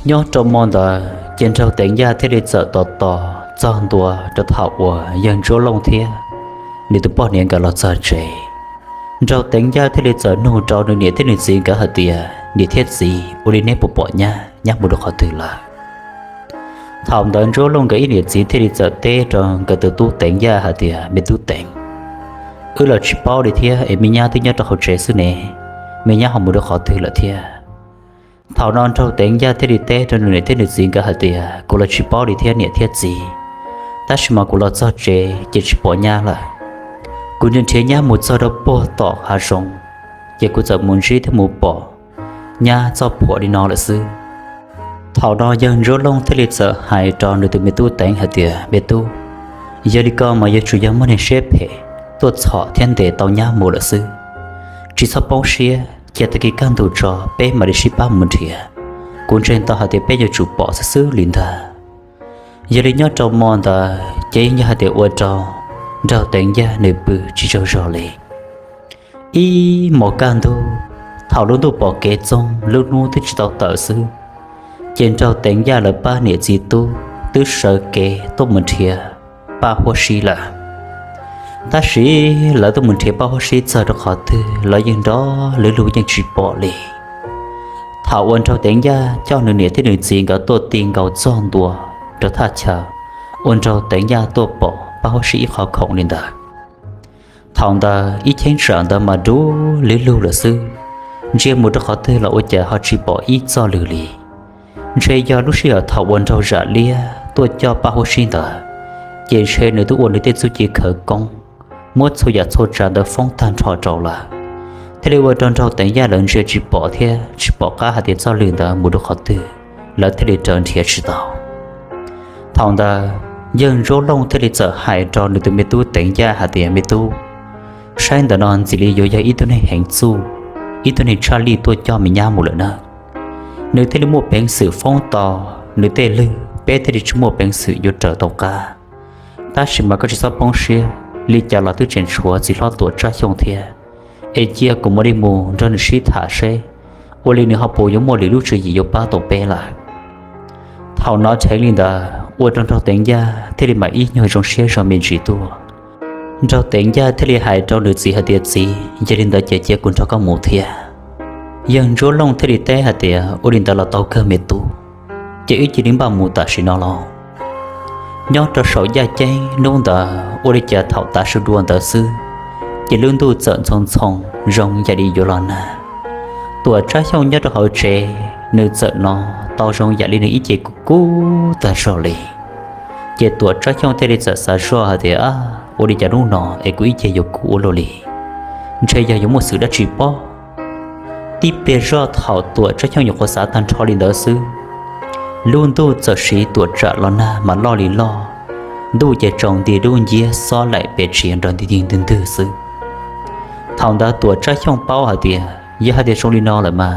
Nyob rau hmo ntawd ces Nraug Teev Yaj thiaj li txawm tos tos txog ntua rau thaum uas yawg Ntsuab Looj thiab nws tus poj niam nkawd los txog tsev. Nraug Teev Yaj thiaj li txawm nug rau nws niam thiab nws txiv nkawd hais tias, niam thiab txiv, ua li neb puas pom nyab, nyab mus rau qhov twg lawm? Thaum ntawd Ntsuab Looj nkawd ib niam txiv thiaj li txawm teb rau nkawd tus tub Teev Yaj hais tias, me tub Teev, wb los tsis paub li thiab es me nyab twb nyob rau hauv tsev xwb ne, me nyab ho mus rau qhov twg lawm thiab? Thaum no Nraug Teev Yaj thiaj li teb rau nws niam thiab nws txiv nkawd hais tias, kuv los tsis paub li thiab niam thiab txiv, tab sis mas kuv los txog tsev ces tsis pom nyab lawm. Kuv nrhiav nrhiav nyab mus txog rau puag tom hav zoov, ces kuv txawm mus ntsib thiab mus pom nyab txoj phuam li no lawm xwb. Thaum no yawg Ntsuab Looj thiaj li txawm hais rau nws tus me tub Teev hais tias, me tub, yog li ko mas yuav tsum yog muaj neeg siab phem tuaj txhom thiab ntes tau nyab mus lawm xwb. Tsis txhob poob siab, cia tag kis kaj ntug tso peb mam li sib pab mus nrhiav. Kuv ntseeg tau hais tias peb yuav tsum pom xwb xwb li ntag. Yog li nyob rau hmo ntawd ces yeej yog hais tias ua rau Nraug Teev Yaj nws pw tsis tsaug zog li. Ib hmos kaj ntug, thaum lub ntuj pom kev txoog lub hnub twb tsis tau tawm xwb, ces Nraug Teev Yaj lawv pab niam txiv tub twb sawv kev tuaj mus nrhiav Paj Huab Sib lawm. Tab sis lawv tuaj mus nrhiav Paj Huab Sib txog rau qhov twg los yeej nrov lwg lug yeej tsis pom li. Thaum uas Nraug Teev Yaj coj nws niam thiab nws txiv nkawd tuaj ti nkaus txog ntua rau thaj chaw uas Nraug Teev Yaj tuaj pom Paj Huab Sib ib qho khoom li ntawd, thaum ntawd ib cheeb tsam ntawd mas du lwg lug lawm xwb, ntsia mus rau qhov twg los ua cas ho tsis pom ib txoj lwg li. Ntshe yog lub sij hawm thaum uas Nraug Zam Liab tuaj coj Paj Huab Sib ntawd, ces ntshe nws twb ua nws tej txuj ci khawv koob, muab txhua yam txhua tsav ntawd foob tag nrho rau lawm, thiaj li ua rau Nraug Teev Yaj lawv ntsia tsis pom thiab tsis pom qab hais tias txoj lwg ntawd mus rau qhov twg, lawv thiaj li raws nrhiav tsis tau. Thaum ntawd yawg Ntsuab Looj thiaj li txawm hais rau nws tus me tub Teev Yaj hais tias, me tub, saib ntawm no ntxim li yuav yog ib tug neeg heev txuj, ib tug neeg tshaj lij tuaj coj me nyab mus lawm na. Nws thiaj li muaj peev xwm foob tau nws tej lwg, peb thiaj li tsis muaj peev xwm yuav raws tau qab. Tab sis mas koj tsis txhob poob siab, li cas los twb tseem tshuav txiv hlob Tuam Tsab Xyooj thiab, es cia kuv mam li mus nrog nws sib tham seb ua li nws ho puas yuav muaj lwm lub tswv yim yuav pab tau peb lawm. Thaum no dheev li ntawd ua rau Nraug Teev Yaj thiaj li mam ib nyuag zoo siab zog me ntsis tuaj. Nraug Teev Yaj thiaj li hais rau nws txiv hais tias, txiv, yog li ntawd ces cia kuv nrog koj mus thiab. Yawg Ntsuab Looj thiaj li teb hais tias, ua li ntawd los tau kawg me tub, ces wb cia li npaj mus tam sim no los. Nyob rau saum yaj ceeb hnub ntawd ua li cas thaum tav su dua ntawd xwb, ces lub ntuj txawm ntxhoo ntxhoo zoo yam li yuav los nag. Tuam Tsab Xyooj nyob rau hauv tsev, nws txawm hnov tau zoo yam li nws ib ce kub kub tag zog li. Ces Tuam Tsab Xyooj thiaj li txawm xav zoj hais tias, ua li cas hnub no es kuv ib ce yuav kub ua luaj li, ntshe yog yuav muaj xwm dab tsi pob. Tib pliag zoj thaum Tuam Tsab Xyooj nyuam qhuav xav tag nrho li ntawd xwb, lub ntuj txawm siv tuam tsam los nag mas loj li loj, ntuj ces tsaus nti dub nciab xob laim pes tsis nrov nti ntwg ntwg xwb. Thaum ntawd Tuam Tsab Xyooj paub hais tias yog hais tias zoo li no lawm mas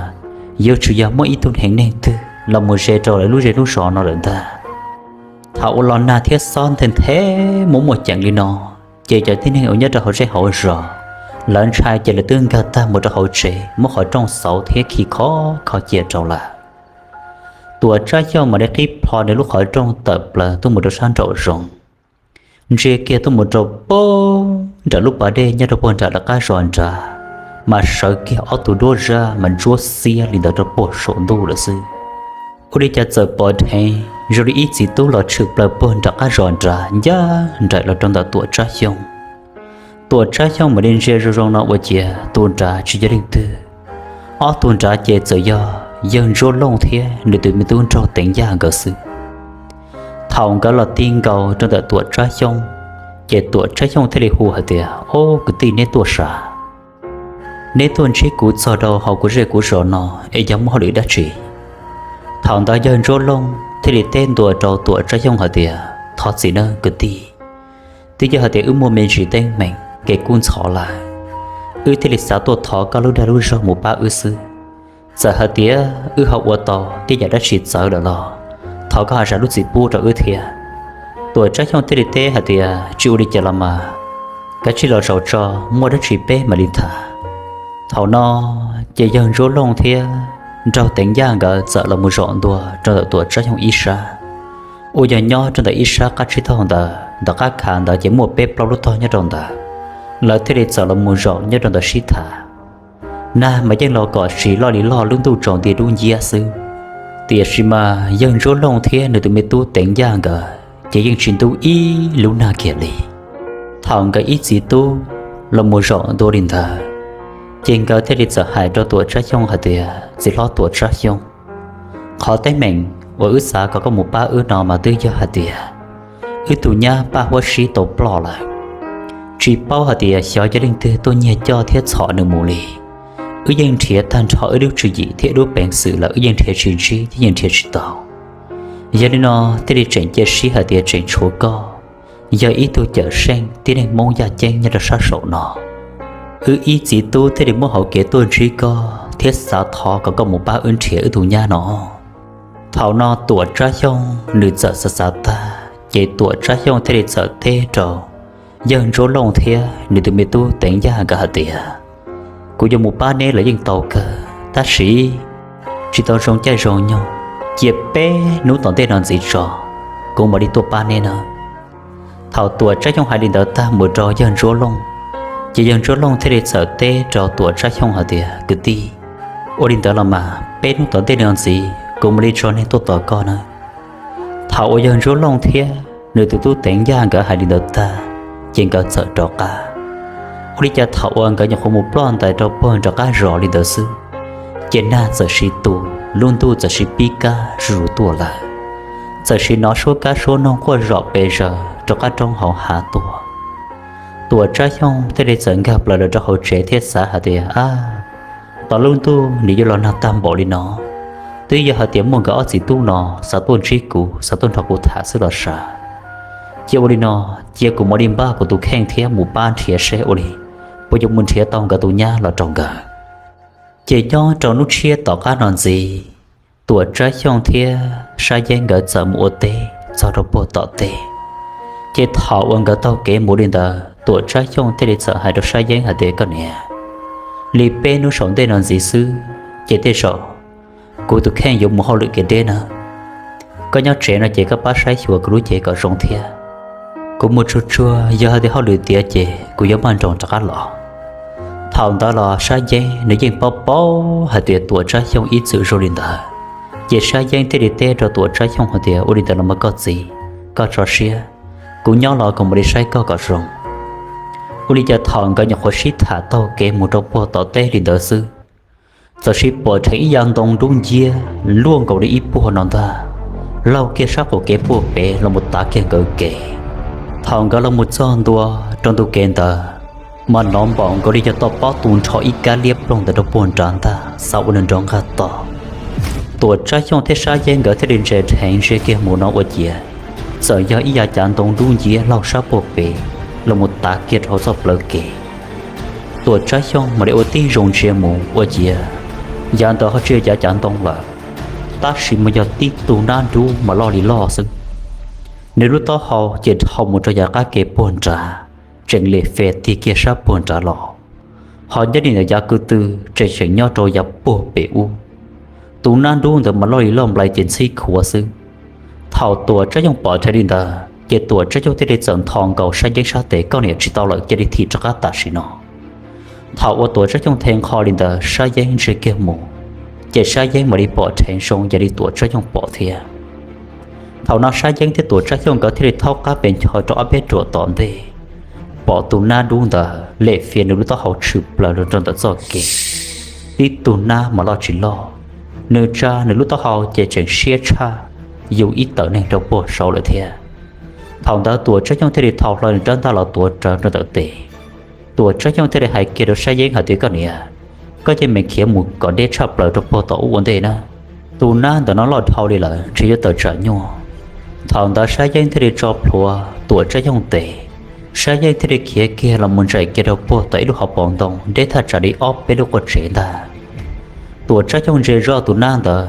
yuav tsum yog muaj ib tug heev neeg twg los mus ze rau lawv lub zej lub zos no lawm ntag. Thaum uas los nag thiab xob nthe nthe muaj muaj ceem li no, ces cov tib neeg uas nyob rau hauv zej hauv zos, lawv ntshai ces lawv twb nkag tag mus rau hauv tsev muab qhov rooj xauv thiab khi khov kho cia rau lawm. Tuam Tsab Xyooj mam li qhib plho nws lub qhov rooj tawm plaws tuaj mus rau sab nraum zoov, ntsia kiag tuaj mus rau puag nram lub pas dej nyob rau puag nram lawv qab zos nrad, mas sawv kiag ob tug duab zaj mas ntsuab xiab li ntawd rau puag saum ntuj lawm xwb. Ua li cas txawm pom dheev zoo li ib txiv tub los tshwm plaws puag nram qab zos nrad ncaj nraim los rau ntawm Tuam Tsab Xyooj. Tuam Tsab Xyooj mam li ntsia zoo zoo no ua ciav tus nrad tsis yog leej twg, ob tug nrad ces txawm yog yawg Ntsuab Looj thiab nws tus me tub Nraug Teev Yaj nkawd xwb. Thaum nkawd los ti nkaus rau ntawm Tuam Tsab Xyooj, ces Tuam Tsab Xyooj thiaj li hu hais tias, ob kwv tij, neb tuaj sav? Neb tuaj ntsib kuv txog rau hauv kuv zej kuv zos no es yog muaj hauj lwm dab tsi? Thaum ntawd yawg Ntsuab Looj thiaj li teb ntua rau Tuam Tsab Xyooj hais tias, Thov txim nawb kwv tij, twb yog hais tias wb muaj me ntsis teeb meem kev kub ntxhov lawm, wb thiaj li xav tuaj thov koj lub dag lub zog mus pab wb xwb. Txawm hais tias wb ho ua tau tej yam dab tsi txawv lawm los thov koj ho zam lub txim pub rau wb thiab. Tuam Tsab Xyooj thiaj li teb hais tias, Tsis ua li cas los mas, kav tsij los zaum tso, muaj dab tsi peb mam li tham. Thaum no ces yawg Ntsuab Looj thiab Nraug Teev Yaj nkawd txawm los mus zaum ntua rau ntawm Tuam Tsab Xyooj ib sab, uas yog nyob rau ntawm ib sab qab tsib taug ntawd, ntawm qab khav ntawd ces muaj peb plaub lub tog nyob rau ntawd. Lawv thiaj li txawm los mus zaum nyob rau ntawd sib tham. Nag mas yeej los kom tsis loj li loj, lub ntuj tsaus nti dub nciab xwb, tiam sis mas yawg Ntsuab Looj thiab nws tus me tub Teev Yaj nkawd ces yeej tsis ntub ib lub nag kiag li. Thaum nkawd ib txiv tub los mus zaum ntua li ntawd, ces nkawd thiaj li txawm hais rau Tuam Tsab Xyooj hais tias, Txiv hlob Tuam Tsab Xyooj, qhov teeb meem uas wb xav kom koj mus pab wb no mas twb yog hais tias wb tus nyab Paj Huab Sib tau ploj lawm. Tsis paub hais tias xyov yog leej twg tuaj nyiag coj thiab txhom nws mus li. Wb yeej nrhiav tag nrho wb lub tswv yim thiab wb lub peev xwm lawm, wb yeej nrhiav tsis ntsib thiab yeej nrhiav tsis tau. Yog li no thiaj li tseem cia siab hais tias tseem tshuav koj yog ib tug cawm seej tib neeg Hmoob yaj ceeb nyob rau sab saum no. Wb ib txiv tub thiaj li muab hauv kev tuaj ntsib koj thiab xav thov kom koj mus pab wb nrhiav wb tus nyab no. Thaum no Tuam Tsab Xyooj nws txawm xav xav tag, ces Tuam Tsab Xyooj thiaj li txawm teb rau yawg Ntsuab Looj thiab nws tus me tub Teev Yaj nkawd hais tias, Kuv yuav mus pab neb los yeej tau kawg, tab sis tsis tau zoo caij zoo nyoog, cia peb hnub tom ntej no ntxiv tso, kuv mam li tuaj pab neb na. Thaum Tuam Tsab Xyooj hais li ntawd tag mus rau yawg Ntsuab Looj, ces yawg Ntsuab Looj thiaj li txawm teb rau Tuam Tsab Xyooj hais tias, Kwv tij, ua li ntawd los mas peb hnub tom ntej no ntxiv kuv mam li tso neeg tuaj tos koj na. Thaum uas yawg Ntsuab Looj thiab nws tus tub Teev Yaj nkawd hais li ntawd tag, ces nkawd txawm rov qab. Ua li cas thaum uas nkawd nyuam qhuav mus ploj ntais rau puag nram qab zos li ntawd xwb, ces nag txawm sis tu, lub ntuj txawm sis pib kab zuj zus tuaj lawm. Txawm sis hnov suab kab suab noog quaj zom pes zaws rau qab roob hauv hav tuaj. Tuam Tsab Xyooj thiaj li txawm nkag plaws los rau hauv tsev thiab xav hais tias, Ab, tos lub ntuj nws yuav los nag tag npaum li no, twb yog hais tias muaj nkawd ob txiv tub no xav tuaj ntsib kuv, xav tuaj nrog kuv tham xwb los sav. Cia ua li no, cia kuv mam li npaj kuv tus kheej thiab mus pab nrhiav seb ua li puas yuav mus nrhiav tau nkawd tus nyab los rau nkawd. Ces nyob rau hnub tshiab tom qab no ntxiv, Tuam Tsab Xyooj thiab Sab Yeeb nkawd txawm mus ua teb txog rau puag tom teb. Ces thaum uas nkawd taug kev mus li ntawd, Tuam Tsab Xyooj thiaj li txawm hais rau Sab Yeeb hais tias, Koj niam, li peb hnub saum ntej no ntxiv xwb, ces tej zaum kuv tus kheej yuav mus hauj lwm kev deb na. Koj nyob tsev no ces koj pab saib xyuas kuv lub cev kom zoo thiab. Kuv mus tsuag tsuag, yog hais tias hauj lwm tiav ces kuv yuav maj nroos rov qab los. Thaum ntawd los Sab Yeeb nws yeej paub paub hais tias Tuam Tsab Xyooj ib txwm zoo li ntawd, ces Sab Yeeb thiaj li teb rau Tuam Tsab Xyooj hais tias, Ua li ntawd los mas koj txiv, koj tso siab, kuv nyob los kuv mam li saib koj kom zoo. Ua li cas thaum nkawd nyuam qhuav sib tham taug kev mus rau puag tom teb li ntawd xwb, txawm sis pom dheev ib yav ntoo dub nciab luaj nkaus li ib puag no ntag, laug kiag sab qaum kev puag pem los mus tav kiag nkawd kev. Thaum nkawd los mus txog ntua rau ntu kev ntawd, mas hnov npaum nkaus li yog toj pob tu nrho ib kab liab ploog ntawd rau puag nrad ntag, xav ua nws nrov nqaj tog. Tuam Tsab Xyooj thiab Sab Yeeb nkawd thiaj li ntsia dheev ntsia kiag mus no ua ciav txawm yog ib yav cav ntoo dub nciab laug sab puag pem los mus tav kiag rau hauv txoj plawv kev. Tuam Tsab Xyooj mam li ua tib zoo ntsia mus ua ciav yav ntawd ho tsis yog yav cav ntoo lawm, tab sis mas yog tib tug nab nrub mas loj li loj xwb. Nws lub taub hau ces dhau mus rau yav qab kev puag nrad, tseem lem fes tig kiag sab puag nrad los, ho nyob li ntawm yav ko tw tseem tseem nyob rau yav puag pem ub. Tus nab nrub ntawd mas loj li loj nplai ces ntxhib khuav xwb. Thaum Tuam Tsab Xyooj pom dheev li ntawd ces Tuam Tsab Xyooj thiaj li txawm ntho nkaus Sab Yeeb sab tes, Koj niam, tsis tau lawm, cia li thim rov qab tam sim no. Thaum uas Tuam Tsab Xyooj thev nqho li ntawd Sab Yeeb ntsia kiag mus, ces Sab Yeeb mam li pom dheev zoo yog li Tuam Tsab Xyooj pom thiab. Thaum no Sab Yeeb thiab Tuam Tsab Xyooj nkawd thiaj li thaub qab pes ncho rau ob peb ruam tom ntej, pom tus nab nrub ntawd lem fias nws lub taub hau tshwm plaws rau ntawm txoj kev. Tib tug nab mas loj tsis loj, nws tsa nws lub taub hau ces tseem siab tshaj yus ib tawm neeg rau puag saud lawm thiab. Thaum ntawd Tuam Tsab Xyooj thiaj li thau hlo nws rab ntaj los tuav rawv rau ntawm tes. Tuam Tsab Xyooj thiaj li hais kiag rau Sab Yeeb hais tias, Koj niam, Koj cia li khiav mus kom deb tshaj plaws rau puag tom ub ua ntej na. Tus nab ntawm no loj dhau li lawm ntshe yuav tawm tsam nyuaj. Thaum ntawd Sab Yeeb thiaj li tso plhuav Tuam Tsab Xyooj tes, Sab Yeeb thiaj li khiav kiag los mus ntsais kiag rau puag tom ib lub hauv paus ntoo deb thaj tsam li ob peb lub quaj tsev ntag. Tuam Tsab Xyooj ntsia zoj tus nab ntawd,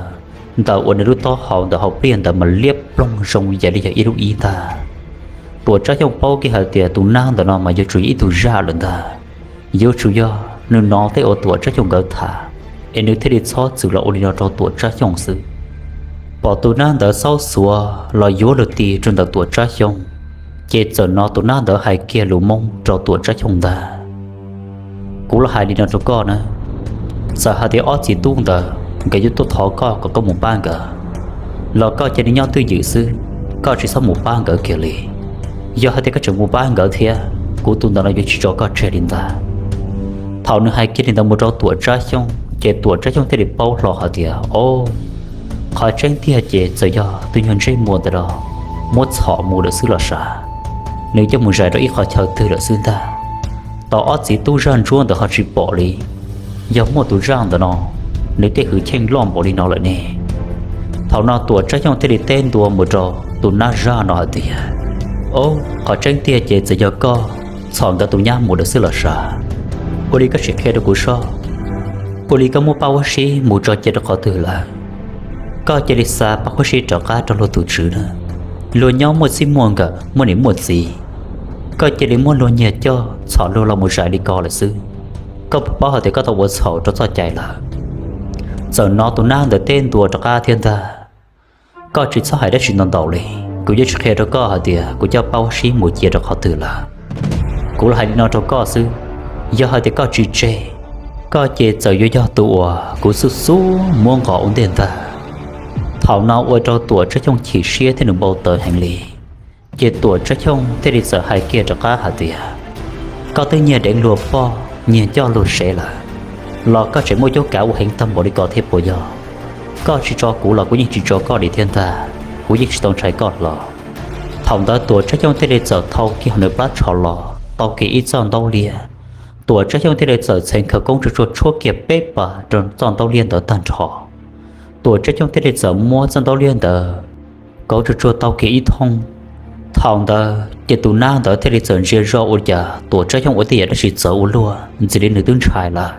ntawm uas nws lub taub hau ntawm hauv pliaj ntawd mas liab ploog zoo yam li yog ib lub ib ntag. Tuam Tsab Xyooj paub kiag hais tias tus nab ntawm no mas yuav tsum yog ib tug zaj lawm ntag. Yuav tsum yog nws hnov tej uas Tuam Tsab Xyooj nkawd tham, es nws thiaj li txhob txwm los ua li no rau Tuam Tsab Xyooj xwb. Pom tus nab ntawd xaub xuav los yuav luag ti rau ntawm Tuam Tsab Xyooj, ces txawm hnov tus nab ntawd hais kiag lus Hmoob rau Tuam Tsab Xyooj ntag: Kuv los hais li no rau koj na, txawm hais tias ob txiv tub ntawd nkawd yuav tuaj thov koj kom koj mus pab nkawd, los koj cia li nyob twj ywm xwb, koj tsis txhob mus pab nkawd kiag li. Yog hais tias koj tseem mus pab nkawd thiab, kuv tus ntawm no yuav tsis tso koj tseg li ntag. Thaum nws hais kiag li ntawd mus rau Tuam Tsab Xyooj ces Tuam Tsab Xyooj thiaj li paub hlo hais tias, o, qhov tseeb tiag ces txawm yog tus nyuag ntsej muag ntawm no muab txhom mus lawm xwb los sav, nws coj mus zais rau ib qhov chaw twg lawm xwb ntag. Tos ob txiv tub zaj ntsuab ntawd ho tsis pom li, yog muaj tus zaj ntawm no, nws tej hwj chim loj npaum li no lawm ne. Thaum no Tuam Tsab Xyooj thiaj li teb ntua mus rau tus nab zaj no hais tias, o, qhov tseeb tiag ces txawm yog koj txhom nkawd tus nyab mus lawm xwb los sav. Ua li koj sim qhia rau kuv seb, ua li koj muab Paj Huab Sib mus tso cia rau qhov twg lawm? Koj cia li xa Paj Huab Sib rov qab rau luag tus tswv na. Luag nyob muaj txij muaj nkawm muaj niam muaj txiv, koj cia li muab luag nyiag coj txhom luag los mus zais li ko lawm xwb. Koj puas paub hais tias koj tau ua txhaum rau txoj cai lawm? Txawm hnov tus nab ntawd teb ntua rov qab thiab ntag. Koj tsis txhob hais dab tsi ntau ntau li, kuv yuav tsis qhia rau koj hais tias kuv coj Paj Huab Sib mus cia rau qhov twg lawm. Kuv los hais li no rau koj xwb, yog hais tias koj tsis tseg, koj ces txawm yuav yog tus uas kuv xub xub muab nqos ua ntej ntag. Thaum no ua rau Tuam Tsab Xyooj chim siab thiab nws npau taws heev li. Ces Tuam Tsab Xyooj thiaj li txawm hais kiag rov qab hais tias, koj twb nyiag deev luag poj nyiag coj luag sev lawm, los koj tseem muaj cuab kav ua heev tag npaum li ko thiab puas yog? Koj tsis tso kuv los kuv yeej tsis tso koj li thiab ntag, kuv yeej tsis tau ntshai koj hlo. Thaum ntawd Tuam Tsab Xyooj thiaj li txawm thau kiag nws plab tsho los tau kiag ib txoj ntaub liab. Tuam Tsab Xyooj thiaj li txawm txheev khawv koob tsuag tsuag tshuab kiag peb pas rau txoj ntaub liab ntawd tag nrho. Tuam Tsab Xyooj thiaj li txawm muab txoj ntaub liab ntawd kauv tsuag tsuag tau kiag ib thooj. Thaum ntawd ces tus nab ntawd thiaj li txawm ntsia zog ua li cas Tuam Tsab Xyooj ua tej yam dab tsi txawv ua luaj ntxim li nws twb ntshai lawm.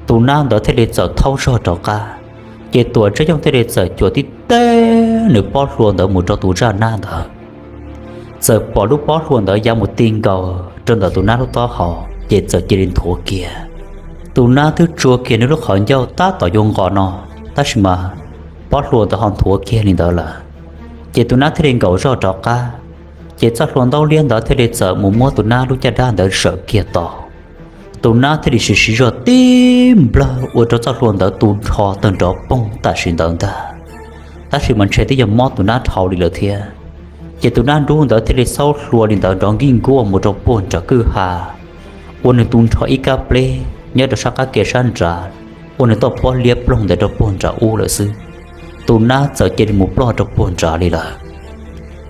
Tus nab ntawd thiaj li txawm thaub zog rov qab, ces Tuam Tsab Xyooj thiaj li txawm cuam tib teb nws pob hlua ntawd mus rau tus zaj nab ntawd. Txawm pom lub pob hlua ntawd ya mus ti nkaus rau ntawm tus nab lub taub hau, ces txawm cia li nthuav kiag. Tus nab twb tsuas kiag nws lub qhov ncauj tab tom yuav nqos no, tab sis mas pob hlua ntawd ho nthuav kiag li ntawd lawm. Ces tus nab thiaj li nkaum zog rov qab, ces txoj hlua ntaub liab ntawd thiaj li txawm mus muab tus nab lub caj dab ntawd zawm kiag tau. Tus nab thiaj li siv siv zog tib nplawg ua rau txoj hlua ntawd tu nrho tawg nrov poog tam sim ntawd ntag. Tab sis mas ntshe twb yog mob tus nab dhau li lawm thiab. Ces tus nab nrub ntawd thiaj li xaub hlua li ntawd nrov nkij nkuaj mus rau puag nram kwj ha, ua nws tu nrho ib kab pleb nyob rau sab qab ke sab nrad, ua nws toj pob liab ploog ntawd rau puag nram ub lawm xwb. Tus nab txawm cia li mus ploj rau puag nrad li lawm.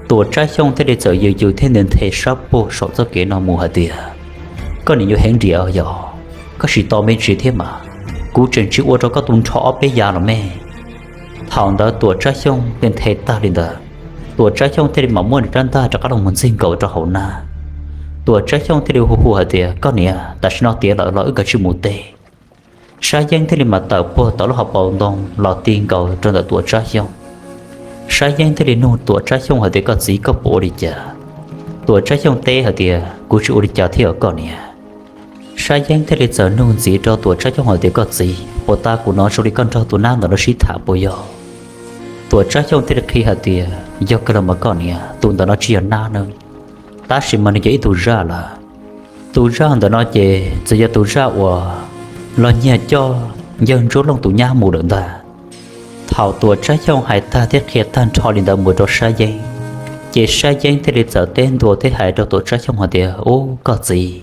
Tuam Tsab Xyooj thiaj li txawm yws yws thiab nthe nthe sab puag saum txoj kev no mus hais tias, koj niam yuav heev nriam yog, koj tsis tau me ntsis thiab mas, kuv tseem tsis ua rau koj tu nrho ob peb yav los me. Thaum ntawd Tuam Tsab Xyooj thiaj nthe tag li ntawd, Tuam Tsab Xyooj thiaj li mam muab nws rab ntaj rov qab los mus ntxig nkaus rau hauv nab. Tuam Tsab Xyooj thiaj li hu hu hais tias, koj niam, tam sim no tiav lawm los wb kav tsij mus teb. Sab Yeeb thiaj li mam tawm puag tom lub hauv paus ntoo los ti nkaus rau ntawm Tuam Tsab Xyooj. Sab Yeeb thiaj li nug Tuam Tsab Xyooj hais tias, koj txiv, koj puas ua li cas? Tuam Tsab Xyooj teb hais tias, kuv tsis ua li cas thiab os koj niam. Sab Yeeb thiaj li txawm nug ntxiv rau Tuam Tsab Xyooj hais tias, koj txiv, puag ta kuv hnov zoo li koj nrog tus nab ntawd los sib tham puas yog? Tuam Tsab Xyooj thiaj li qhia hais tias, yog kawg los mas koj niam, tus ntawd no tsis yog nab nawb, tab sis mas nws yog ib tug zaj lawm. Tus zaj ntawm no ces txawm yog tus zaj uas los nyiag coj Yawg Ntsuab Looj tus nyab mus lawm ntag. Thaum Tuam Tsab Xyooj hais tag thiab qhia tag nrho li ntawd mus rau Sab Yeeb, ces Sab Yeeb thiaj li txawm teb ntua thiab hais rau Tuam Tsab Xyooj hais tias, ub, koj txiv,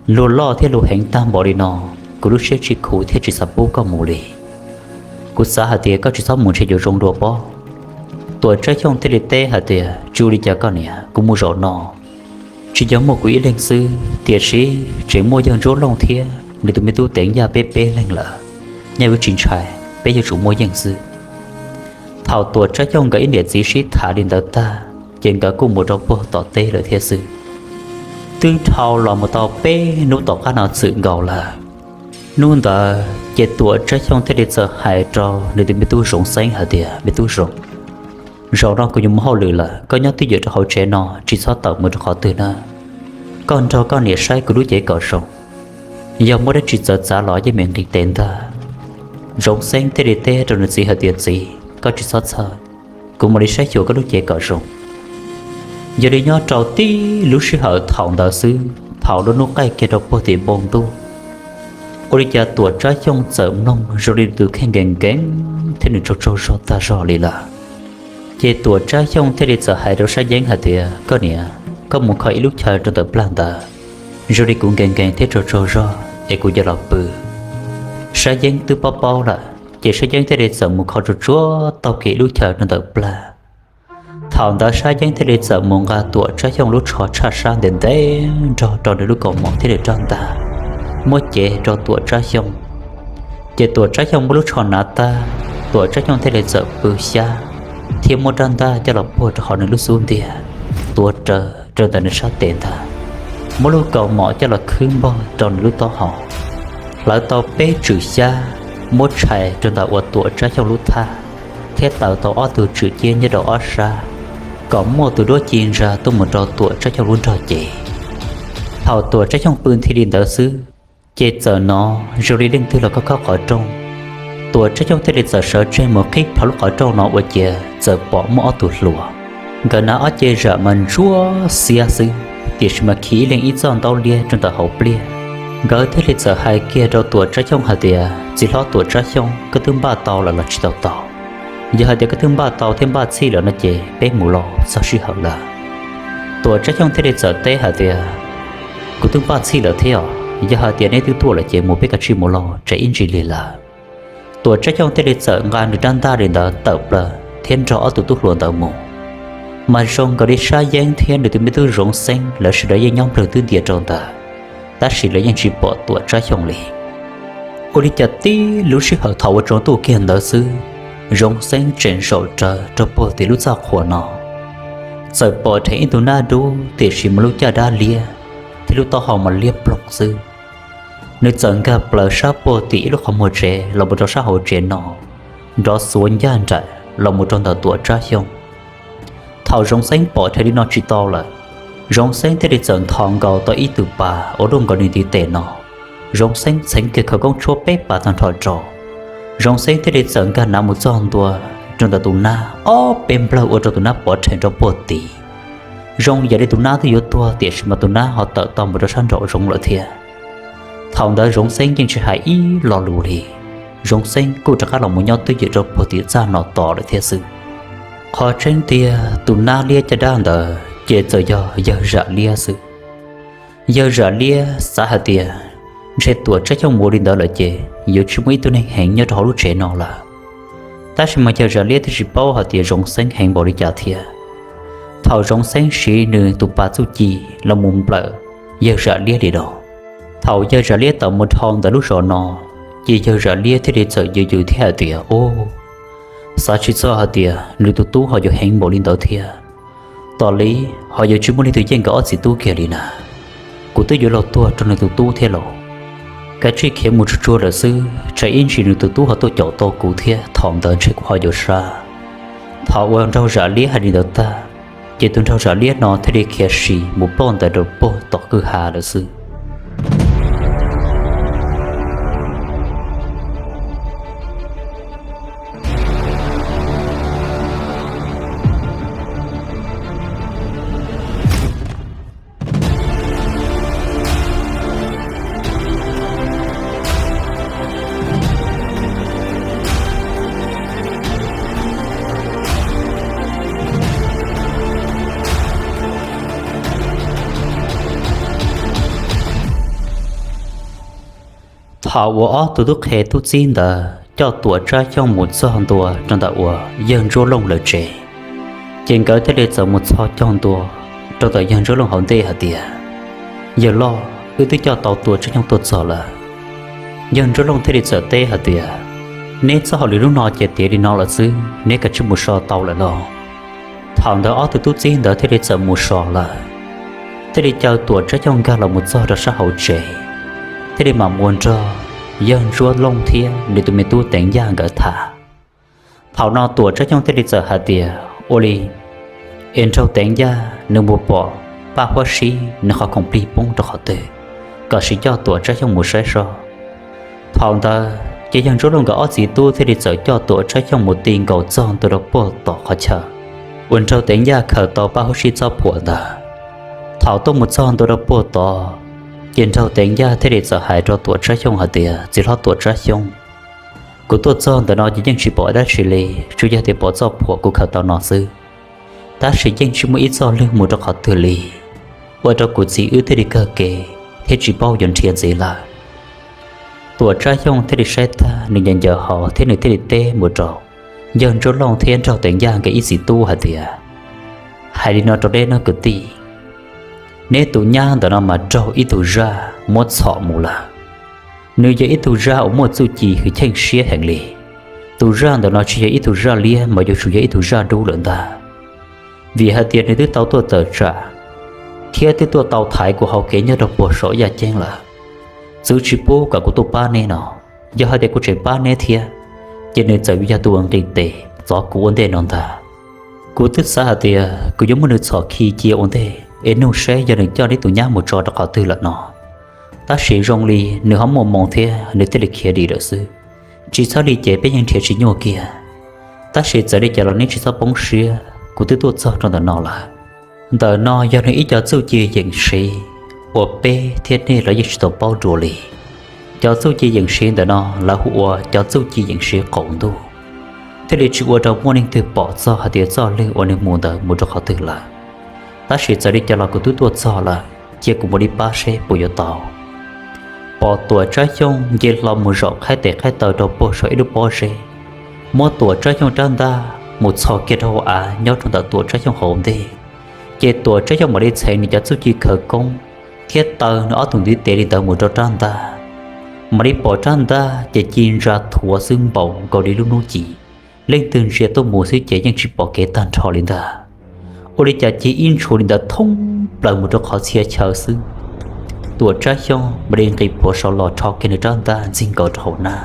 luag loj thiab luag heev tag npaum li no, kuv lub siab tsis khuv thiab tsis xav pub koj mus li. Kuv xav hais tias koj tsis txhob mus ntshe yuav zoo dua pob. Tuam Tsab Xyooj thiaj li teb hais tias, tsis ua li cas koj niam, kuv mus zaum no tsis yog muaj kuv ib leeg xwb, tiam sis tseem muaj Yawg Ntsuab Looj thiab nws tus me tub Teev Yaj peb peb leeg lawm, nyob ua tsis ntshai, peb yuav tsum muaj yeej xwb. Thaum Tuam Tsab Xyooj nkawd ib niam txiv sib tham li ntawd tag, ces nkawd kuj mus rau puag tom teb lawm thiab xwb. Twb dhau los mus tau peb hnub tom qab no txwm nkaus lawm. Hnub ntawd ces Tuam Tsab Xyooj thiaj li txawm hais rau nws tus me tub Zoov Xeeb hais tias, Me tub Zoov, zaum no kuv yuav mus hauj lwm lawm, koj nyob twj ywm rau hauv tsev no, tsis txhob tawm mus rau qhov twg na. Koj nrog koj niam saib kuv lub cev kom zoo, yog muaj dab tsi txawv txav los yeej meem nqis tes ntag. Zoov Xeeb thiaj li teb rau nws txiv hais tias, Txiv, koj tsis txhob txhawj, kuv mam li saib xyuas koj lub cev kom zoo. Yog li nyob rau tib lub sij hawm thaum ntawd xwb, thaum lub hnub qaij kiag rau puag tim npoo ntuj, ua li cas Tuam Tsab Xyooj txawm mloog zoo li tus kheej nkees nkees thiab nws tsaug tsaug zog tag zog li lawm. Ces Tuam Tsab Xyooj thiaj li txawm hais rau Sab Yeeb hais tias, Koj niam, koj mus kho ib lub chaw rau ntawm plag ntawd, zoo li kuv nkees nkees thiab tsaug tsaug zog es kuv yuav los pw. Sab Yeeb twb paub paub lawm, ces Sab Yeeb thiaj li txawm mus kho tsuag tsuag taug kiag ib lub chaw rau ntawm plag. Thaum ntawd Sab Yeeb thiaj li txawm mus nqa Tuam Tsab Xyooj lub tsho tshaj sab ntev ntev nrog rau nws lub kaus mom thiab nws rab ntaj, muab cev rau Tuam Tsab Xyooj. Ces Tuam Tsab Xyooj muab lub tsho hnav tag, Tuam Tsab Xyooj thiaj li txawm pw xyab thiab muab rab ntaj coj los puag rau hauv nws lub xub ntiag, tuav rawv rau ntawm nws sab tes ntag, muab lub kaus mom coj los khwb npog rau nws lub taub hau, hlawv tau peb tswm xyab, muab tshais rau ntawm uas Tuam Tsab Xyooj lub thaj, thiab taws tau ob tug tswm ciab nyob rau ob sab, kom muaj tus duab ci ntsa tuaj mus rau Tuam Tsab Xyooj lub nrog cev. Thaum Tuam Tsab Xyooj pw nthi li ntawd xwb, ces txawm hnov zoo li leej twg los khob khob qhov rooj. Tuam Tsab Xyooj thiaj li txawm sawv tseg mus qhib plho lub qhov rooj no ua ciav txawm pom muaj ob tug hluas. Nkawd hnav ob ce zam mas ntsuab xiab xwb, tiam sis mas khi ib leeg ib txoj ntaub liab rau ntawm hauv pliaj. Nkawd thiaj li txawm hais kiag rau Tuam Tsab Xyooj hais tias, Txiv hlob Tuam Tsab Xyooj, koj twb npaj tau lawm los tsis tau tau? Yog hais tias koj twb npaj tau thiab npaj txhij lawm no ces peb mus los txog sij hawm lawm. Tuam Tsab Xyooj thiaj li txawm teb hais tias, Kuv twb npaj txhij lawm thiab os, yog hais tias neb twb tuaj lawm ces mus peb kav tsij mus los tsam ib ntsis lig lawm. Tuam Tsab Xyooj thiaj li txawm nqa nws rab ntaj li ntawd tawm plaws thiab nrog ob tug tub hluas ntawd mus. Mas zoo nkaus li Sab Yeeb thiab nws tus me tub Zoov Xeeb lawv sawv daws yeej nyob nplawg twb ntias rau ntawd, tab sis lawv yeej tsis pom Tuam Tsab Xyooj li. Ua li cas tib lub sij hawm thaum uas tsaus ntuj kiag ntawd xwb, Zoov Xeeb tseem zaum rawv rau puag tim lub txaj qhua no, txawm pom dheev ib tug nab dub tiam sis mas lub caj dab liab thiab lub taub hau mas liab ploog xwb. Nws txawm nkag plaws sab puag tim ib lub qhov muag tsev los mus rau sab hauv tsev no, nrov xuav ncaj nraim los mus rau ntawm Tuam Tsab Xyooj. Thaum Zoov Xeeb pom dheev li no tsis tau lawm, Zoov Xeeb thiaj li txawm nthos nkaus tau ib tug pas uas luaj nkaus nws ntiv tes no. Zoov Xeeb txheev kiag khawv koob tshuab peb pas tag nrho rau. Zoov Xeeb thiaj li txawm nkag hnav mus txog ntua rau ntawm tus nab, ob peb nplawg ua rau tus nab pov rhees rau puag tid. Zoo yam li tus nab twb yuav tuag tiam sis mas tus nab ho tawm tau mus rau sab nraum zoov lawm thiab. Thaum ntawd Zoov Xeeb yeej tsis hais ib lo lus li, Zoov Xeeb kuj rov qab los mus nyob twj ywm rau puag tim txaj no tos lawm thiab xwb. Qhov tseeb tiag tus nab liab caj dab ntawd ces txawm yog yawg Zam Liab xwb. Yawg Zam Liab xav hais tias ntshe Tuam Tsab Xyooj mus li ntawd lawm ces yuav tsis muaj ib tug neeg heev nyob rau hauv lub tsev no lawm. Tab sis mas yawg Zam Liab twb tsis paub hais tias Zoov Xeeb heev npaum li cas thiab. Thaum Zoov Xeeb siv nws tus pas txuj ci los mus nplawm yawg Zam Liab li los, thaum yawg Zam Liab tawm mus dhau ntawm lub zos no, ces yawg Zam Liab thiaj li txawm yws yws thiab hais tias, Ub, xav tsis txog hais tias nws tus tub ho yuav heev npaum li ntawd thiab. Tom li ho yuav tsis muaj leej twg yeej nkawd ob txiv tub kiag li na. Kuv twb yuav luag tuag rau nws tus tub thiab los. Kav tsij khiav mus tsuag tsuag lawm xwb, tsam ib ntsis nws tus tub ho tuaj caum tau kuv thiab thaum ntawd ntshe kuv ho yuav sab. Thaum uas nraug Zam Liab hais li ntawd tag, ces tus nraug Zam Liab no thiaj li khiav sim mus ploj ntais rau puag tom kwj ha lawm xwb. Thaum uas ob tug tub qhe tub txib ntawd coj Tuam Tsab Xyooj mus txog ntua rau ntawm uas yawg Ntsuab Looj lawv tsev, ces nkawd thiaj li txawm mus txhos caug ntua rau ntawm yawg Ntsuab Looj hauv ntej hais tias, Yawg loj, wb twb coj tau Tuam Tsab Xyooj tuaj txog lawm. Yawg Ntsuab Looj thiaj li txawm teb hais tias, neb txoj hauj lwm hnub no ces tiav li no lawm xwb, neb kav tsij mus so tau lawm lauj. Thaum ntawd ob tug tub txib ntawd thiaj li txawm mus so lawm, thiaj li caw Tuam Tsab Xyooj nkag los mus txog rau sab hauv tsev, thiaj li mam mus nrog yawg Ntsuab Looj thiab nws tus me tub Teev Yaj nkawd tham. Thaum no Tuam Tsab Xyooj thiaj li txawm hais tias, ua li es nraug Teev Yaj nws mus pom Paj Huab Sib nws qhov khoom plig poob rau qhov twg, kom sim coj Tuam Tsab Xyooj mus saib seb. Thaum ntawd ces yawg Ntsuab Looj nkawd ob txiv tub thiaj li txawm coj Tuam Tsab Xyooj mus ti nkaus txog ntua rau puag tom qhov chaw uas nraug Teev Yaj khaws tau Paj Huab Sib txoj phuam ntawd. Thaum tuaj mus txog ntua rau puag tod, ces nraug Teev Yaj thiaj li txawm hais rau Tuam Tsab Xyooj hais tias, txiv hlob Tuam Tsab Xyooj, kuv tuaj txog ntawm no ces yeej tsis pom dab tsi li, tsuas yog tias pom txoj phuam kuv khaws tau no xwb, tab sis yeej tsis muaj ib txoj lwg mus rau qhov twg li, ua rau kuv txiv wb thiaj li kawg kev thiab tsis paub yuav nrhiav ntxiv lawm. Tuam Tsab Xyooj thiaj li saib tag nws ncaws ncaws hauv thiab nws thiaj li teb mus rau yawg Ntsuab Looj thiab nraug Teev Yaj nkawd ib txiv tub hais tias, hais li no rau neb nawb kwv tij, neb tus nyab ntawm no mas raug ib tug zaj muab txhom mus lawm. Nws yog ib tug zaj uas muaj txuj ci hwj chim siab heev li. Tus zaj ntawm no tsis yog ib tug zaj liab mas yuav tsum yog ib tug zaj dub lawm ntag. Vim hais tias nws twb tau tuaj tawm tsam thiab twb tuaj tau thaiv kuv hauv kev nyob rau puag saum yaj ceeb lawm. Txwv tsis pub kom kuv tuaj pab neb no. Yog hais tias kuv tseem pab neb thiab, ces nws txawm yuav yog tus uas nqis tes txov kuv ua ntej no ntag. Kuv twb xav hais tias kuv yuav muab nws txhom khi cia ua ntej es nug seb yog nws coj neb tus nyab mus tso rau qhov twg lawm no. Tab sis zoo li nws ho muaj moo thiab nws thiaj li khiav dim lawm xwb. Tsis txhob li ces peb yeej nrhiav tsis nyuaj kiag. Tab sis txawm li cas los neb tsis txhob poob siab, kuv twb tuaj txog rau ntawm no lawm. Ntawm no yog nws ib co txuj ci yeem siv uas peb thiab nej los yeej tsis tau paub dua li. Cov txuj ci yeem siv ntawm no lawv hu ua cov txuj ci yeem siv qaum ntuj, thiaj li tsis ua rau muaj leej twg pom txog hais tias txoj lwg uas nws mus ntawd mus rau qhov twg lawm. Tab sis txawm li cas los kuv twb tuaj txog lawm, cia kuv mus li pab seb puas yuav tau. Pom Tuam Tsab Xyooj nce hlo mus zaum qhaib tes qhaib taw rau puag saum ib lub pob zeb, muab Tuam Tsab Xyooj rab ntaj mus txhos kiag rau hauv av nyob rau ntawm Tuam Tsab Xyooj hauv ntej. Ces Tuam Tsab Xyooj mam li txheev nws cov txuj ci khawv koob thiab taw nws ob tug ntiv tes li ntawd mus rau rab ntaj, mam li pom rab ntaj ces ci ntsa thuav xwb npaum nkaus li lub hnub ci. Leej twg ntsia tuaj mus xwb ces yeej tsis pom kev tag nrho li ntag. Ua li cas ci ib ntshua li ntawd thoob plaws mus rau qhov txhia chaw xwb. Tuam Tsab Xyooj mam li nqis puav saud los rho kiag nws rab ntaj ntxig nkaus rau hauv naj.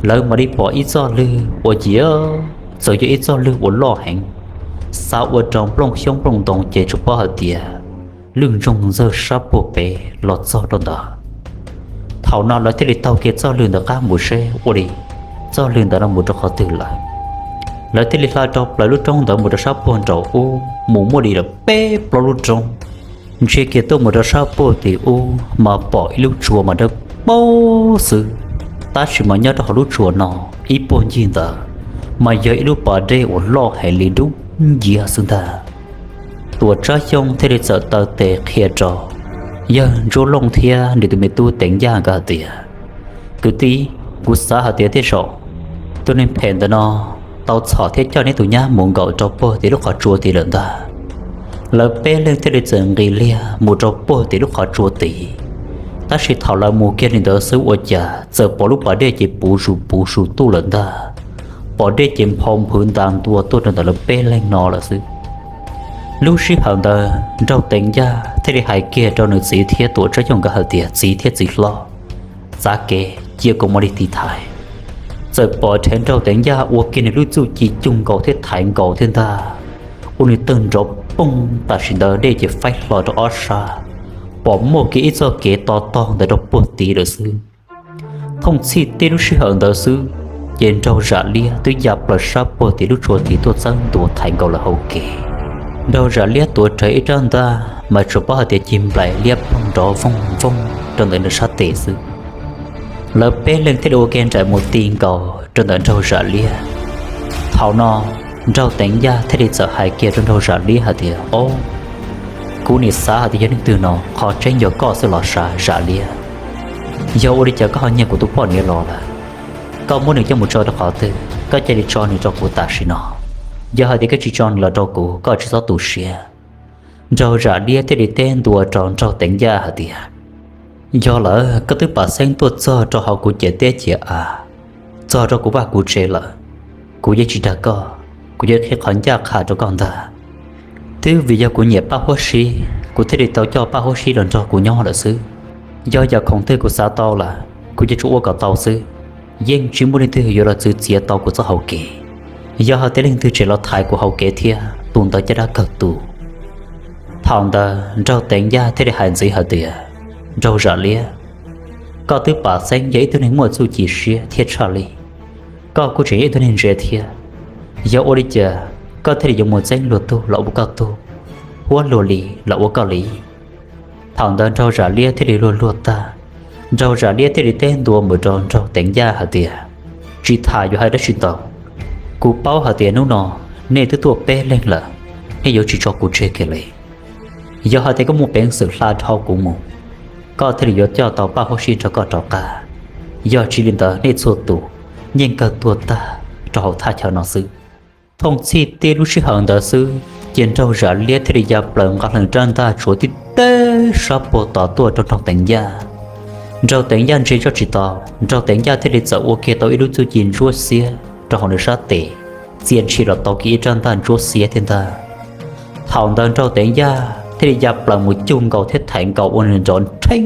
Lawv mam li pom ib txoj lwg uas yog, txawm yog ib txoj lwg uas loj heev, xav ua rau nplooj xyoob nplooj ntoo ces tsuas paub hais tias lwj ntsoog ntxawg sab puag pem los txog rau ntawd. Thaum no lawv thiaj li taug kiag txoj lwg ntawd qab mus seb ua li txoj lwg ntawd no mus rau qhov twg lawm. Lawv thiaj li hla rau plaws lub roob ntawd mus rau sab puag nraum ub mus muaj li lawm peb plaub lub roob. Ntsia kiag tuaj mus rau sab puag tim ub mas pom ib lub tsua mas dawb paug xwb, tab sis mas nyob rau hauv lub tsua no ib puag ncig ntawd mas yog ib lub pas dej uas loj heev li dub nciab xwb ntag. Tuam Tsab Xyooj thiaj li txawm taw tes qhia rau yawg Ntsuab Looj thiab nws tus me tub Teev Yaj nkawd hais tias, kwv tij, kuv xav hais tias tej zaum tus neeg phem ntawm no tau txhom thiab coj neb tus nyab mus nkaum rau puag tim lub qhov tsua tid lawm ntag. Lawv peb leeg thiaj li txawm nqis liag mus rau puag tim lub qhov tsua tid. Tab sis thaum lawv mus kiag li ntawd xwb ua cas txawm pom lub pas dej ces puv zus puv zus tuaj lawm ntag. Pom dej ces nphau nphwv ntas ntua tuaj rau ntawm lawv peb leeg no lawm xwb. Lub sij hawm ntawd nraug Teev Yaj thiaj li hais kiag rau nws txiv thiab Tuam Tsab Xyooj nkawd hais tias, txiv thiab txiv hlob, txav kev cia kuv mam li tiv thaiv. Txawm pom rhev nraug Teev Yaj ua kiag nws lub txuj ci cuj nkaus thiab thaiv nkaus thiab ntag, ua nws tawg nrov poog tam sim ntawd dej ces faib hlo rau ob sab, pom muaj kiag ib txoj kev to taug ntawd rau puag tid lawm xwb. Thooj txhij tib lub sij hawm ntawd xwb, ces nraug Zam Liab twb ya plaws sab puag tim lub tsua tid tuaj txawb ntua thaiv nkaus lawv hauv kev. Nraug Zam Liab tuav rawv ib rab ntaj mas tsuas paub hais tias cig nplaim liab ploog nrov voog voog rau ntawm nws sab tes xwb. Lawv peb leeg thiaj li ua ke nraim mus ti nkaus rau ntawm nraug Zam Liab. Thaum no nraug Teev Yaj thiaj li txawm hais kiag rau nraug Zam Liab hais tias, o, kuv nim xav hais tias yog leej twg no, qhov tseeb yog koj xwb los sav Zam Liab. Yog ua li cas koj ho nyiag kuv tus poj niam los lawm? Koj muab nws coj mus tso rau qhov twg? Koj cia li tso nws rau kuv tam sim no. Yog hais tias koj tsis tso nws los rau kuv, koj tsis txhob tu siab. Nraug Zam Liab thiaj li teb ntua rau nraug Teev Yaj hais tias, Yog lawm, koj twb pam xeeb tuaj txog rau hauv kuv ciam teb ciam av, txog rau kuv vaj kuv tsev lawm, kuv yeej tsis dag koj, kuv yuav qhib qhov ncaj qha rau koj ntag. Twb vim yog kuv nyiam Paj Huab Sib, kuv thiaj li tau coj Paj Huab Sib los nrog kuv nyob lawm xwb. Yog yam khoom twg kuv xav tau lawm, kuv yeej tsuas ua kom tau xwb. Yeej tsis muaj leej twg yuav los txwv txiav tau kuv txoj hau kev. Yog hais tias leej twg tseem los thaiv kuv hau kev thiab, tus ntawd caj dab kawg tus. Thaum ntawd Nraug Teev Yaj thiaj li hais ntxiv hais tias, Nraug Zam Liab, koj twb pam xeeb yog ib tug neeg muaj txuj ci siab thiab tshaj lij. Koj kuj tseem yog ib tug neeg ntse thiab. Yog ua li cas koj thiaj li yuav mus txeeb luag tug los ua koj tug, huab luag li los ua koj li? Thaum ntawd Nraug Zam Liab thiaj li luag luag tag. Nraug Zam Liab thiaj li teb ntua mus rau Nraug Teev Yaj hais tias, Tsis tham yuav hais dab tsi ntau. Kuv paub hais tias hnub no nej twb tuaj peb leeg lawm, nej yuav tsis tso kuv tseg kiag li. Yog hais tias koj muaj peev xwm hla dhau kuv mus, koj thiaj li yuav coj tau Paj Huab Sib nrog koj rov qab. Yog tsis li ntawd nej txhua tus yeej kawg tuag tag rau hauv thaj chaw no xwb. Thooj txhij tib lub sij hawm ntawd xwb, ces Nraug Zam Liab thiaj li ya plaws nqa hlo rab ntaj tsuav tib teg sab puag tom tuaj rau Nraug Teev Yaj. Nraug Teev Yaj ntsia zoj tsis tau, Nraug Teev Yaj thiaj li txawm ua kiag tau ib lub txuj ci ntsuab xiab rau hauv nws sab tes, txia ntshis los tau kiag ib rab ntaj ntsuab xiab thiab ntag. Thaum ntawd Nraug Teev Yaj thiaj li ya plaws mus cug nkaus thiab thaiv nkaus ua nws nrov nrheeb.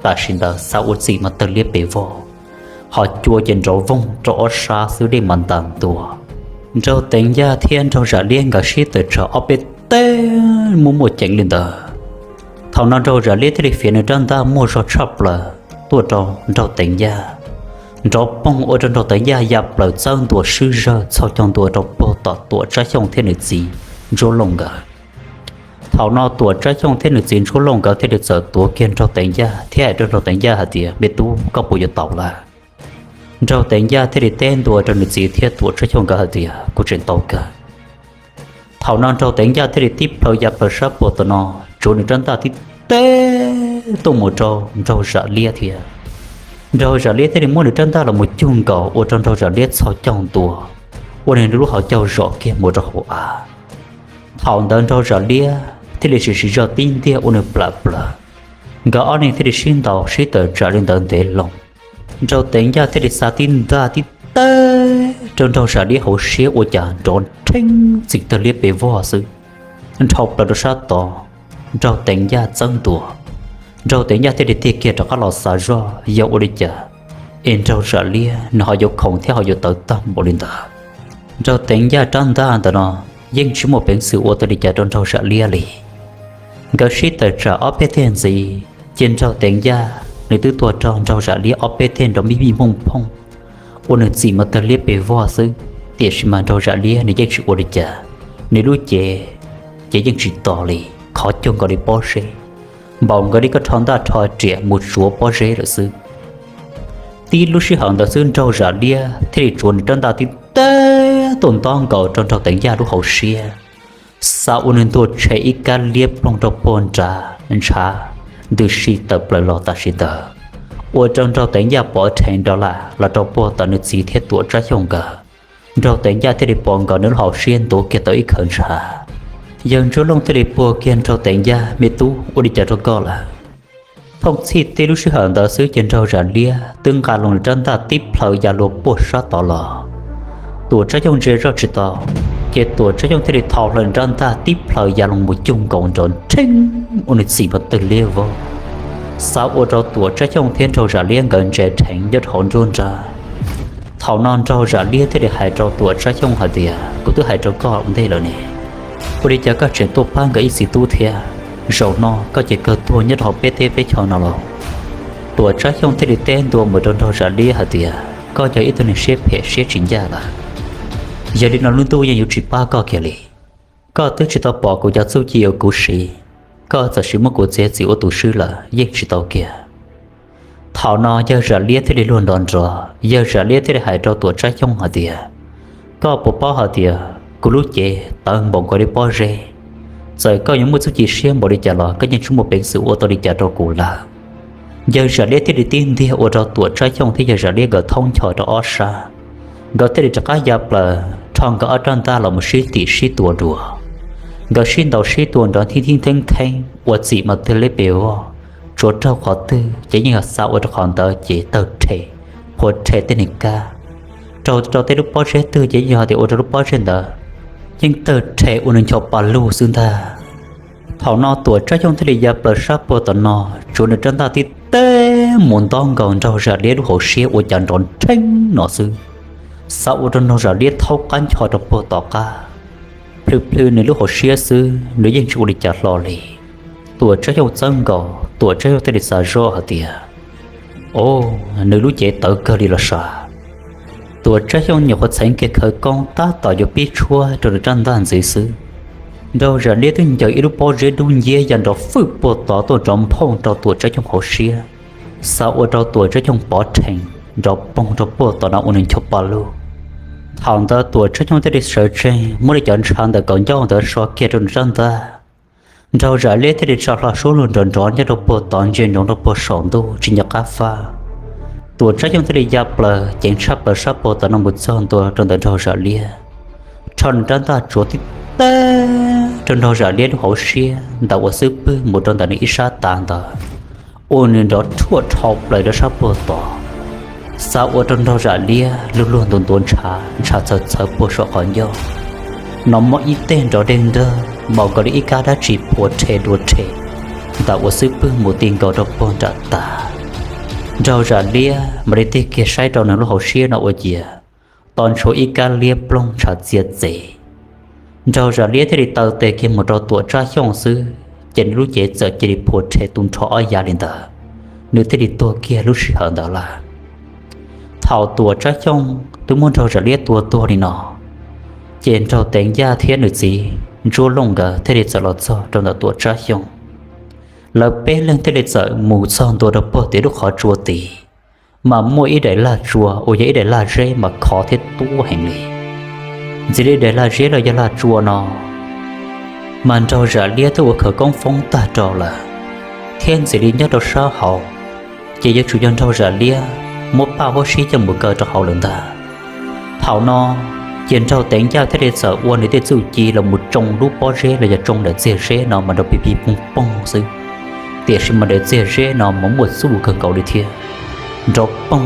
Tam sim ntawd xav ua txim mas tawg liab pes vog, ho cua ces nrov voog rau ob sab xwb dej mas ntas ntua. Nraug Teev Yaj thiab Nraug Zam Liab nkawd sib tawm tsam ob peb teg muaj muaj ceev li ntawd. Thaum no Nraug Zam Liab thiaj li fiav nws rab ntaj muaj zog tshaj plaws tuaj rau Nraug Teev Yaj, nrov poog ua rau Nraug Teev Yaj ya plaws txawb ntua swb zawg txhos caug ntua rau puag tom Tuam Tsab Xyooj thiab nws txiv Ntsuab Looj nkawd. Thaum no Tuam Tsab Xyooj thiab nws txiv Ntsuab Looj nkawd thiaj li txawm tuav kiag Nraug Teev Yaj thiab hais rau Nraug Teev Yaj hais tias, Me tub, koj puas yuav tau lawm? Nraug Teev Yaj thiaj li teb ntua rau nws txiv thiab Tuam Tsab Xyooj nkawd hais tias, Kuv tseem tau kawg. Thaum no Nraug Teev Yaj thiaj li tib plhaw ya plaws sab puag tom no, tsuav nws rab ntaj tib teg tuaj mus rau Nraug Zam Liab thiab. Nraug Zam Liab thiaj li muab nws rab ntaj los mus cug nkaus ua rau Nraug Zam Liab txhos caug ntua, ua nws lub hauv caug zom kiag mus rau hauv av. Thaum ntawd Nraug Zam Liab thiaj li sim siv zog tib ntiag ua nws plam plaws. Nkawd ob leeg thiaj li sib ntaus sib tawm tsam li ntawd ntev loo. Nraug Teev Yaj thiaj li xa tib ntaj tib teg rau Nraug Zam Liab hauv siab ua cas nrov nrheeb txim tawg liab pes vog xwb. Nrhau plaws rau sab tod, Nraug Teev Yaj txawb ntua. Nraug Teev Yaj thiaj li tig kiag rov qab los xav zoj yog ua li cas es Nraug Zam Liab nws ho yuav khoom thiab ho yuav tawv tag npaum li ntawd. Nraug Teev Yaj rab ntaj ntawm no yeej tsis muaj peev xwm ua tau li cas rau Nraug Zam Liab li. Nkawd sib tawm tsam ob peb teg ntxiv, ces Nraug Teev Yaj nws twb tua raug Nraug Zam Liab ob peb teg nrov mij mij phooj phooj, ua nws txim mas tawg liab pes vog xwb, tiam sis mas Nraug Zam Liab nws yeej tsis ua li cas, nws lub cev ces yeej tsis to li, qhov cuag nkaus li pob zeb, npaum nkaus li koj rho ntaj rho riam mus tsuav pob zeb lawm xwb. Tib lub sij hawm ntawd xwb Nraug Zam Liab thiaj li tsuav nws rab ntaj tib teg tuaj ntob nkaus rau Nraug Teev Yaj lub hauv siab, xa ua nws ntuag tshe ib kab liab ploog rau puag nrad ntshav, ntws si tawm plaws los tam sim ntawd, ua rau Nraug Teev Yaj pov rhees nrov lam los rau puag tom nws txiv thiab Tuam Tsab Xyooj nkawd. Nraug Teev Yaj thiaj li pom nkawd nws lub hauv siab ntuav kiag tau ib khawv ntshav. Yawg Ntsuab Looj thiaj li puag kiag Nraug Teev Yaj, Me tub, ua li cas rau koj lawm? Thooj txhij tib lub sij hawm ntawd xwb ces Nraug Zam Liab twb nqa loo nws rab ntaj tib plhaw ya luag puag sab tod los. Tuam Tsab Xyooj ntsia zoj tsis tau, ces Tuam Tsab Xyooj thiaj li thau hlo nws rab ntaj tib plhaw ya loo mus cug nkaus nrov nrheeb ua nws txim mas tawg liab vog, xa ua rau Tuam Tsab Xyooj thiab Nraug Zam Liab nkawd ntse rheev nyob rau hauv nruab nrab. Thaum no Nraug Zam Liab thiaj li hais rau Tuam Tsab Xyooj hais tias, Kuv twb hais rau koj ua ntej lawm ne, ua li cas koj tseem tuaj pab nkawd ib txiv tub thiab? Zaum no koj ces kawg tuag nyob rau hauv peb teb peb chaw no lauj. Tuam Tsab Xyooj thiaj li teb ntua mus rau Nraug Zam Liab hais tias, Koj yog ib tug neeg siab phem siab tsis ncaj lawm. Yog li no lub ntuj yeej yuav tsis pab koj kiag li. Koj twb tsis tau pom kuv cov txuj ci uas kuv siv, koj txawm sim muab kuv txiav txim ua tus swb lawm yeej tsis tau kiag. Thaum no yawg Zam Liab thiaj li luag nrov nrov, yawg Zam Liab thiaj li hais rau Tuam Tsab Xyooj hais tias, Koj puas paub hais tias kuv lub cev tawv npaum nkaus li pob zeb? Txawm koj yuav muaj txuj ci siab npaum li cas los koj yeej tsis muaj peev xwm ua tau li cas rau kuv lawm. Yawg Zam Liab thiaj li tib ntiag ua rau Tuam Tsab Xyooj thiab yawg Zam Liab nkawd thoob ncho rau ob sab. Nkawd thiaj li rov qab ya plaws rho nkawd ob rab ntaj los mus sib tim sib tua dua. Nkawd sib ntaus sib tua nrov thib thib theeb theeb ua txim mas tawg liab pes vog, tsuav raug qhov twg ces yeej yog xa ua rau qhov ntawd ces tawg rhe, qhuav rhe tej neeg kab. Raug rau tej lub pob zeb twg ces yeej yog tias ua rau lub pob zeb ntawd yeej tawg rhe ua nws ncho pa lug xwb ntag. Thaum no Tuam Tsab Xyooj thiaj li ya plaws sab puag tom no, tsuav nws rab ntaj tib teb mus ntob nkaus nraug Zam Liab lub hauv siab ua cas nrov nrheeb no xwb, xa ua rau nraug Zam Liab thaub qab ncho rau puag tom qab. Plhws plhws nws lub hauv siab xwb, nws yeej tsis ua li cas hlo li. Tuam Tsab Xyooj txawb nkaus, Tuam Tsab Xyooj thiaj li xav zoj hais tias, o, nws lub cev tawv kawg li los sav. Tuam Tsab Xyooj nyuam qhuav txheev kiag khawv koob tab tom yuav pib tshuab rau nws rab ntaj ntxiv xwb, nraug Zam Liab twb ncaws ib lub pob zeb dub nciab ya nrov fwj puag tod tuaj nrov nphooj rau Tuam Tsab Xyooj hauv siab, xa ua rau Tuam Tsab Xyooj pov rhees nrov poog rau puag tom no ua nws ncho pa lug. Thaum ntawd Tuam Tsab Xyooj thiaj li sawv tsees muab li cov ntshav ntawm kaum ncauj ntawd so kiag rau nws rab ntaj. Nraug Zam Liab thiaj li tsa hlo suab lug nrov nrov nyob rau puag tod ntsia ntsoov rau puag saum ntuj tsis nco qab faj. Tuam Tsab Xyooj thiaj li ya plaws ceev tshaj plaws sab puag tom no mus txog ntua rau ntawm nraug Zam Liab, rho nws rab ntaj tsuav tib teb rau nraug Zam Liab lub hauv siab ntawm uas xub pwg mus rau ntawm nws ib sab tav ntawd, ua nws nrov rhuaj rhau plaws rau sab puag tod, xa ua rau nraug Zam Liab lug luag ntuav ntuav ntshav, ntshav txhawv txhawv puag saum qhov ncauj. No muab ib teg nrov deg nrawg npaum nkaus li ib kab dab tsi phuav rhe dua rhe ntawm uas xub pwg mus ti nkaus rau puag nram tas. Nraug Zam Liab mam li tig kiag saib rau nws lub hauv siab no ua ciav to ntshuav ib kab liab ploog ntshav txiav txev. Nraug Zam Liab thiaj li taw tes kiag mus rau Tuam Tsab Xyooj xwb ces nws lub cev txawm cia li phuav rhe tu nrho ob yav li ntawd, nws thiaj li tuag kiag lub sij hawm ntawd lawm. Thaum Tuam Tsab Xyooj twb muab nraug Zam Liab tua tuag li no, ces nraug Teev Yaj thiab nws txiv Ntsuab Looj nkawd thiaj li txawm los txog rau ntawm Tuam Tsab Xyooj. Lawv peb leeg thiaj li txawm mus txog ntua rau puag tim lub qhov tsua tid, mas muaj ib daim lag tsua uas yog ib daim lag zeb mas khov thiab tuab heev li. Ntxim li daim lag zeb los yog lag tsua no mas nraug Zam Liab twb ua khawv koob foob tag rau lawm, thiab ntxim li nyob rau sab hauv ces yuav tsum yog nraug Zam Liab muab Paj Huab Sib coj mus kaw rau hauv lawm ntag. Thaum no ces nraug Teev Yaj thiaj li txawm ua nws tej txuj ci los mus tsoo lub pob zeb los yog tsoo daim txiag zeb no mas nrov pig pig poog poog xwb, tiam sis mas daim txiag zeb no mas muaj txuj kawg nkaus li thiab, nrov poog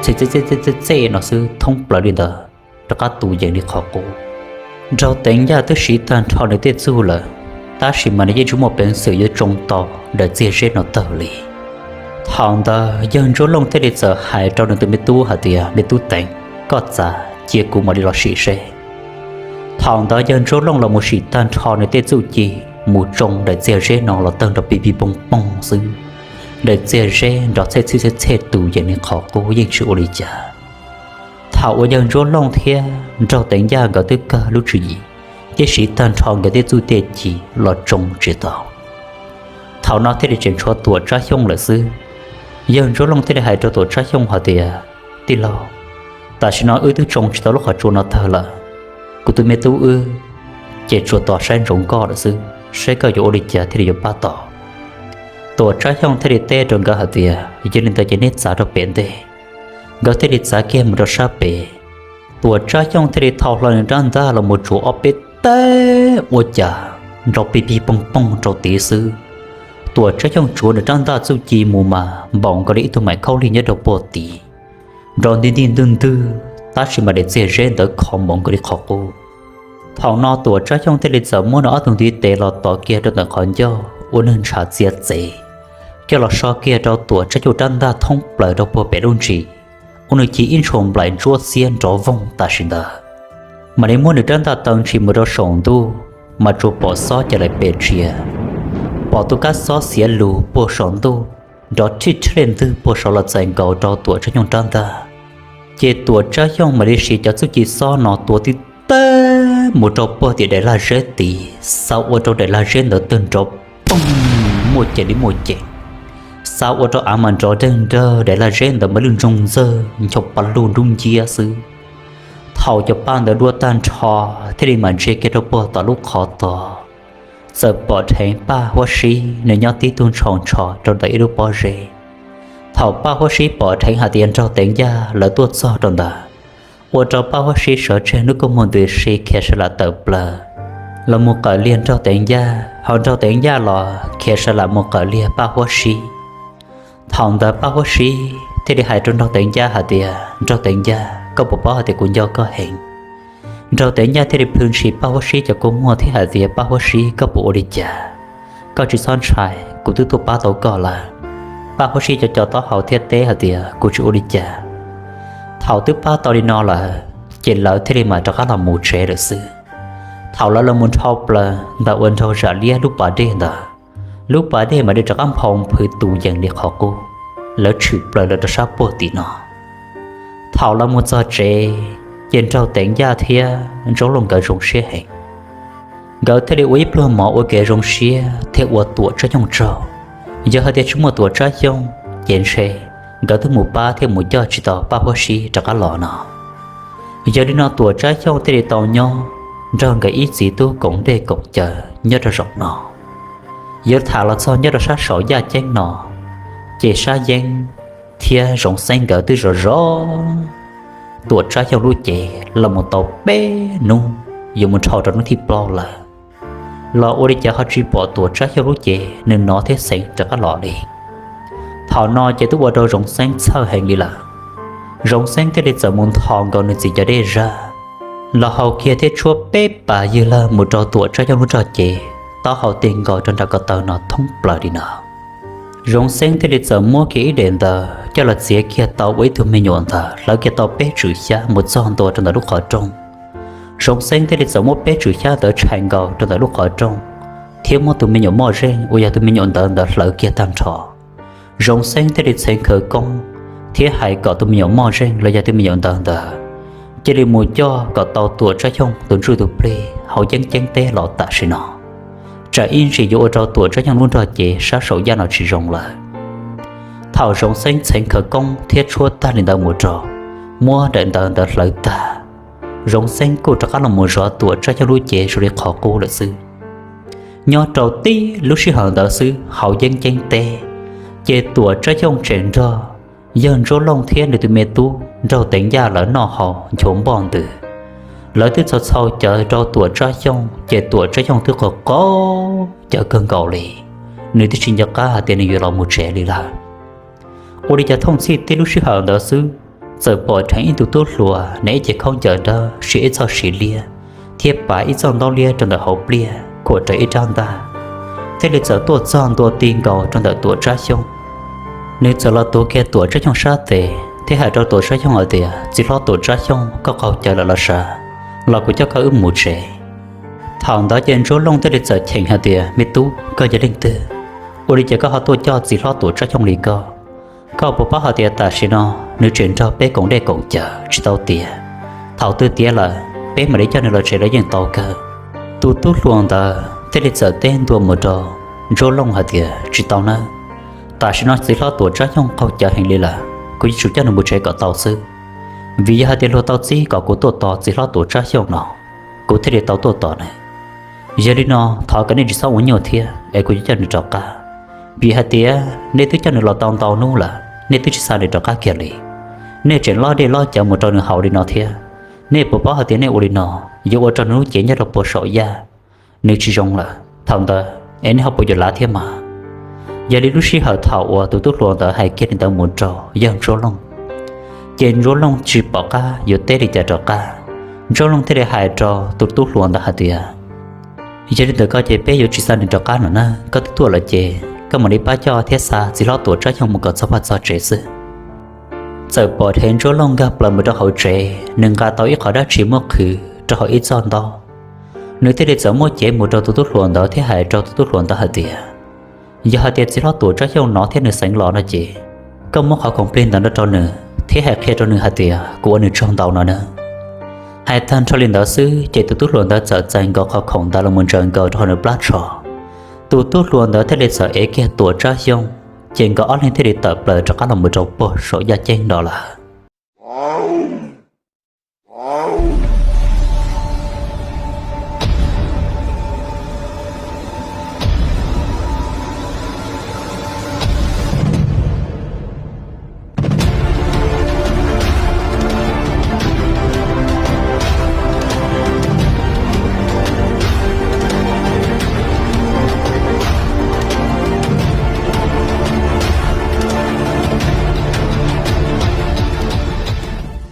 txej txej txej no xwb thoob plaws li ntawd rov qab tu yees li qhov qub. Nraug Teev Yaj twb siv tag nrho nws tej txuj lawm, tab sis mas nws yeej tsis muaj peev xwm yuav tsoo tau daim txiag zeb no tawg li. Thaum ntawd yawg Ntsuab Looj thiaj li txawm hais rau nws tus me tub hais tias, Me tub Teev, koj txav cia kuv mam li los sim seb. Thaum ntawd yawg Ntsuab Looj los mus sim tag nrho nws tej txuj ci mus tsoo daim txiag zeb no los tawg nrov pig pig poog poog xwb, daim txiag zeb nrov txhej txhij txhej txhej tus yees li qhov qub yeej tsis ua li cas. Thaum uas yawg Ntsuab Looj thiab nraug Teev Yaj nkawd twb kawg lub tswv yim thiab siv tag nrho nkawd tej txuj tej ci los tsoo tsis tau, thaum no thiaj li tseem tshuav Tuam Tsab Xyooj lawm xwb. Yawg Ntsuab Looj thiaj li hais rau Tuam Tsab Xyooj hais tias, Tij laug, tam sim no wb twb tsoo tsis tau lub qhov tsua no tawg lawm, kuv tus me tub wb ces tsuas tos saib ntsoov koj lawm xwb, saib koj yuav ua li cas thiaj li yuav pab tau. Tuam Tsab Xyooj thiaj li teb rau nkawd hais tias, Yog li ntawd ces neb txav rau pem ntej. Nkawd thiaj li txav kiag mus rau sab pem. Tuam Tsab Xyooj thiaj li thau hlo nws rab ntaj los mus tsuav ob peb teg ua cas nrov pig pig poog poog rau tid xwb. Tuam Tsab Xyooj tsuav nws rab ntaj txuj ci mus mas npaum nkaus li ib tug maim khaub lig nyob rau puag tid, nrov ntig ntig ntwg ntwg, tab sis mas daim txiag zeb ntawd khov npaum nkaus li qhov qub. Thaum no Tuam Tsab Xyooj thiaj li txawm muab nws ob tug ntiv tes los tos kiag rau ntawm qhov ncauj ua neeg ntshav txiav txev, coj los so kiag rau Tuam Tsab Xyooj rab ntaj thoob plaws rau puag pem lub ntsis, ua nws ci ib ntshua nplaim ntsuab xiab nrov voog tam sim ntawd. Mam li muab nws rab ntaj taw ntshis mus rau saum ntuj, mas tsuas pom xob ca lais pes tsia, pom tus kab xob xiav lus puag saum ntuj, nrov rhij rhej ntwg puag saud los txais nkaus rau Tuam Tsab Xyooj rab ntaj. Ces Tuam Tsab Xyooj mam li siv cov txuj ci xob no tua tib teg mus rau puag tim daim lag zeb tid, xa ua rau daim lag zeb ntawd tawg nrov poog, muaj ceem li muaj ceem, xa ua rau av mas nrov deeg nrawg, daim lag zeb ntawd mas lwj ntsoog ntxawg ncho pa lug nrub nciab xwb. Thaum cov pa ntawd dua tag nrho, thiaj li mam ntsia kiag rau puag tom lub qhov tod, txawm pom dheev Paj Huab Sib nws nyob tib tug ntshaus ntsho rau ntawm ib lub pob zeb. Thaum Paj Huab Sib pom dheev hais tias nraug Teev Yaj lawv tuaj txog rau ntawd, ua rau Paj Huab Sib sawv tseg hnub kawg muag ntws si khiav sa lam tawm plaws los mus qawm liag nraug Teev Yaj, ho nraug Teev Yaj los khiav sa lam mus qawm liag Paj Huab Sib. Thaum ntawd Paj Huab Sib thiaj li hais rau Nraug Teev Ncaj hais tias, Nraug Teev Ncaj, koj puas paub hais tias kuv nco koj heev? Nraug Teev Ncaj thiaj li plhws ntshis Paj Huab Sib cov kua muag thiab hais tias, Paj Huab Sib, koj puas ua li cas? Koj tsis txhob ntshai, kuv twb tuaj pab tau koj lawm. Paj Huab Sib cov co taub hau thiaj teb hais tias, Kuv tsis ua li cas. Thaum twb pab tau li no lawm, ces lawv thiaj li mam rov qab los mus tsev lawm xwb. Thaum lawv los mus nrhau plaws ntawm uas nraug zam liab lub pas dej ntawd, lub pas dej mam li rov qab nphau nphwv tus yees li qhov qub, lawv tshwm plaws lawm rau sab puag tim no. Thaum los mus txog tsev, ces Nraug Teev Ncaj thiab Ntsuab Looj nkawd zoo siab heev. Nkawd thiaj li ua ib pluag mov ua kev zoo siab thiab ua Tuam Tsab Xyooj tsaug. Yog hais tias tsis muaj Tuam Tsab Xyooj, ces ntshe nkawd twb mus pab thiab mus coj tsis tau Paj Huab Sib rov qab los no. Yog li no Tuam Tsab Xyooj thiaj li tau nyob nrog nkawd ib txiv tub koom dej koom cawv nyob rau zaum no. Yuav tham los txog nyob rau sab saum yaj ceeb no, ces Sab Yeeb thiab Zoov Xeeb nkawd twb zov zov Tuam Tsab Xyooj lub cev los mus tau peb hnub, yuav mus dhau rau hnub thib plaub lawm, los ua li cas ho tsis pom Tuam Tsab Xyooj lub cev nws nov thiab xeev rov qab los li. Thaum no ces twb ua rau Zoov Xeeb txhawj heev li lawm. Zoov Xeeb thiaj li txawm mus nthos nkaus nws txiv cov dej zaj los haus kiag thiab tshuab peb pas ywg lawg mus rau Tuam Tsab Xyooj lub rog cev, taub hau tig nkaus rau nram ko taw no thoob plaws li no. Zoov Xeeb thiaj li txawm muab kiag ib daim ntawv coj los txiav kiag tau ua ib tug me nyuam ntawd hlawv kiag tau peb tswm xyab mus txog ntua rau ntawm lub qhov rooj. Zoov Xeeb thiaj li txawm muab peb tswm xyab ntawd tshais nkaus rau ntawm lub qhov rooj, thiab muab tus me nyuam moj zeej uas yog tus me nyuam ntawd ntawd hlawv kiag tag nrho. Zoov Xeeb thiaj li txheev khawv koob thiab hais kom tus me nyuam moj zeej los yog tus me nyuam ntawd ntawd cia li mus coj kom tau Tuam Tsab Xyooj tus ntsuj tus plig hauv Yeeb Ceeb teb los tam sim no, tsam ib ntsis yuav ua rau Tuam Tsab Xyooj lub nrog cev sab saum yaj no tsis zoo lawm. Thaum Zoov Xeeb txheev khawv koob thiab tshuab tag li ntawd mus rau, muab daim ntawv ntawd hlawv tag, Zoov Xeeb kuj rov qab los mus zov Tuam Tsab Xyooj lub cev zoo li qhov qub lawm xwb. Nyob rau tib lub sij hawm ntawd xwb hauv Yeeb Ceeb teb, ces Tuam Tsab Xyooj tseem nrog yawg Ntsuab Looj thiab nws tus me tub Nraug Teev Ncaj lawv noj haus nchuav npoj ntws. Lawv twb txhau txhau cawv rau Tuam Tsab Xyooj ces Tuam Tsab Xyooj twb qaug qaug cawv kawg nkaus li, nws twb tsis nco qab hais tias nws yuav los mus tsev li lawm. Ua li cas thooj txhij tib lub sij hawm ntawd xwb, txawm pom dheev ib tug tub hluas hnav ib ce khaub ncaws dawb, siv ib txoj siv liab thiab pav ib txoj ntaub liab rau ntawm hauv pliaj khuam rawv ib rab ntaj, thiaj li txawm tuaj txog ntua ti nkaus rau ntawm Tuam Tsab Xyooj. Nws txawm los tuav kiag Tuam Tsab Xyooj sab tes thiab hais rau Tuam Tsab Xyooj hais tias, Txiv hlob Tuam Tsab Xyooj, koj qaug cawv lawm los sav? Los kuv coj koj wb mus tsev. Thaum ntawd ces Ntsuab Looj thiaj li txawm cheem hais tias, Me tub, koj yog leej twg? Ua li cas koj ho tuaj coj txiv hlob Tuam Tsab Xyooj li ko? Koj puas paub hais tias tam sim no nws tseem nrog peb koom dej koom cawv tsis tau tiav. Thaum twg tiav lawm peb mam li coj nws los tsev los yeej tau kawg. Tus tub hluas ntawd thiaj li txawm teb ntua mus rau Ntsuab Looj hais tias, Tsis tau nawb. Tam sim no txiv hlob Tuam Tsab Xyooj qaug cawv heev li lawm, kuv yuav tsum coj nws mus tsev kom tau xwb. Vim yog hais tias luag tau txib kom kuv tuaj tos txiv hlob Tuam Tsab Xyooj no, kuv thiaj li tau tuaj tos nws. Yog li no thov kom nej tsis txhob ua nyuaj thiab es kuv yuav coj nws rov qab. Vim hais tias nej twb coj nws los tau ntau hnub lawm, nej twb tsis xa nws rov qab kiag li. Nej tseem lob dej lob cawv mus rau nws haus li no thiab. Nej puas paub hais tias nej ua li no yuav ua rau nws lub cev nyob rau puag saum yaj, nws tsis zoo lawm. Thaum ntawd es nej ho puas yuav lav thiab mas? Yog li lub sij hawm thaum uas tus tub hluas ntawd hais kiag li ntawd mus rau yawg Ntsuab Looj, ces Ntsuab Looj tsis pom qab yuav teb li cas rov qab. Ntsuab Looj thiaj li hais rau tus tub hluas ntawd hais tias, Yog li ntawd koj ces peb yuav tsis xa nws rov qab no na, koj twb tuaj lawm ces koj mam li pab coj thiab xa txiv hlob Tuam Tsab Xyooj mus kom txog pag txog tsev xwb. Txawm pom dheev Ntsuab Looj nkag plaws mus rau hauv tsev, nws nqa tau ib qho dab tsi muab qhwv rau hauv ib txoj ntaub. Nws thiaj li txawm muab cev mus rau tus tub hluas ntawd thiab hais rau tus tub hluas ntawd hais tias, Yog hais tias txiv hlob Tuam Tsab Xyooj no thiab nws xeev los no ces koj muab qhov khoom plig ntawd no rau nws thiab hais qhia rau nws hais tias kuv ua nws tsaug ntau no na. Hais tag nrho li ntawd xwb ces tus tub hluas ntawd txawm txais nkaus qhov khoom ntawd los mus ntsaws nkaus rau hauv nws plab tsho. Tus tub hluas ntawd thiaj li txawm ev kiag Tuam Tsab Xyooj, ces nkawd ob leeg thiaj li tawm plaws rov qab los mus rau puag saum yaj ceeb no lawm.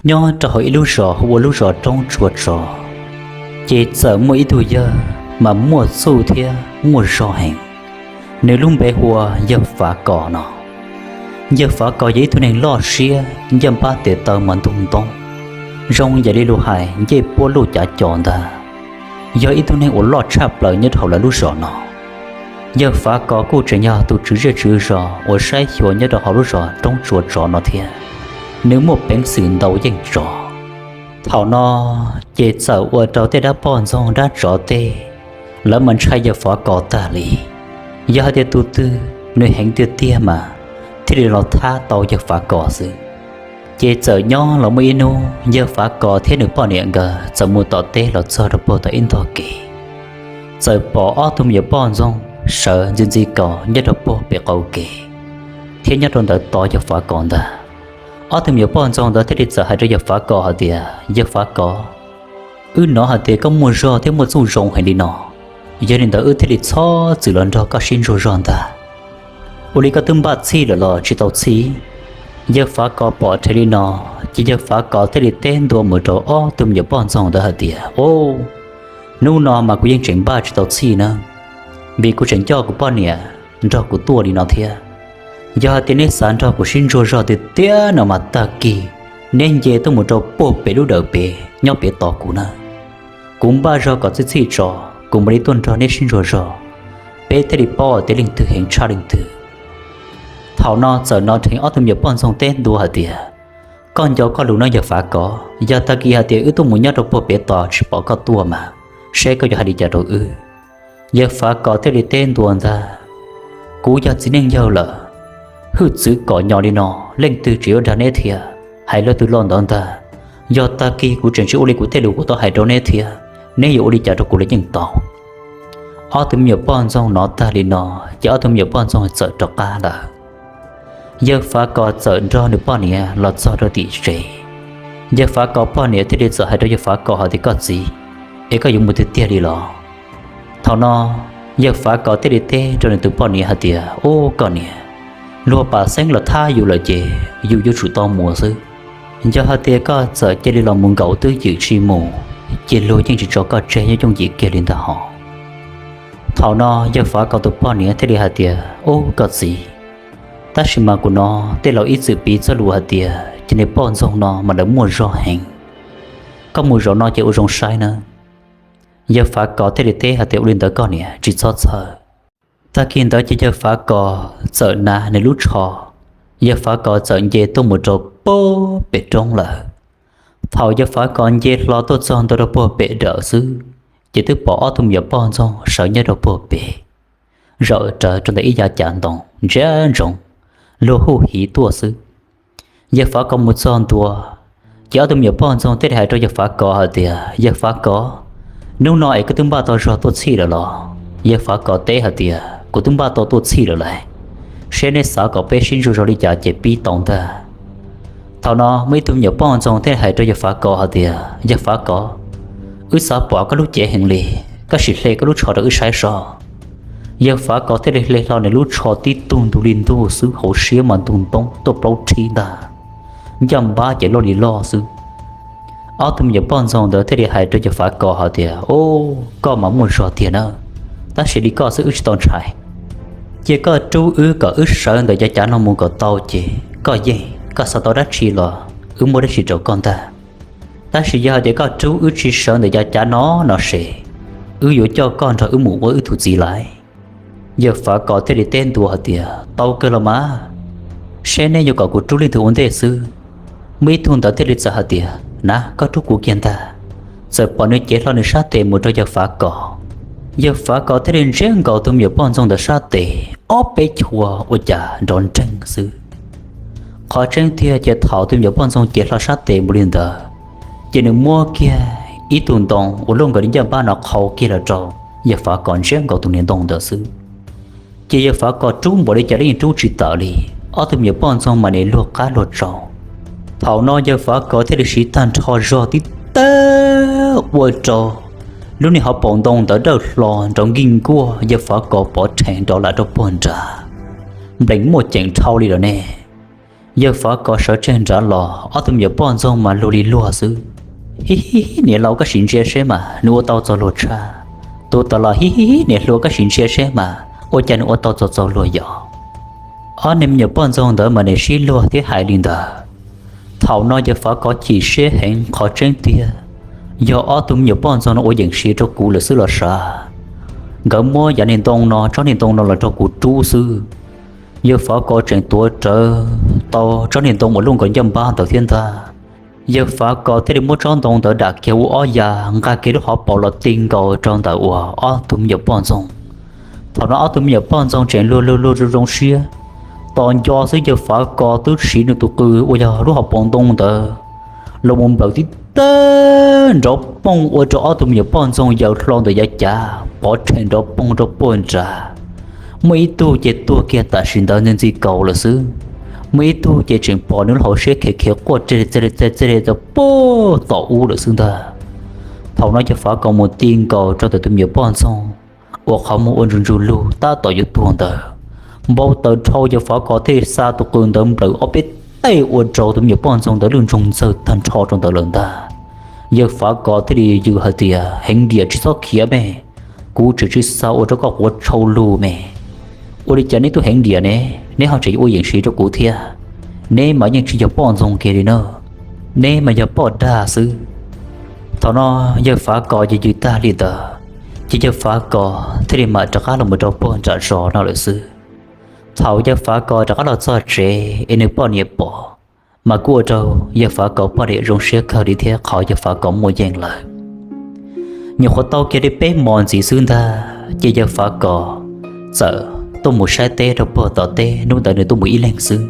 Nyob rau hauv ib lub zos hu ua lub zos Roob Tsua Tsov, ces txawm muaj ib tug yawg mas muaj txuj thiab muaj zog heev. Nws lub npe hu ua yawg Fav Kos no. Yawg Fav Kos yog ib tug neeg loj siab, ncej npab tes taw mas ntug ntoob, zoo yam li lus hais ncej puab luj cav cos ntag. Yog ib tug neeg uas loj tshaj plaws nyob rau hauv lawv lub zos no. Yawg Fav Kos kuj tseem yog tus tswv zej tswv zos uas saib xyuas nyob rau hauv lub zos Roob Tsua Tsov no thiab. Nws muaj peev xwm ntau yeej tsov. Thaum no ces txawm ua rau tej dab poj ntxoog dab tsov tej, lawv mas ntshai yawg Fav Kos tag li. Yog hais tias tus twg nws heev tiag tiag mas thiaj li los thab tau yawg Fav Kos xwb. Ces txawm nyob los muaj ib hnub yawg Fav Kos thiab nws poj niam nkawd txawm mus tom teb los txog rau puag tom ib ntog kev, txawm pom ob tug me nyuam poj ntxoog sawv ntxi ntxi kos nyob rau puag pem qaum kev, thiab nyob rau ntawd tos yawg Fav Kos ntag. Ob tug me nyuam poj ntxoog ntawd thiaj li txawm hais rau yawg Fav Kos hais tias, Yawg Fav Kos, wb hnov hais tias koj muaj zog thiab muaj txuj zoo heev li no, yog li ntawd wb thiaj li txhob txwm los nrog koj sib ntsuas zog ntag. Ua li koj twb npaj txhij lawm los tsis tau txhij? Yawg Fav Kos pom rhe li no, ces yawg Fav Kos thiaj li teb ntua mus rau ob tug me nyuam poj ntxoog ntawd hais tias, Ub, hnub no mas kuv yeej tseem npaj tsis tau txhij na, vim kuv tseem coj kuv poj niam nrog kuv tuaj li no thiab. Yog hais tias neb xav nrog kuv sib ntsuas zog tiag tiag no mas tag kis neb nce tuaj mus rau puag pem lub dawm pem nyob pem tos kuv na. Kuv npaj zog kom txhij txhij tso, kuv mam li tuaj nrog neb sib ntsuas zog, peb thiaj li paub tias leej twg heev tshaj leej twg. Thaum no txawm hnov dheev ob tug me nyuam poj ntxoog teb ntua hais tias, Koj nco koj lus no yawg Fav Kos, yog tag kis hais tias wb tuaj mus nyob rau puag pem tos tsis pom koj tuaj mas, seb koj yuav hais li cas rau wb? Yawg Fav Kos thiaj li teb ntua ntag, Kuv yog txiv neej yawg lawm, hwj txwv kom nyo li no, leej twg tseem yuav dag neb thiab? Hais luag twg los ntawd ntag. Yog tag kis kuv tseem tsis ua li kuv tej lus kuv tau hais rau neb thiab, neb yuav ua li cas rau kuv los yeej tau. Ob tug me nyuam poj ntxoog hnov tag li no, ces ob tug me nyuam poj ntxoog txawm rov qab lawm. Yawg Fav Kos txawm nrog nws poj niam los txog rau tim tsev. Yawg Fav Kos poj niam thiaj li txawm hais rau yawg Fav Kos hais tias, Koj txiv, es koj yuav mus tiag tiag li los? Thaum no yawg Fav Kos thiaj li teb rau nws tus poj niam hais tias, Ub, koj niam, luag pam xeeb los thab yus lawm ces yus yuav tsum tau mus xwb. Yog hais tias koj txawm cia li los mus nkaum twj ywm tsis mus, ces luag yeej tsis tso koj tseg nyob yooj yim kiag li ntag hos. Thaum no yawg Fav Kos tus poj niam thiaj li hais tias, Ub, koj txiv, tab sis mas kuv hnov tej laus ib txwm piv txoj lus hais tias ces niag poj ntxoog no mas lawv muaj zog heev. Koj mus zaum no ces ua zoo saib nawb. Yawg Fav Kos thiaj li teb hais tias, Ua li ntawd koj niam tsis txhob txhawj. Tag kis ntawd ces yawg Fav Kos txawm hnav nws lub tsho, yawg Fav Kos txawm nce tuaj mus rau puag pem roob lawm. Thaum yawg Fav Kos nce hlo tuaj txog ntua rau puag pem dawm xwb, ces twb pom ob tug me nyuam poj ntxoog sawv nyob rau puag pem, zaum rawv rau ntawm ib yav cav ntoo ntsia ntsoov, luag hu hiv tuaj xwb. Yawg Fav Kos mus txog ntua, ces ob tug me nyuam poj ntxoog thiaj li hais rau yawg Fav Kos hais tias, Yawg Fav Kos, hnub no es koj twb npaj tau zog tuaj txhij lawm los? Yawg Fav Kos teb hais tias, Kuv twb npaj tau tuaj txhij lawm lauj, seb neb xav kom peb sib ntsuas zog li cas ces pib tau ntag. Thaum no muaj ib tug me nyuam poj ntxoog thiaj li hais rau yawg Fav Kos hais tias, Yawg Fav Kos, wb xav pom koj lub cev heev li, koj sim hle koj lub tsho rau wb saib soj. Yawg Fav Kos thiaj li hle hlo nws lub tsho tib tug ntug li ntug xwb, hauv siab mas ntug ntoob tuaj plaub rhib ntag, ncaj npab ces loj li loj xwb. Ob tug me nyuam poj ntxoog ntawd thiaj li hais rau yawg Fav Kos hais tias, Ub, koj mas muaj zog tiag na, tab sis li koj xwb wb tsis tau ntshai. Cia koj rub wb kom wb sawv ntawm yav cav no mus kom tau ces koj yeej, koj xav tau dab tsi los wb muab dab tsi rau koj ntag. Tab sis yog hais tias koj rub wb tsis sawv ntawm yav cav no no ces, wb yuav coj koj nrog wb mus ua wb tus txiv lawm. Yawg Fav Kos thiaj li teb ntua hais tias, Tau kawg los mas, seb neb yuav kom kuv rub leej twg ua ntej xwb. Muaj ib tug ntawd thiaj li txawm hais tias, Na, koj rub kuv kiag ntag. Txawm pom nws cev hlo nws sab tes mus rau yawg Fav Kos. Yawg Fav Kos thiaj li ntsiab nkaus tus me nyuam poj ntxoog ntawd sab tes ob peb chua ua cas nrov nreeg xwb. Qhov tseeb tiag ces thaum tus me nyuam poj ntxoog cev hlo sab tes mus li ntawd, ces nws muab kiag ib tug ntoo uas luaj nkaus li ncaj npab no qhau kiag los rau yawg Fav Kos ntsiab nkaus tus niag ntoo ntawd xwb. Ces yawg Fav Kos rub npaum li cas los yeej rub tsis tawm li, ob tug me nyuam poj ntxoog mas nim luag qab luag tsaus. Thaum no yawg Fav Kos thiaj li siv tag nrho zog tib tawg ua rau lub niag hauv paus ntoo ntawd dawj hlo nrov nkig nkuaj, yawg Fav Kos pov rhees nrov lam rau puag nrad. Nplees muaj ceem dhau li lawm ne. Yawg Fav Kos sawv tsees nrad los ob tug me nyuam poj ntxoog mas luag li luag xwb. Hib hib hib, niam laus koj sim ntsia seb mas nws ua tau txog luag tshaj. Tus tod los hib hib hib, niam hluas koj sim ntsia seb mas ua cas nws ua tau txog txog luag yos. Ob niag me nyuam poj ntxoog ntawd mas nim sib luag thiab hais li ntawd. Thaum no yawg Fav Kos chim siab heev, qhov tseeb tiag yog ob tug me nyuam poj ntxoog no ua yeem siv rau kuv lawm xwb los sav. Nkawd muab yav niag ntoo no, tsob niag ntoo no los rau kuv rub xwb. Yawg Fav Kos tseem tuav rawv tau tsob niag ntoo uas luj nkaus ncaj npab ntawd thiab ntag. Yawg Fav Kos thiaj li muab tsob ntoo ntawd dam kiag ua ob ya, nqa kiag lub hauv paus los ti nkaus rau ntawm uas ob tug me nyuam poj ntxoog. Thaum no ob tug me nyuam poj ntxoog tseem luag luag luag zoo zoo siab. Tos nco xwb yawg Fav Kos twb siv nws tus qws uas yog lub hauv paus ntoo ntawd los mus nplawm tib tag nrov poog ua rau ob tug me nyuam poj ntxoog yaws hlo ntawm yav cav pov rhees nrov poog rau puag nrad. Muaj ib tug ces tuag kiag tam sim ntawd ntxi ntxi kaus lawm xwb. Muaj ib tug ces tseem pom nws lub hauv siab khiav khiav quaj teg teg teg teg txog puag tom ub lawm xwb ntag. Thaum no yawg Fav Kos mus ti nkaus rau ntawm tus me nyuam poj ntxoog uas qhov muag ua ntsuj ntsuj lug tab tom yuav tuag ntawd, npau taws dhau yawg Fav Kos thiaj li xa tus qws ntawd nplawm ob peb teg ua rau tus me nyuam poj ntxoog ntawd lub ntsug ntxawg tag nrho rau ntawd lawm ntag. Yawg Fav Kos thiaj li yws hais tias, Heev Diam, tsis txhob khiav me, kuv tseem tsis xa ua rau koj quav tshau lug me. Ua li cas neb twb heev diam ne, neb ho tseem yuav ua yeem siv rau kuv thiab? Neb mas yeej tsis yog poj ntxoog kiag li na, neb mas yog poj dag xwb. Thaum no yawg Fav Kos yws yws tag li ntawd, ces yawg Fav Kos thiaj li mam rov qab los mus rau puag nram zos no lawm xwb. Thaum yawg Fav Kos rov qab los txog tsev es nws poj niam pom, mas kuj ua rau yawg Fav Kos poj niam zoo siab kawg li thiab qhov yawg Fav Kos muaj yeej lawm. Nyuam qhuav tau kiag li peb hmos ntxiv xwb ntag ces yawg Fav Kos txawm tuaj mus saib teb rau puag tom teb, hnub ntawd nws tuaj mus ib leeg xwb.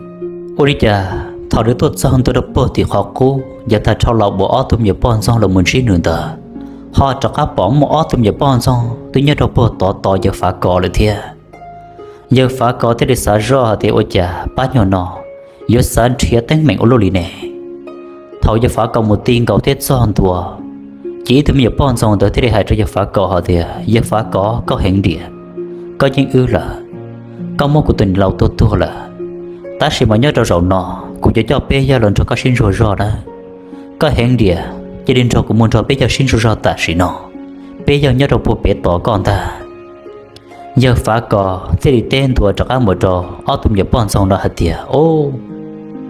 Ua li cas thaum nws tuaj txog ntua rau puag tim qhov qub, yav tag dhau los uas ob tug me nyuam poj ntxoog los mus ntsib nws ntawd, ho rov qab pom muaj ob tug me nyuam poj ntxoog twb nyob rau puag tod tos yawg Fav Kos lawm thiab. Yawg Fav Kos thiaj li xav zoj hais tias, Ua cas pab nyuag no yuav xav nrhiav teeb meem ua luaj li ne? Thaum yawg Fav Kos mus ti nkaus thiab txog ntua, ces ib tug me nyuam poj ntxoog ntawd thiaj li hais rau yawg Fav Kos hais tias, Yawg Fav Kos, koj heev diam, koj yeej wb lawm, koj muab kuv tus niam laus tua tuag lawm, tab sis mas nyob rau zaum no kuv yuav coj peb yawg los nrog koj sib ntsuas zog nawb. Koj heev diam, cia li nrog kuv mus nrog peb yawg sib ntsuas zog tam sim no, peb yawg nyob rau puag pem tos koj ntag. Yawg Fav Kos thiaj li teb ntua rov qab mus rau ob tug me nyuam poj ntxoog no hais tias, Au,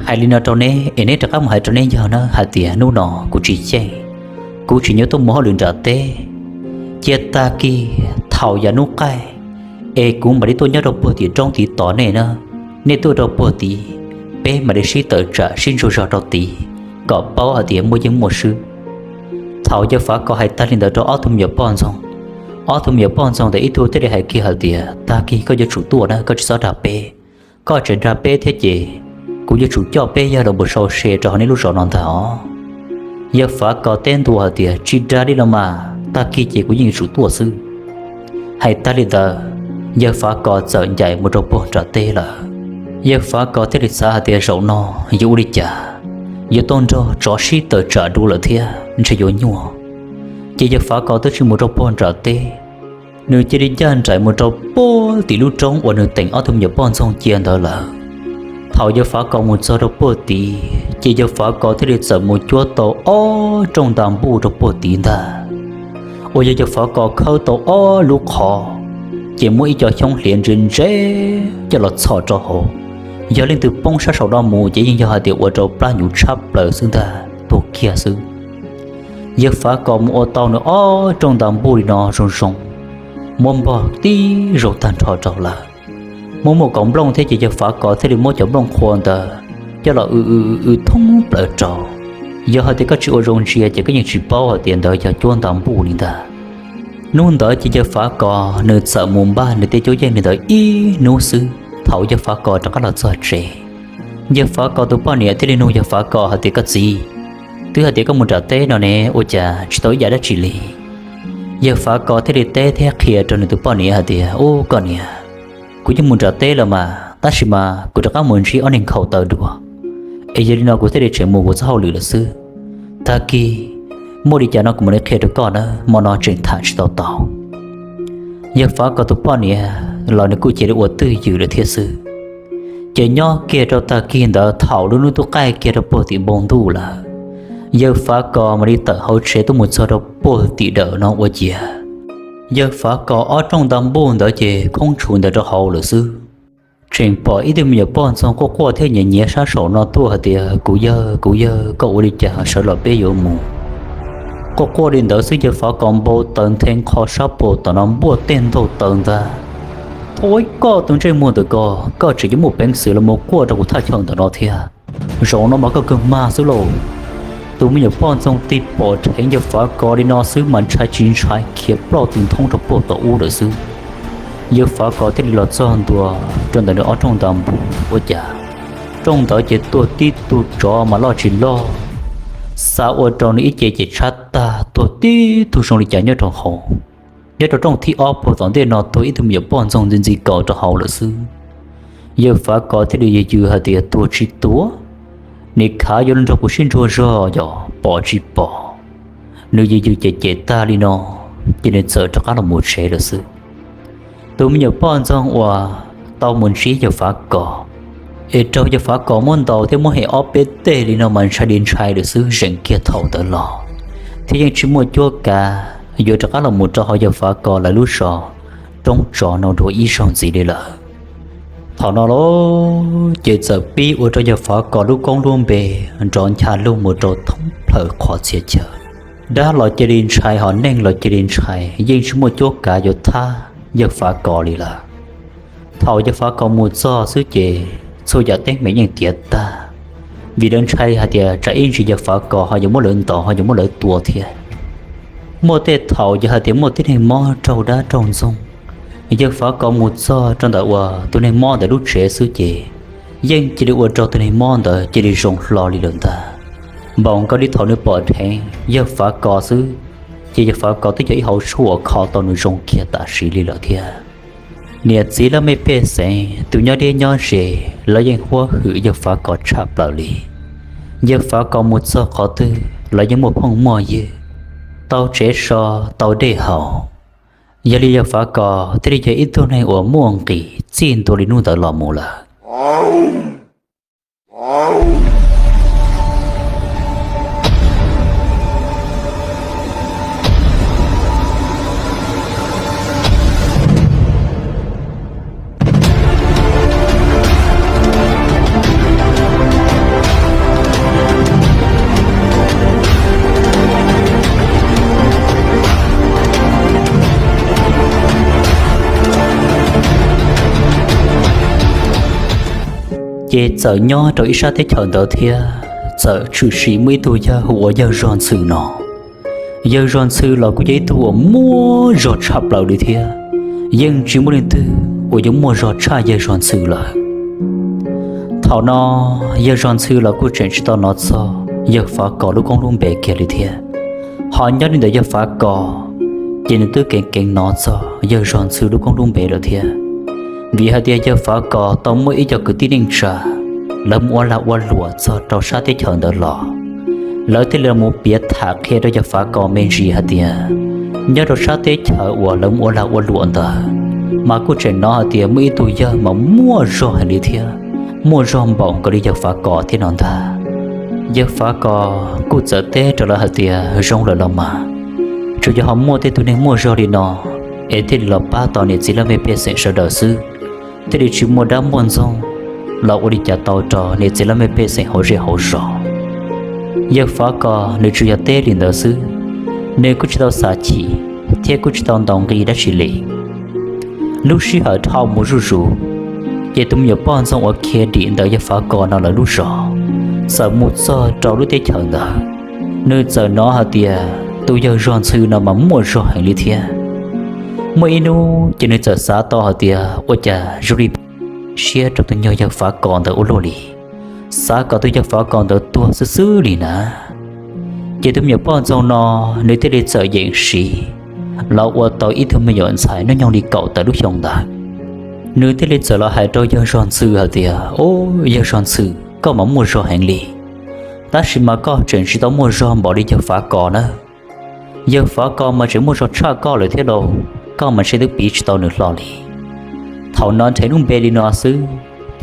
hais li no rau neb es neb rov qab mus hais rau neb yawg nawb hais tias hnub no kuv tsis yeej, kuv tsis nyob tuaj mus hauj lwm nram teb. Cia tag kis thaum yav hnub qaij es kuv mam li tuaj nyob rau puag tim roob tid tos nej na. Nej tuaj rau puag tid, peb mam li sib tawm tsam sib ntsuas zog rau tid kom paub hais tias muaj yeej muaj swb. Thaum yawg Fav Kos hais tag li ntawd rau ob tug me nyuam poj ntxoog, ob tug me nyuam poj ntxoog ntawd ib tug thiaj li hais kiag hais tias, Tag kis koj yuav tsum tuaj na, koj tsis txhob dag peb. Koj tseem dag peb thiab ces kuv yuav tsum coj peb yawg los mus sau se rau hauv nej lub zos no ntag os. Yawg Fav Kos teb ntua hais tias, Tsis dag li los mas, tag kis ces kuv yeej yuav tsum tuaj xwb. Hais tag li ntawd, yawg Fav Kos txawm ncaim mus rau puag nram teb lawm. Yawg Fav Kos thiaj li xav hais tias, Zaum no yuav ua li cas? Yuav tau nrog tsov sib tawm tsam dua lawm thiab ntshe yuav nyuaj. Ces yawg Fav Kos twb tsis mus rau puag nram teb, nws cia li ncaj nraim mus rau puag tim lub roob uas nws teem ob tug me nyuam poj ntxoog cia ntawd lawm. Thaum yawg Fav Kos mus txog rau puag tid, ces yawg Fav Kos thiaj li txawm mus cuab tau ob rooj ntas npuj rau puag tid ntag. Uas yog yawg Fav Kos khawb tau ob lub qhov, ces muab ib co xyoob hliav ntse ntse coj los txhos rau hauv. Yog leej twg poob sab saum no mus ces yeej yog hais tias ua rau plab hnyuv tshab plaws xwb ntag, tuag kiag xwb. Yawg Fav Kos mus ua tau nws ob rooj ntas npuj li no zoo zoo, muab npog tib zoo tag nrho rau lawm. Muaj muaj kaus nplooj thiab ces yawg Fav Kos thiaj li muab cov nplooj qhuav ntawd coj los w w w thoob plaws rau. Yog hais tias koj tsis ua zoo ntsia ces koj yeej tsis paub hais tias ntawd yog cuab ntas npuj li ntag. Hnub ntawd ces yawg Fav Kos nws txawm mus npaj nws tej cuab yeej li ntawd ib hnub xwb. Thaum yawg Fav Kos rov qab los txog tsev, yawg Fav Kos tus poj niam thiaj li nug yawg Fav Kos hais tias, Koj txiv, twb hais tias koj mus nram teb no ne, ua cas tsis tau ib yam dab tsi li? Yawg Fav Kos thiaj li teb thiab qhia rau nws tus poj niam hais tias, Ub koj niam, kuv yeej mus nram teb lawm mas, tab sis mas kuv rov qab mus ntsib ob niag nkhaus taw dua, es yog li no kuv thiaj li tseem mus kuv txoj hauj lwm lawm xwb. Tag kis muaj li cas no kuv mam li qhia rau koj nawb, hmo no tseem tham tsis tau tau. Yawg Fav Kos tus poj niam los nws kuj cia li ua twj ywm lawm thiab xwb. Ces nyob kiag rau tag kis ntawd thaum lub hnub twb qaij kiag rau puag tim npoo ntuj lawm, yawg Fav Kos mam li tawm hauv tsev tuaj mus txog rau puag tim dawm no ua ciav. Yawg Fav Kos ob rooj nta npuj ntawd ces khoob tshum ntawd rau hauv lawm xwb. Tseem pom ib tug me nyuam poj ntxoog quaj quaj thiab nyiav nyiav sab saum no tuaj hais tias, Kuv yawg, kuv yawg, koj ua li cas sawv los peb yuav mus? Quaj quaj li ntawd xwb yawg Fav Kos npau taws nthe nqho sab puag tom no npuaj tej ntaug taws ntag. Thaum ub koj tus ntsej muag ntawm ko, koj tseem yuav muaj peev xwm los mus quaj rau kuv thaj chaw ntawm no thiab. Zaum no mas koj kawg mag xwb lauj. Tus me nyuam poj ntxoog tig pom dheev yawg Fav Kos li no xwb mas ntshai tsis ntshai khiav ploj tus nthoob rau puag tom ub lawm xwb. Yawg Fav Kos thiaj li los txog ntua rau ntawm nws ob rooj nta npuj ua cas rooj ntawd ces tuag tib tug tsov mas loj tsis loj, xa ua rau nws ib ce ces tshab tag tuag tib tug zoo li cas nyob rau hauv. Nyob rau rooj thib ob puag tom ntej no tuag ib tug me nyuam poj ntxoog ntxi ntxi kaus rau hauv lawm xwb. Yawg Fav Kos thiaj li yws yws hais tias, Tuag tsis tuag, nim khav yuav los nrog kuv sib ntsuas zog yog pom tsis pom. Nws yws yws ces cem tag li no, ces nws txawm rov qab los mus tsev lawm xwb. Tus me nyuam poj ntxoog uas tau mus ntsib yawg Fav Kos es raug yawg Fav Kos muab ntaus thiab muab hem ob peb teg li no mas ntshai li ntshai lawm xwb, zeem kiag thaum ntawd los thiab yeej tsis muaj cuab kav yuav rov qab los mus rau hauv yawg Fav Kos lawv lub zos roob tsov no dua ib zaug ntxiv li lawm. Thaum no los ces txawm pib ua rau yawg Fav Kos lub koob lub npe nrov ncha lug mus rau thoob plaws qhov txhia chaw. Dab los cia li ntshai, hos neeg los cia li ntshai, yeej tsis muaj cuab kav yuav thab yawg Fav Kos li lawm. Thaum yawg Fav Kos mus txog xwb ces txhua yam teeb meem yeej tiav tag, vim lawv ntshai hais tias tsam ib ntsis yawg Fav Kos ho yuav muab lawv ntaus ho yuav muab lawv tua thiab. Muaj tej thaum yog hais tias muaj tib neeg mob raug dab raug ntxoog, yawg Fav Kos mus txog rau ntawm uas tus neeg mob ntawd lub tsev xwb ces yeej cia li ua rau tus neeg mob ntawd cia li zoo hlo li lawm ntag. Npaum nkaus li thaum nws pom dheev yawg Fav Kos xwb, ces yawg Fav Kos twb yog ib hauv tshuaj uas kho tau nws zoo kiag tam sim li lawm thiab. Niam txiv laj mej pej xeem, tus nyob deb nyob ze, lawv yeej huab hwm yawg Fav Kos tshaj plaws li. Yawg Fav Kos mus txog qhov twg lawv yeej muaj phooj muaj ywg, tau tsev so, tau dej haus. Yog li yawg Fav Kos thiaj li yog ib tug neeg uas muaj nqis txij ntua li hnub ntawd los mus lawm. Ces txawm nyob rau ib sab teb chaws ntawd thiab, txawm tshwm sim muaj ib tug yawg hu ua yawg Zog Ntxhw no. Yawg Zog Ntxhw los kuj yog ib tug uas muaj zog tshaj plaws li thiab, yeej tsis muaj leej twg uas yuav muaj zog tshaj yawg Zog Ntxhw lawm. Thaum no yawg Zog Ntxhw los kuj tseem tsis tau hnov txog yawg Fav Kos lub koob lub npe kiag li thiab. Ho nyob li ntawm yawg Fav Kos, ces nws twb keev keev hnov txog yawg Zog Ntxhw lub koob lub npe lawm thiab, vim hais tias yawg Fav Kos tau muaj ib co kwv tij neej tsa, lawv mus ua lag ua luam txog rau sab teb chaws ntawd los. Lawv thiaj li los piav tham qhia rau yawg Fav Kos me ntsis hais tias, nyob rau sab teb chaws uas lawv mus ua lag ua luam ntawd, mas kuj tseem hnov hais tias muaj ib tug yawg mas muaj zog heev li thiab, muaj zog npaum nkaus li yawg Fav Kos thiab no ntag. Yawg Fav Kos kuj txawm teb rau lawv hais tias, zoo lawm los mas, tsuas yog ho muaj tej tug neeg muaj zog li no es thiaj li los pab tau niam txiv laj mej pej xeem sawv daws xwb, thiaj li tsis muaj dab muaj ntxoog los ua li cas tau rau niam txiv laj mej pej xeem hauv zej hauv zos. Yawg Fav Kos nws tsuas yog teb li ntawd xwb, nws kuj tsis tau xav chim thiab kuj tsis tau ntaus nqi dab tsi li. Lub sij hawm dhau mus zuj zus, ces tus me nyuam poj ntxoog uas khiav dim ntawm yawg Fav Kos no lawv lub zos txawm mus txog rau lub teb chaws ntawd. Nws txawm hnov hais tias tus yawg Zog Ntxhw no mas muaj zog heev li thiab. Muaj ib hnub ces nws txawm xav tau hais tias ua cas zoo li siab rau tus nyuag yawg Fav Kos ntawd ua luaj li, xav kom tus yawg Fav Kos ntawd tuag xwb xwb li na. Ces tus me nyuam poj ntxoog no nws thiaj li txawm yeem siv los ua tau ib tug me nyuam ntxhais hnub nyoog li kaum tawm lub xyoo ntawd. Nws thiaj li txawm los hais rau yawg Zog Ntxhw hais tias, Au, yawg Zog Ntxhw, koj mas muaj zog heev li, tab sis mas koj tseem tsis tau muaj zog npaum li yawg Fav Kos nawb. Yawg Fav Kos mas tseem muaj zog tshaj koj lawm thiab lauj, koj mas ntshe twb piv tsis tau nws hlo li. Thaum no nrhe lub npe li no xwb,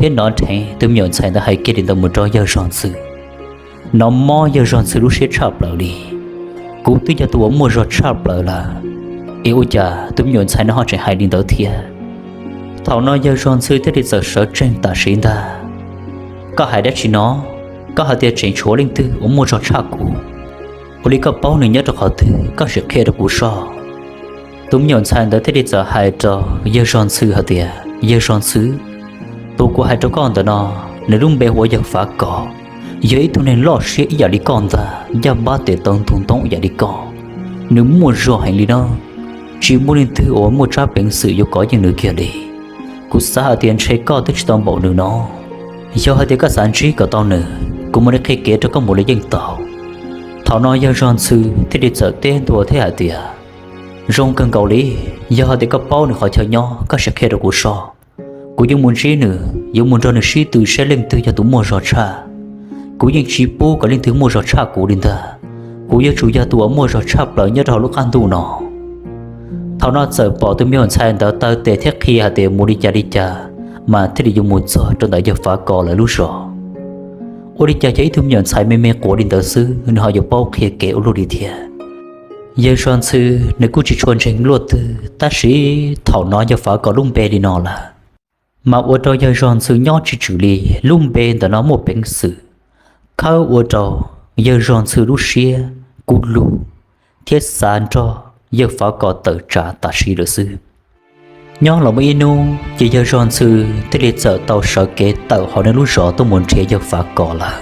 thiab hnov dheev tus me nyuam ntxhais ntawd hais kiag li ntawd mus rau yawg zog ntxhw. Hnov mob yawg zog ntxhw lub siab tshaj plaws li. Kuv twb yog tus uas muaj zog tshaj plaws lawm, es ua cas tus me nyuam ntxhais no ho tseem hais li ntawd thiab? Thaum no yawg zog ntxhw thiaj li txawm sawv tsees tam sim ntag. Koj hais dab tsi no? Koj hais tias tseem tshuav leej twg uas muaj zog tshaj kuv? Ua li koj paub nws nyob rau qhov twg, koj sim qhia rau kuv soj. Tus me nyuam ntxhais ntawd thiaj li txawm hais rau yawg zog ntxhw hais tias, yawg zog ntxhw, tus kuv hais rau koj ntawm no, nws lub npe hu ua yawg Fav Kos, yog ib tug neeg loj siab ib yam li koj ntag, ncaj npab tes taw ntug ntoo ib yam li koj. Nws muaj zog heev li na, tsis muaj leej twg uas muaj tsab peev xwm yuav kov yeej nws kiag li. Kuv xav hais tias ntshe koj twb tsis tau npaum nws no. Yog hais tias koj xav ntsib kom tau nws, kuv mam li qhia kev rau koj mus li yeej tau. Thaum no yawg zog ntxhw thiaj li txawm teb ntua thiab hais tias, zoo kawg nkaus li, yog hais tias koj paub nws qhov chaw nyob koj sim qhia rau kuv soj. Kuv yuav mus ntsib nws, yuav mus nrog nws sib tw saib leej twg yog tus muaj zog tshaj. Kuv yeej tsis pub kom leej twg muaj zog tshaj kuv li ntag. Kuv yuav tsum yog tus uas muaj zog tshaj plaws nyob rau hauv lub qab ntuj no. Thaum no txawm pom tus me nyuam ntxhais ntawd taw tes thiab qhia hais tias mus li cas li cas mas thiaj li yuav mus txog rau ntawm yawg Fav Kos lawv lub zos. Ua li cas yog ib tug me nyuam ntxhais me me quav li ntawd xwb nws ho yuav paub qhia kev ua luaj li thiab. Yawg zog ntxhw nws kuj tsis tshua ntseeg luaj twg tab sis thaum no yawg Fav Kos lub npe li no lawm, mas ua rau yawg zog ntxhw nyob tsis tswm li. Lub npe ntawm no muaj peev xwm khawb ua rau yawg zog ntxhw lub siab kub lug thiab xav nrog yawg Fav Kos tawm tsam tam sim lawm xwb. Nyob los muaj ib hnub ces yawg zog ntxhw thiaj li txawm tau sawv kev tawm hauv nws lub zos tuaj mus nrhiav yawg Fav Kos lawm.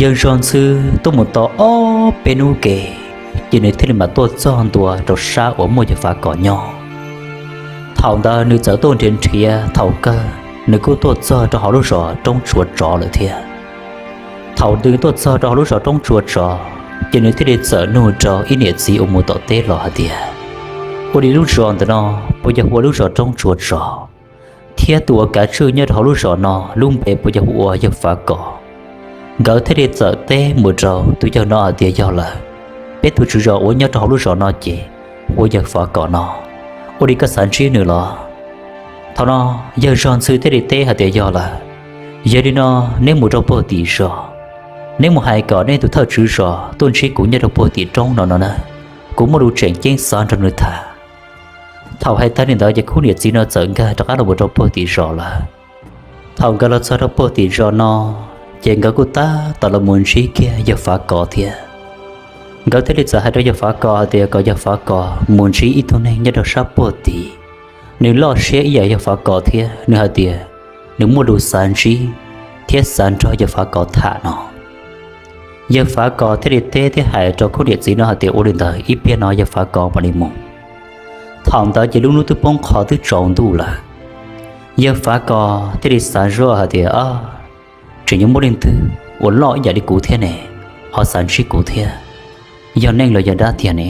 Yawg zog ntxhw tuaj mus tau ob peb hnub ke, ces nws thiaj li mam tuaj txog ntua rau sab uas muaj yawg Fav Kos nyob. Thaum ntawd nws txawm tuaj nrhiav nrhiav thaum kawg, nws kuj tuaj txog rau hauv lub zos roob tsua tsov lawm thiab. Thaum nws tuaj txog rau hauv lub zos roob tsua tsov, ces nws thiaj li txawm nug rau ib niam txiv uas mus tom teb los hais tias, ua li lub zos ntawm no puas yog hu ua lub zos roob tsua tsov, thiab tus uas kav tswj nyob rau hauv lub zos no lub npe puas yog hu ua yawg Fav Kos? Nkawd thiaj li txawm teb mus rau tus yawg no hais tias, yog lawm, peb tus tswv zos uas nyob rau hauv lub zos no ces hu ua yawg Fav Kos no. Ua li koj xav ntsib nws los? Thaum no yawg zog ntxhw thiaj li teb hais tias, yog lawm, yog li no neb mus rau puag tim zos, neb mus hais kom nej tus thawj tswv zos tuaj ntsib kuv nyob rau puag tim roob no no na, kuv muaj lus tseem ceeb xav nrog nws tham. Thaum hais tag li ntawd ces khub niam txiv no txawm nkag rov qab los mus rau puag tim zos lawm. Thaum nkawd los txog rau puag tim zos no, ces nkawd kuj tab tom los mus ntsib kiag yawg Fav Kos thiab. Nkawd thiaj li txawm hais rau yawg Fav Kos hais tias kom yawg Fav Kos mus ntsib ib tug neeg nyob rau sab puag tim, nws loj siab ib yam yawg Fav Kos thiab nws hais tias nws muaj lus xav ntsib thiab xav nrog yawg Fav Kos tham no. Yawg Fav Kos thiaj li teb thiab hais rau khub niam txiv no hais tias, ua li ntawd ib pliag no yawg Fav Kos mam li mus. Thaum ntawd ces lub hnub twb poob qho twb tsaus ntuj lawm. Yawg Fav Kos thiaj li xav zoj hais tias, tseem yuav muaj leej twg uas loj ib yam li kuv thiab ne, ho xav ntsib kuv thiab, yog neeg los yog dab tiag ne?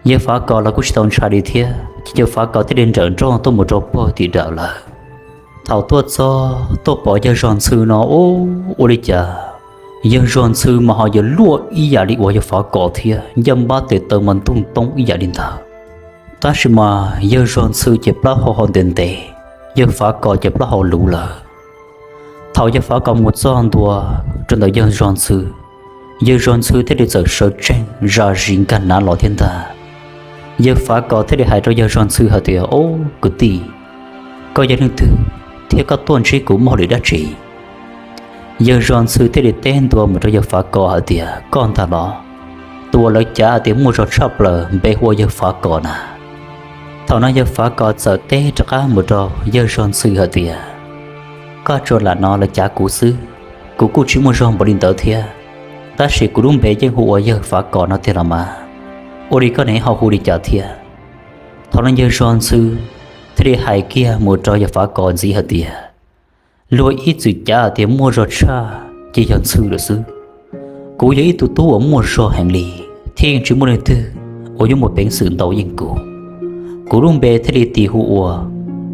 Yawg Fav Kos los kuj tsis tau ntshai li thiab ces yawg Fav Kos thiaj li nrawm nrooj tuaj mus rau puag tim dawm lawm. Thaum tuaj txog tuaj pom yawg zog ntxhw no, ua li cas yawg zog ntxhw mas ho yuav luaj ib yam li uas yawg Fav Kos thiab, ncaj npab tes taw mas ntug ntoo ib yam li ntawd. Tab sis mas yawg zog ntxhw ces plaub hau ho ntev ntev, yawg Fav Kos ces plaub hau luv lawm. Thaum yawg Fav Kos mus txog ntua rau ntawm yawg zog ntxhw, yawg zog ntxhw thiaj li txawm sawv tsees zam zis nkag nav los thiab ntag. Yawg Fav Kos thiaj li hais rau yawg zog ntxhw hais tias, ob kwv tij, koj yog leej twg thiab koj tuaj ntsib kuv muaj hauj lwm dab tsi? Yawg zog ntxhw thiaj li teb ntua mus rau yawg Fav Kos hais tias, koj ntag los? Tus uas lawv cav hais tias muaj zog tshaj plaws npe hu ua yawg Fav Kos na. Thaum no yawg Fav Kos txawm teb rov qab mus rau yawg zog ntxhw hais tias, koj tsuas lam no lawv cav kuv xwb, kuv kuj tsis muaj zog npaum li ntawd thiab, tab sis kuv lub npe yeej hu ua yawg Fav Kos no tiag los mas, ua li koj ne ho hu li cas thiab? Thaum no yawg zog ntxhw thiaj li hais kiag mus rau yawg Fav Kos ntxiv hais tias, luag ib txwm cav hais tias muaj zog tshaj ces yog ntxhw lawm xwb. Kuv yog ib tug tub uas muaj zog heev li, thiab yeej tsis muaj leej twg uas yuav muaj peev xwm ntau yeej kuv. Kuv lub npe thiaj li tis hu ua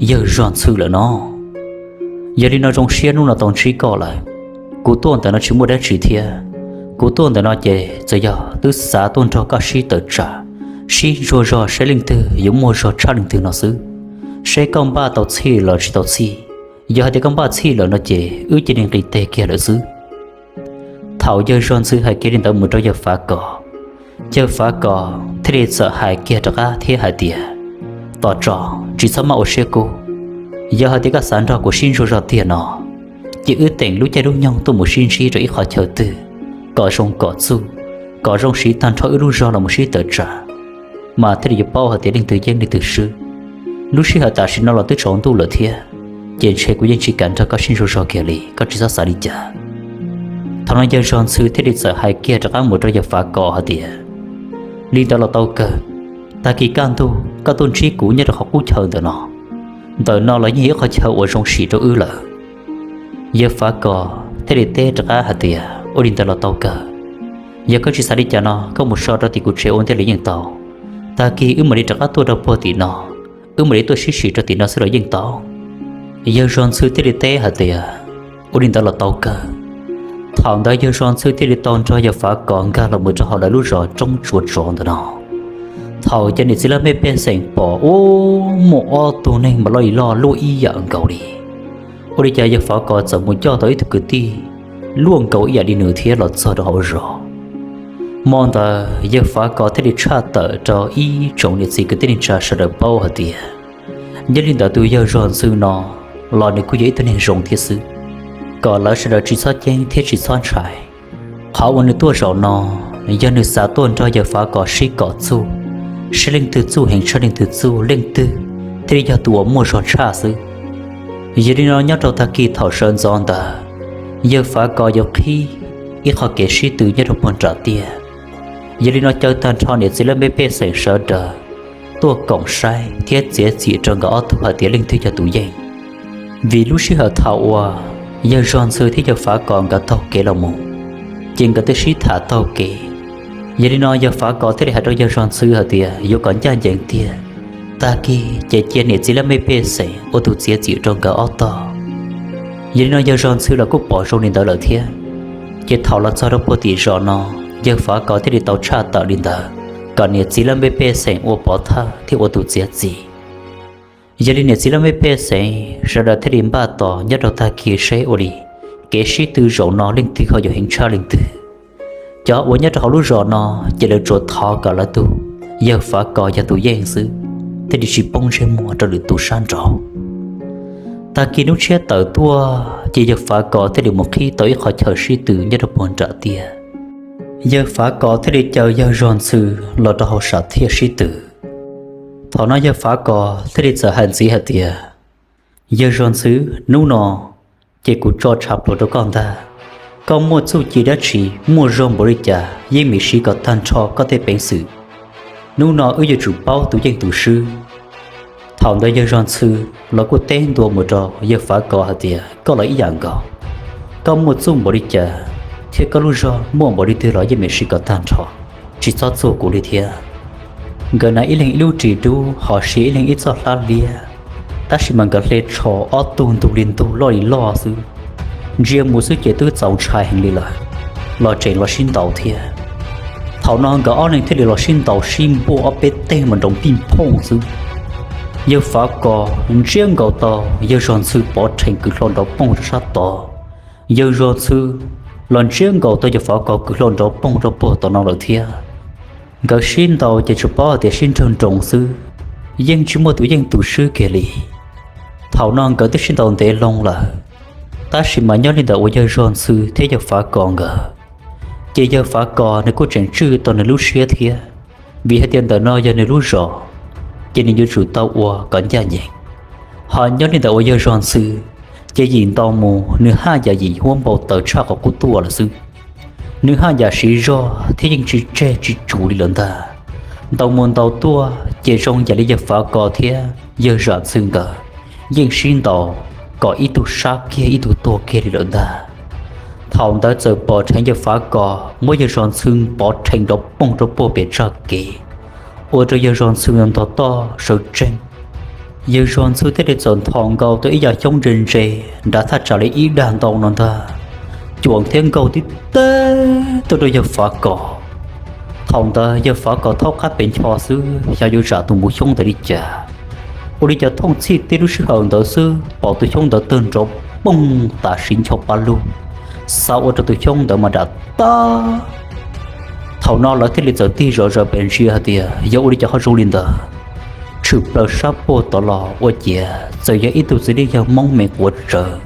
yawg zog ntxhw lawm no. Yog li no zoo siab hnub no tau ntsib koj lawm. Kuv tuaj ntawm no tsis muaj dab tsi thiab, kuv tuaj ntawm no ces txawm yog twb xav tuaj nrog koj sib tawm tsam, sib ntsuas zog saib leej twg yuav muaj zog tshaj leej twg no xwb, saib koj npaj tau txhij los tsis tau txhij, Yog hais tias koj npaj txhij lawm no ces wb cia li nqis teg kiag lawm xwb. Thaum yawg zog ntxhw hais kiag li ntawd mus rau yawg Fav Kos, yawg Fav Kos thiaj li txawm hais kiag rov qab thiab hais tias, Tos tso, tsis txhob maj ua siab kub. Yog hais tias koj xav nrog kuv sib ntsuas zog tiag no, ces wb teem lub caij lub nyoog tuaj mus sib ntsib rau ib qhov chaw twg kom zoo kom txuj, kom zoo siv tag nrho wb lub zog los mus sib tawm tsam, mas thiaj li yuav paub hais tias leej twg yeej leej twg swb. Lub sij hawm tam sim no los twb tsaus ntuj lawm thiab, ces ntshe kuv yeej tsis kam nrog koj sib ntsuas zog kiag li, koj tsis txhob xav li cas. Thaum no yawg zog ntxhw thiaj li txawm hais kiag rov qab mus rau yawg Fav Kos hais tias, Li ntawd los tau kawg, tag kis kaj ntug koj tuaj ntsib kuv nyob rau qhov qub chaw ntawm no. Ntawm no los yeej yog ib qhov chaw uas zoo sim rau wb lawm. Yawg Fav Kos thiaj li teb rov qab hais tias, Ua li ntawd los tau kawg. Yog koj tsis xav li cas no koj mus so rau tim kuv tsev ua ntej los yeej tau. Tag kis wb mam li rov qab tuaj rau puag tim no, wb mam li tuaj sib sim rau tim no xwb los yeej tau. Yawg zog ntxhw thiaj li teb hais tias, Ua li ntawd los tau kawg. Thaum ntawd yawg zog ntxhw thiaj li tau nrog yawg Fav Kos nkag los mus rau hauv lawv lub zos roob tsuas tsov ntawm no. Thaum cov niam txiv laj mej pej xeem pom ub, muaj ob tug neeg mas loj li loj luaj ib yam nkaus li. Ua li cas yawg Fav Kos txawm mus coj tau ib tug kwv tij luaj nkaus ib yam li nws thiab los txog rau hauv zos. Hmo ntawd yawg Fav Kos thiaj li tshaj tawm rau ib tsoom niam txiv kwv tij neej tsa sawv daws paub hais tias, nyob li ntawd tus yawg zog ntxhw no los nws kuj yog ib tug neeg zoo thiab xwb, kom lawv sawv daws tsis txhob ceeb thiab tsis txhob ntshai. Qhov uas nws tuaj zaum no yog nws xav tuaj nrog yawg Fav Kos sib kom txuj, saib leej twg txuj heev tshaj leej twg txuj, leej twg thiaj li yog tus uas muaj zog tshaj xwb. Yog li no nyob rau tag kis thaum sawv ntxov ntawd, yawg Fav Kos yuav qhib ib qho kev sib tw nyob rau puag nram tiaj. Yog li no caw tag nrho niam txiv laj mej pej xeem sawv daws tuaj koom saib thiab txiav txim rau nkawd ob tug hais tias leej twg yog tus yeej. Vim lub sij hawm thaum uas yawg zog ntxhw thiab yawg Fav Kos nkawd taug kev los mus, ces nkawd twb sib tham taug kev. Yog li no yawg Fav Kos thiaj li hais rau yawg zog ntxhw hais tias yuav kom ncaj ncees tiag, tag kis ces cia niam txiv laj mej pej xeem ua tus txiav txim rau nkawd ob tog. Yog li no yawg zog ntxhw los kuj pom zoo li ntawd lawm thiab. Ces thaum los txog rau puag tim zos no, yawg Fav Kos thiaj li tau tshaj tawm li ntawd, kom niam txiv laj mej pej xeem ua pov thawj thiab ua tus txiav txim. Yog li niam txiv laj mej pej xeem sawv daws thiaj li npaj tos nyob rau tag kis seb ua li kev sib tw zaum no leej twg ho yuav heev tshaj leej twg. Cov uas nyob rau hauv lub zos no, ces lawv tsuas thov kom lawv tus yawg Fav Kos yog tus yeej xwb, thiaj li tsis poob ntsej muag rau lwm tus sab nraud. Tag kis hnub tshiab tawm tuaj ces yawg Fav Kos thiaj li mus qhib tau ib qho chaw sib tw nyob rau puag nram tiaj. Yawg Fav Kos thiaj li caw yawg zog ntxhw los rau hauv sam thiaj sib tw. Thaum no yawg Fav Kos thiaj li txawm hais ntxiv hais tias, yawg zog ntxhw, hnub no ces kuv tso tshav pluas rau koj ntag. Koj muaj txuj ci dab tsi, muaj zog npaum li cas yeej meem siv kom tag nrho koj tej peev xwm. Hnub no wb yuav tsum paub tus yeej tus swb. Thaum ntawd yawg zog ntxhw los kuj teb ntua mus rau yawg Fav Kos hais tias, koj los ib yam nkaus, koj muaj txuj npaum li cas thiab koj lub zog muaj npaum li twg los yeej meem siv kom tag nrho, tsis txhob txuag kuv li thiab. Nkawd hnav ib leeg ib lub ris dub, hos sia ib leeg ib txoj hlab liab, tab sis mas nkawd hle tsho ob tug ntug li ntug loj li loj xwb. Ntsia mus xwb ces twb txaus ntshai heev li lawm, los tseem los sib ntaus thiab. Thaum no nkawd ob leeg thiaj li los sib ntaus sib npuaj ob peb teg mas nrov pij phooj xwb. Yawg Fav Kos ntsiab nkaus tau yawg zog ntxhw pov rhees kwv hlo nrov poog rau sab tod. Yawg zog ntxhw los ntsiab nkaus tau yawg Fav Kos kwv hlo nrov poog rau puag tom no lawm thiab. Nkawd sib ntaus ces tsuas paub hais tias sib nrawg nroos xwb, yeej tsis muaj tus yeej tus swb kiag li. Thaum no nkawd twb sib ntaus ntev loo lawm, tab sis mas nyob li ntawm uas yawg zog ntxhw thiab yawg Fav Kos nkawd, ces yawg Fav Kos nws kuj tseem tswj tau nws lub siab thiab, vim hais tias ntawm no yog nws lub zos, ces nws yuav tsum tau ua kom ncaj ncees. Hos nyob li ntawm uas yawg zog ntxhw, ces yim ntaus mus nws haj yam yim huab npau taws tshaj qhov qub tuaj lawm xwb. Nws haj yam siv zog thiab yeej tsis tseg tsis tsum li lawm ntag. Ntaus mus ntaus tuaj ces zoo yam li yawg Fav Kos thiab yawg zog ntxhw nkawd yeej sib ntaus kom ib tug sab kiag ib tug tuag kiag li lawm ntag. Thaum ntawd txawm pom dheev yawg Fav Kos muab yawg zog ntxhw pov rhees nrov poog rau puag pem txoj kev, ua rau yawg zog ntxhw ntog toj sawv tsees. Yawg zog ntxhw thiaj li txawm nthos nkaus tau ib yam xyoob ntse ntse nram thaj tsam li ib dag ntau no ntag, cuam thiab nkaug tib teg tuaj rau yawg Fav Kos. Thaum ntawd yawg Fav Kos thaub qab pes ncho xwb xyov yuav zam tus npuv xyoob ntawd li cas, Ua li cas thooj txhij tib lub sij hawm ntawd xwb pom tus xyoob ntawd tawg nrov pooj tas siv ncho pab lug, xav ua rau tus xyoob ntawd mas dam tag. Thaum no lawv thiaj li txawm tig zom zaws pes ntsia hais tias yog ua li cas ho zoo li ntawd. Tshwm plaws sab puag tod los ua ciav txawm yog ib tug txiv neej yawg Hmoob me quav tsawv,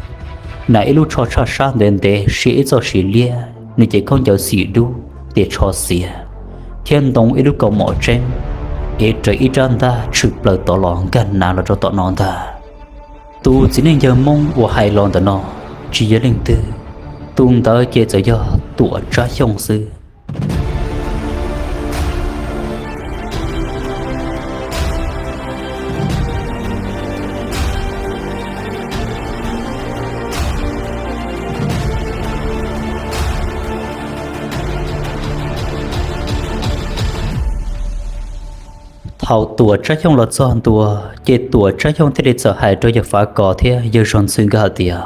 hnav ib lub tsho tshaj sab ntev ntev, sia ib txoj siv liab, nws cev khaub ncaws xim dub, tias tsho xiav, thiab ntoo ib lub kaus mom tseeb, ev rawv ib rab ntaj tshwm plaws tod los nkag nav los rau tom no ntag. Tus txiv neej yawg Hmoob uas hais los ntawm no tsis yog leej twg, tus ntawd ces txawm yog Tuam Tsab Xyooj xwb. Thaum Tuam Tsab Xyooj los txog ntua, ces Tuam Tsab Xyooj thiaj li txawm hais rau yawg Fav Kos thiab yawg Zog Ntxhw nkawd hais tias,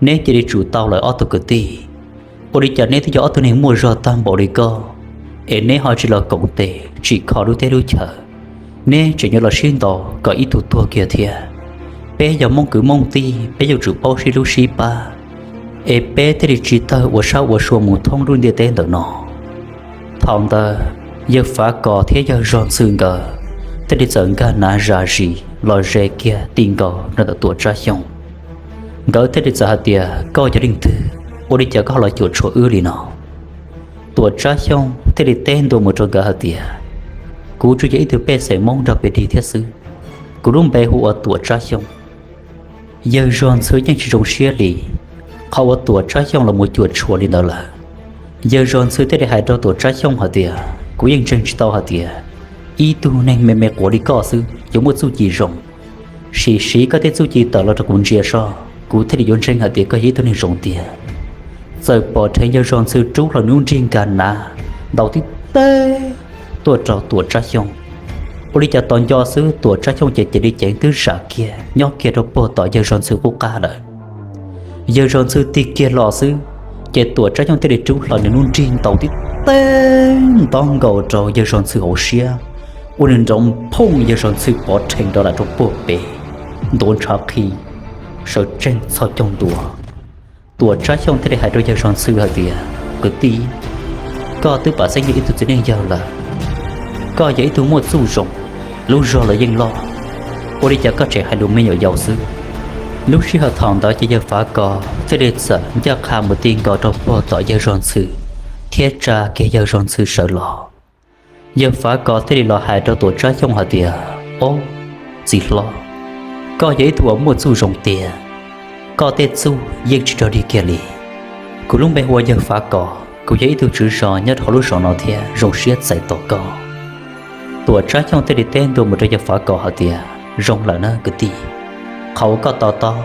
neb cia li tsum tau lawm ob tug kwv tij. Ua li cas neb twb yog ob tug neeg muaj zog tag npaum li koj, es neb ho tsis los koom tes tsim kho lub teb lub chaw, neb tseem yuav los sib ntaus kom ib tug tuag kiag thiab. Peb yog Hmoob kwv Hmoob tij, peb yuav tsum paub sib hlub sib pab, es peb thiaj li tsis tawg ua sab ua sua mus thoob lub ntiaj teb ntawm no. Thaum ntawd, yawg Fav Kos thiab yawg Zog Ntxhw nkawd thiaj li txawm nkag nav zam zis los ze kiag ti nkaus rau ntawm Tuam Tsab Xyooj. Nkawd thiaj li txawm hais tias, koj yog leej twg? Ua li cas koj ho los cuam tshuam wb li no? Tuam Tsab Xyooj thiaj li teb ntua mus rau nkawd hais tias, kuv tsuas yog ib tug pej xeem Hmoob nrog pem dig thiab xwb. Kuv lub npe hu ua Tuam Tsab Xyooj. Yawg Zog Ntxhw yeej tsis zoo siab li qhov uas Tuam Tsab Xyooj los mus cuam tshuam li ntawd lawm. Yawg Zog Ntxhw thiaj li hais rau Tuam Tsab Xyooj hais tias, kuv yeej ntseeg tsis tau hais tias ib tug neeg me me quav li koj xwb yuav muaj txuj ci zoo. Sim siv koj tej txuj ci tawm los rau kuv ntsia soj, kuv thiaj li yuav ntseeg hais tias koj yog ib tug neeg zoo tiag. Txawm pom dheev yawg Zog Ntxhw rub hlo nws lub nrig nkag nav ntaus tib teg tuaj rau Tuam Tsab Xyooj. Ua li cas tos nco xwb Tuam Tsab Xyooj ces cia li ceev twb zam kiag nyob kiag rau puag tom yawg Zog Ntxhw qub qab lawm. Yawg Zog Ntxhw tig kiag los xwb, ces Tuam Tsab Xyooj thiaj li rub hlo nws lub nrig ntaus tib teg nto nkaus rau yawg Zog Ntxhw hauv siab, ua nws nrov phooj yawg Zog Ntxhw pov rhees rov los rau puag pem, ntuav ntshav qhi, sawv tsees txhos caug ntua. Tuam Tsab Xyooj thiaj li hais rau yawg Zog Ntxhw hais tias, kwv tij, koj twb pam xeeb yog ib tug txiv neej yawg lawm, koj yog ib tug muaj txuj zoo, lub zog los yeej loj, ua li cas koj tseem hais lus me nyuam yaus xwb? Lub sij hawm thaum ntawd ces yawg Fav Kos thiaj li txawm ncaj qha mus ti nkaus rau puag tom yawg Zog Ntxhw thiab tsa kiag yawg Zog Ntxhw sawv los. Yawg Fav Kos thiaj li los hais rau Tuam Tsab Xyooj hais tias, ob, txiv hlob, koj yog ib tug uas muaj txuj zoo tiag, koj tej txuj yeej tsis rog dig kiag li. Kuv lub npe hu ua yawg Fav Kos, kuv yog ib tug tswv zos nyob rau hauv lub zos no thiab zoo siab txais tos koj. Tuam Tsab Xyooj thiaj li teb ntua mus rau yawg Fav Kos hais tias, zoo lawm na kwv tij, qhov uas koj to taub,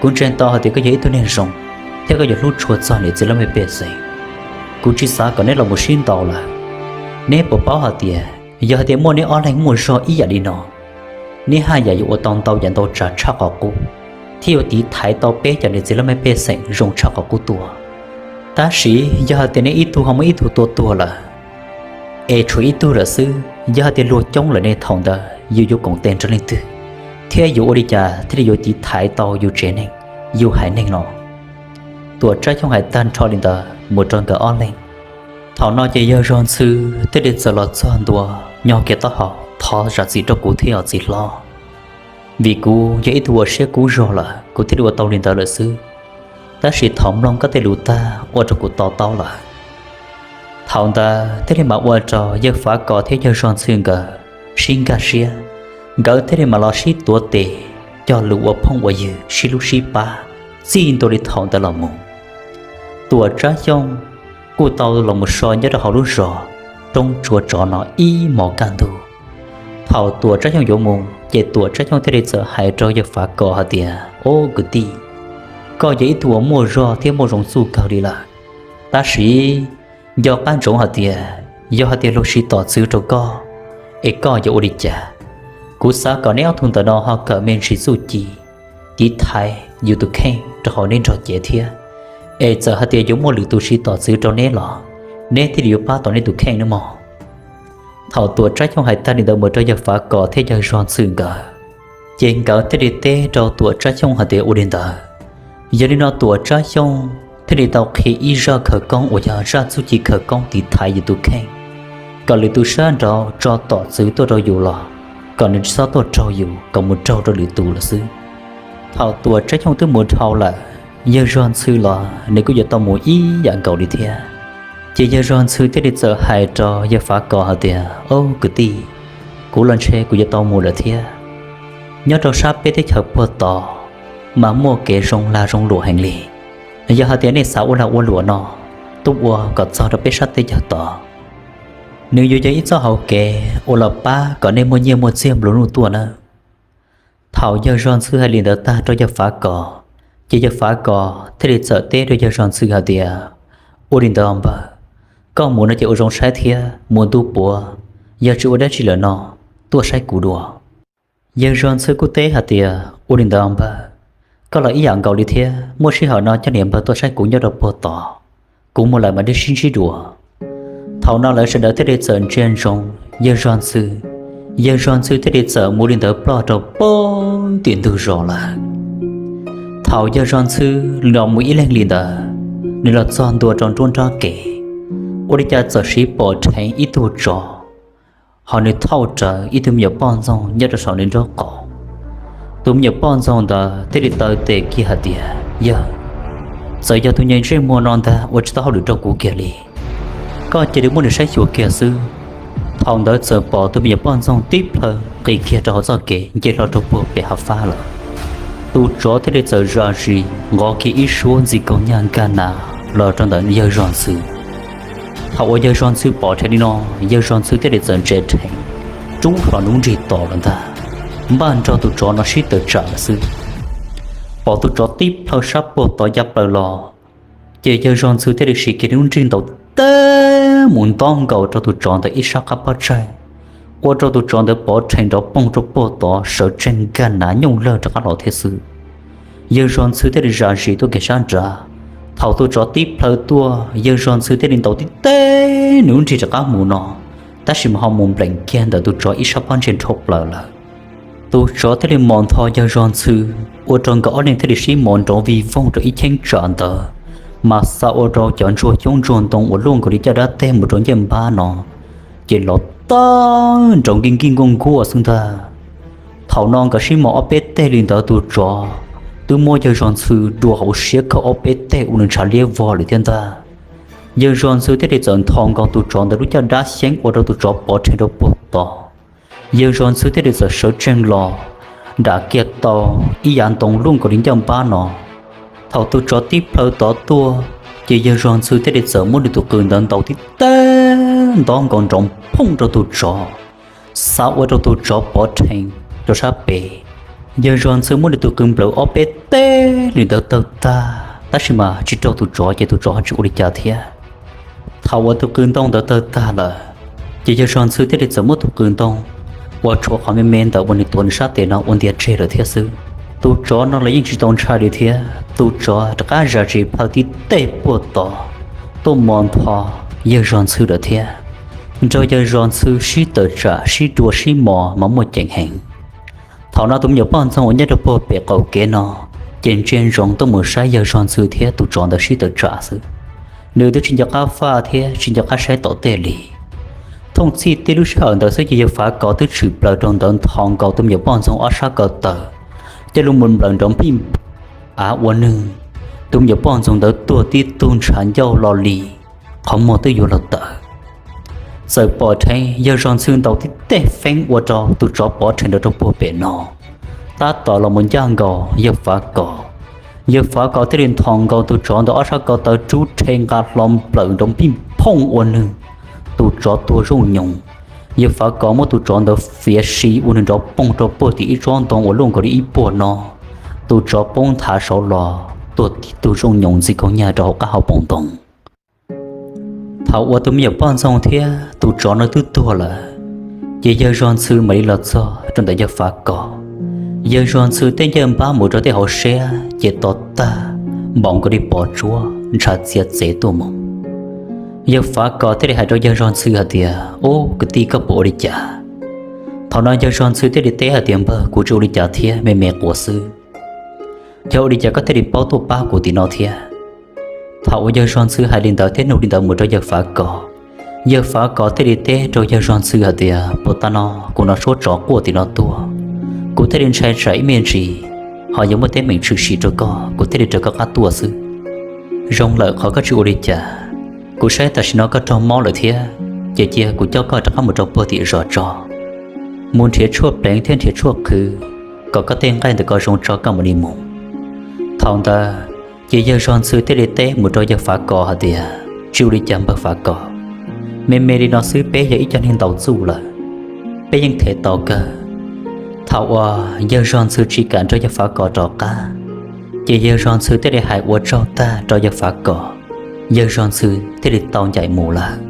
kuv ntseeg tau hais tias koj yog ib tug neeg zoo, thiab koj yuav hlub tshua txog niam txiv laj mej pej xeem. Kuv tsis xav kom neb los mus sib ntaus lawm. Neb puas paub hais tias yog hais tias muaj neb ob leeg muaj zog ib yam li no, neb haj yam yuav ua tau ntau yam ntau tsav tshaj qhov qub, thiab yuav tiv thaiv tau peb cov niam txiv laj mej pej xeem zoo tshaj qhov qub tuaj. Tab sis yog hais tias neb ib tug ho muaj ib tug tua tuag lawm, es tshuav ib tug lawm xwb, yog hais tias luag coob lawm ne thaum ntawd yus yuav koom tes nrog leej twg, thiab yuav ua li cas thiaj li yuav tiv thaiv tau yus tsev neeg, yus haiv neeg no? Tuam Tsab Xyooj hais tag nrho li ntawd mus rau nkawd ob leeg. Thaum no ces yawg Zog Ntxhw thiaj li txawm los txog ntua, nyo kiag taub hau, thov zam txim rau kuv thiab os txiv hlob, vim kuv yog ib tug uas siab kub zog lawm kuv thiaj li ua tau li ntawd lawm xwb. Tab sis thov mloog koj tej lus tag ua rau kuv to taub lawm. Thaum ntawd thiaj li mam ua rau yawg Fav Kos thiab yawg Zog Ntxhw nkawd sib nkag siab, nkawd thiaj li mam los sib tuav tes, cog lus ua phooj ua ywg sib hlub sib pab txij ntua li thaum ntawd los mus. Tuam Tsab Xyooj kuj tau los mus so nyob rau hauv lub zos Roob Tsua Tsov no ib hmos kaj ntug. Thaum Tuam Tsab Xyooj yuav mus ces Tuam Tsab Xyooj thiaj li txawm hais rau yawg Fav Kos hais tias, ob kwv tij, koj yog ib tug uas muaj zog thiab muaj zoo txuj kawg li lawm, tab sis nco qab ntsoov hais tias yog hais tias luag siv tom txwv rau koj, es koj yuav ua li cas? Kuv xav kom neb ob tug ntawm no ho kawm me ntsis txuj ci, tiv thaiv yus tus kheej rau hauv neb nrog cev thiab, es txawm hais tias yuav muaj lwm tus siv tom txwv rau neb los neb thiaj li yuav pab tau neb tus kheej nawb mog. Thaum Tuam Tsab Xyooj hais tag li ntawd mus rau yawg Fav Kos thiab yawg Zog Ntxhw nkawd, Ces nkawd thiaj li teb rau Tuam Tsab Xyooj hais tias ua li ntawd, yog li no Tuam Tsab Xyooj thiaj li tau qhia ib zaj khawv koob uas yog zaj txuj ci khawv koob tiv thaiv yus tus kheej, kom lwm tus sab nraud tso tom txwv tuaj rau yus los kom nws tsis txhob tuaj raug yus, kom mus raug rau lwm tus lawm xwb. Thaum Tuam Tsab Xyooj twb mus dhau lawm, yawg Zog Ntxhw los nws kuj yuav tau mus ib yam nkaus li thiab. Ces yawg Zog Ntxhw thiaj li txawm hais rau yawg Fav Kos hais tias, Au kwv tij, kuv los ntshe kuv yuav tau mus lawm thiab. Nyob rau sab peb teb chaws puag tod mas muaj kev zoo lag zoo luam heev li. Yog hais tias nej xav ua lag ua luam no tuaj ua kom txog rau peb sab teb chaws tod, nws yuav yog ib txoj hauv kev uas los pab kom nej muaj nyiaj muaj txiag nplua nuj tuaj nawb. Thaum yawg Zog Ntxhw hais li ntawd tag rau yawg Fav Kos, ces yawg Fav Kos thiaj li txawm teb rau yawg Zog Ntxhw hais tias, Ua li ntawd npawg, koj mus no ces ua zoo saib thiab, mus ntu puav, yog tsis ua dab tsi lawm no tuaj saib kuv dua. Yawg Zog Ntxhw kuj teb hais tias, Ua li ntawd npawg, koj los ib yam nkaus li thiab, muaj sij hawm no coj niam npawg tuaj saib kuv nyob rau puag tod, kuv mus lawm mam li sib ntsib dua. Thaum no lawv sawv daws thiaj li txawm ntsia ntsoov yawg Zog Ntxhw. Yawg Zog Ntxhw thiaj li txawm mus li ntawd ploj rau puag tim ntug zos lawm. Thaum yawg Zog Ntxhw los mus ib leeg li ntawd, nws los txog ntua rau nruab nrab kev, ua li cas txawm siv pom dheev ib tug tsov, ho nws thauj rawv ib tug me nyuam poj ntxoog nyob rau saum nws nraub qaum. Tus me nyuam poj ntxoog ntawd thiaj li taw tes kiag hais tias, Yawg, txawm yog tus nyuag ntsej muag no ntag ua tsis tau hauj lwm rau kuv kiag li, koj cia li muab nws saib xyuas kiag xwb. Thaum ntawd txawm pom tus me nyuam poj ntxoog tib plhaw nqis kiag rau hauv txoj kev nce hlo rau puag pem hav fab lawm. Tus tsov thiaj li txawm zam zis nqov kiag ib suab ntxi kaug nyaj nkag nas los rau ntawm yawg Zog Ntxhw. Thaum uas yawg Zog Ntxhw pom dheev li no, yawg Zog Ntxhw thiaj li txawm ntsia dheev, rub hlo nws lub nrig tos lawm ntag, npaj nrog tus tsov no sib tawm tsam lawm xwb. Pom tus tsov tib plhaw sab puag tod ya plaws los, ces yawg Zog Ntxhw thiaj li siv kiag nws lub nrig ntaus tag mus ntob nkaus rau tus tsov ntawd ib sab qab pob tsaig, ua rau tus tsov ntawd pov rhees nrov poog rau puag tod sawv tsees nkag nas nyooj lawg rov qab los thiab xwb. Yawg Zog Ntxhw thiaj li zam zis tuaj kiag sab nrad. Thaum tus tsov tib plhaw tuaj, yawg Zog Ntxhw thiaj li ntaus tib teg nws lub nrig rov qab mus no, tab sis mas ho mus npleem kiag ntawm tus tsov ib sab pob ntseg dhau plaws lawm. Tus tsov thiaj li mos ntho yawg Zog Ntxhw, ua rau nkawd ob leeg thiaj li sib mos nrov vij voog rau ib cheeb tsam ntawd, mas xa ua rau cov ntsuag xyoob ntsuag ntoo uas luaj nkaus li caj dab teg mus rau ncej npab no, ces los tawg nrov nkij nkij nkuaj nkuaj xwb ntag. Thaum no nkawd sib mos ob peb teg li ntawd, tus tsov twb muab yawg Zog Ntxhw dua hauv siab khawb ob peb teg ua nws ntshav liab vog lawm thiab ntag. Yawg Zog Ntxhw thiaj li txawm ntho nkaus tus tsov ntawd lub caj dab xyeeb ua rau tus tsov pov rhees rau puag tod. Yawg Zog Ntxhw thiaj li txawm sawv tsees los nram kiag tau ib yav ntoo luaj nkaus li ncaj npab no. Thaum tus tsov tib plhaw tod tuaj, ces yawg Zog Ntxhw thiaj li txawm muab nws tus qws ntawd ntaus tib teg ntob nkaus nrov phooj rau tus tsov, xav ua rau tus tsov pov rhees rau sab pem. Yawg Zog Ntxhw muab nws tus qws nplawm ob peb teg li ntawd tawg tag, tab sis mas tsis raug tus tsov ces tus tsov ho tsis ua li cas thiab. Thaum uas tus qws ntoo ntawd tawg tag lawm, ces yawg Zog Ntxhw thiaj li txawm muab tus qws ntoo uas tshuav qhov me me ntawm uas nws tuav nws sab tes no ua ntiag tseg lawm thiab xwb. Tus tsov no los yeej tsis tau ntshai li thiab, tus tsov rov qab zam zis plhaw tib teg puag tod tuaj mos ntho yawg Zog Ntxhw lawm thiab. Nrog yawg Zog Ntxhw sib tawm tsam sib dua sib mos mas muaj ceem heev. Thaum no tus me nyuam poj ntxoog uas nyob rau puag pem qaum kev no, ces ntsia ntsoov tuaj mus saib yawg Zog Ntxhw thiab tus tsov ntawd sib tawm tsam xwb. Nws twb tsis nco qab faj thiab tsis nco qab saib tom tej li. Thooj txhij tib lub sij hawm ntawd xwb ces yawg Fav Kos twb tshwm plaws rau ntawd ntho nkaus tus me nyuam poj ntxoog ob sab ko taw, coj loo mus nplawm nrov npij av ua nws. Tus me nyuam poj ntxoog ntawd tuag tib tug ntshav ncauj lo li, qhov muag twb yuav los tawm. Txawm pom dheev yawg Zog Ntxhw ntaus tib teg feeb ua rau tus tsov pov rhees nrov rau puag pem no, tab tom los mus ncaj nkaus yawg Fav Kos. Yawg Fav Kos thiaj li nthos nkaus tus tsov ntawd ob sab ko taw rub rhe nqa hlo nplawm nrov npij phooj ua nws, tus tsov tuag zooj nyoos. Yawg Fav Kos muab tus tsov ntawd fiav si ua nws nrov poog rau puag tim ib tsob ntoo uas luaj nkaus li ib puag no. Tus tsov poob nthav saud los tuag tib tug zooj nyoos ntxi kaug nyag rau hauv qab hauv paus ntoo. Thaum uas tus me nyuam poj ntxoog thiab tus tsov no twb tuag lawm, ces yawg Zog Ntxhw mam li los txog rau ntawm yawg Fav Kos. Yawg Zog Ntxhw tej ncej npab mus rau tej hauv siab ces to tag, npaum nkaus li pos tsuab ntshav txiav txev tuaj mus. Yawg Fav Kos thiaj li hais rau yawg Zog Ntxhw hais tias, Ub, kwv tij, koj puas ua li cas? Thaum no yawg zog ntxhw thiaj li teb hais tias, Npawg, kuv tsis ua li cas thiab, me me quas xwb. Yog ua li cas koj thiaj li paub tuaj pab kuv tim no thiab? Thaum uas yawg zog ntxhw hais li ntawd thiab nug li ntawd mus rau yawg Fav Kos, yawg Fav Kos thiaj li teb rau yawg zog ntxhw hais tias, Puag ta no kuv hnov suab tsov quaj tim no tuaj, kuv thiaj li ntshai tsam ib me ntsis ho yuav muaj teeb meem tshwm sim rau koj, kuv thiaj li raws koj qab tuaj xwb. Zoo lawm qhov koj tsis ua li cas, kuv saib tam sim no koj raug mob lawm thiab, ces cia kuv coj koj rov qab mus rau puag tim zos tso, mus nrhiav tshuaj pleev thiab nrhiav tshuaj qhwv, kom koj tej nqaij ntawm ko zoo tso koj mam li mus. Thaum ntawd ces yawg zog ntxhw thiaj li teb mus rau yawg Fav Kos hais tias, Tsis ua li cas npawg Fav Kos, me me li no xwb peb yog ib co neeg ntaus txuj lawm, peb yeej thev tau kawg. Thaum uas yawg zog ntxhw tsis kam nrog yawg Fav Kos rov qab, ces yawg zog ntxhw thiaj li hais ua tsaug tag rau yawg Fav Kos, yawg zog ntxhw thiaj li tau ncaim mus lawm.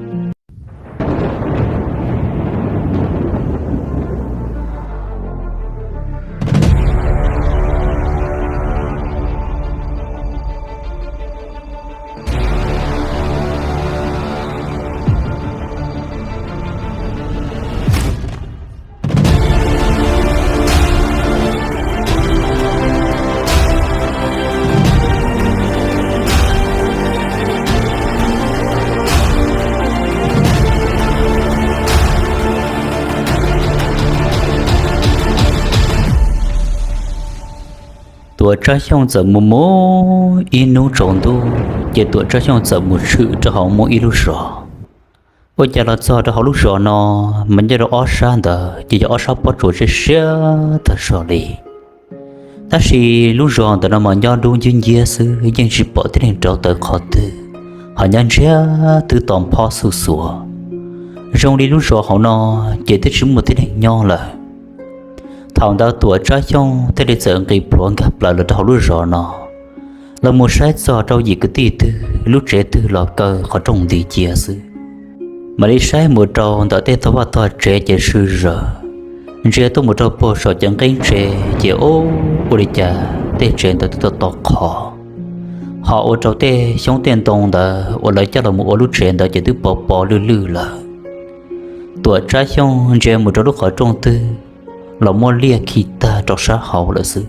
Tuam Tsab Xyooj txawm mus mus ib hnub tsaus ntuj ces Tuam Tsab Xyooj txawm mus tshwm rau hauv muaj ib lub zos. Ua cas los txog rau hauv lub zos no mas nyob rau ob sab ntawd ces yog ob sab pob tsuas siab siab tag zog li. Tab sis lub zos ntawm no mas nyob dub nciab nciab xwb, yeej tsis pom tib neeg rauv taws qhov twg, ho nyob ntsiag twb to phob xuj xuav. Zoo li lub zos hauv no ces twb tsis muaj tib neeg nyob lawm. Thaum ntawd Tuam Tsab Xyooj thiaj li txawm nqis plhuav nkag plaws los rau hauv lub zos no, los mus saib txog rau yim kwv tij twg lub tsev twg los kaw qhov rooj nti cia xwb. Mam li saib mus rau ntawm tej tog vaj tog tsev ces swb zaws, ntsia tuaj mus rau puag saum cev nqeeb tsev ces ua li cas tej tsev ntawd twb to to qhov, ho ua rau tej xyoob tej ntoo ntawd uas lawv coj los mus ua lub tsev ntawd ces twb pov pov lwj lwj lawm. Tuam Tsab Xyooj ntsia mus rau lub qhov rooj twg los muaj liaj khi tag rau sab hauv lawm xwb.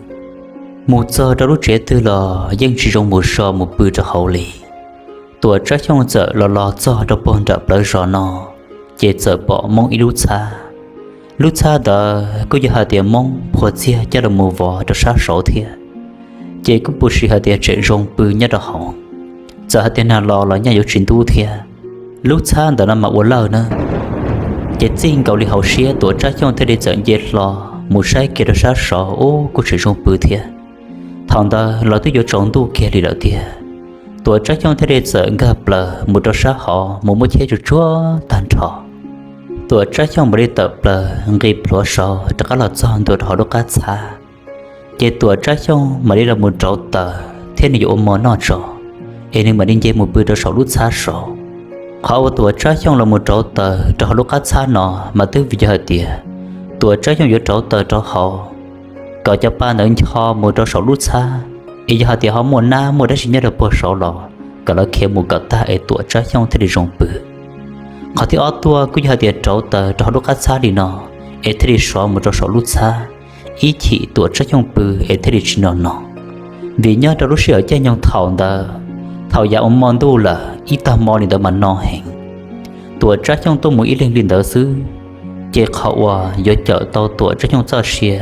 Mus txog rau lub tsev twg los yeej tsis zoo mus so mus pw rau hauv li. Tuam Tsab Xyooj txawm los los txog rau puag nram plawv zos no, ces txawm pom Moob ib lub txhab. Lub txhab ntawd kuj yog hais tias Moob phua txiag coj los mus vov rau sab saud thiab, ces kuj puas sim hais tias tseem zoo pw nyob rau hauv. Txawm hais tias nag los los nyaj yuav tsis ntub thiab. Lub txhab ntawd no mas ua lawj na, ces txij nkaus li hauv siab Tuam Tsab Xyooj thiaj li txawm nce hlo mus saib kiag rau sab saud ub kuj tseem zoo pw thiab. Thaum ntawd los twb yuav tsaus ntuj kiag li lawm tiag. Tuam Tsab Xyooj thiaj li txawm nkag plaws mus rau sab hauv mus muab cheb tsuag tsuag tag nrho. Tuam Tsab Xyooj mam li tawm plaws nqis plhuav saud rov qab los txog ntua rau hauv lub qab txhab. Ces Tuam Tsab Xyooj mam li los mus rauv taws thiab nws yuav ua mov noj tso, es nws mam li nce mus pw rau saum lub txhab saud. Qhov uas Tuam Tsab Xyooj los mus rauv taws rau hauv lub qab txhab no mas twb vim yog hais tias Tuam Tsab Xyooj yuav rauv taws rau hauv, kom cov pa ntawd ncho mus rau saum lub txhab, es yog hais tias ho muaj nab muaj dab tsi nyob rau puag saud los kom lawv khiav mus kom tag es Tuam Tsab Xyooj thiaj li zoo pw. Qhov thib ob tuaj kuj yog hais tias rauv taws rau hauv lub qab txhab li no, es thiaj li sov mus rau saum lub txhab, ib chim Tuam Tsab Xyooj pw es thiaj li tsis no no. Vim nyob rau lub sij hawm caij nyoog thaum ntawd, thaum yav uas hmo ntuj lawm ib tag hmo li ntawd mas no heev. Tuam Tsab Xyooj tuaj mus ib leeg li ntawd xwb, ces qhov uas yuav cawm tau Tuam Tsab Xyooj txoj sia,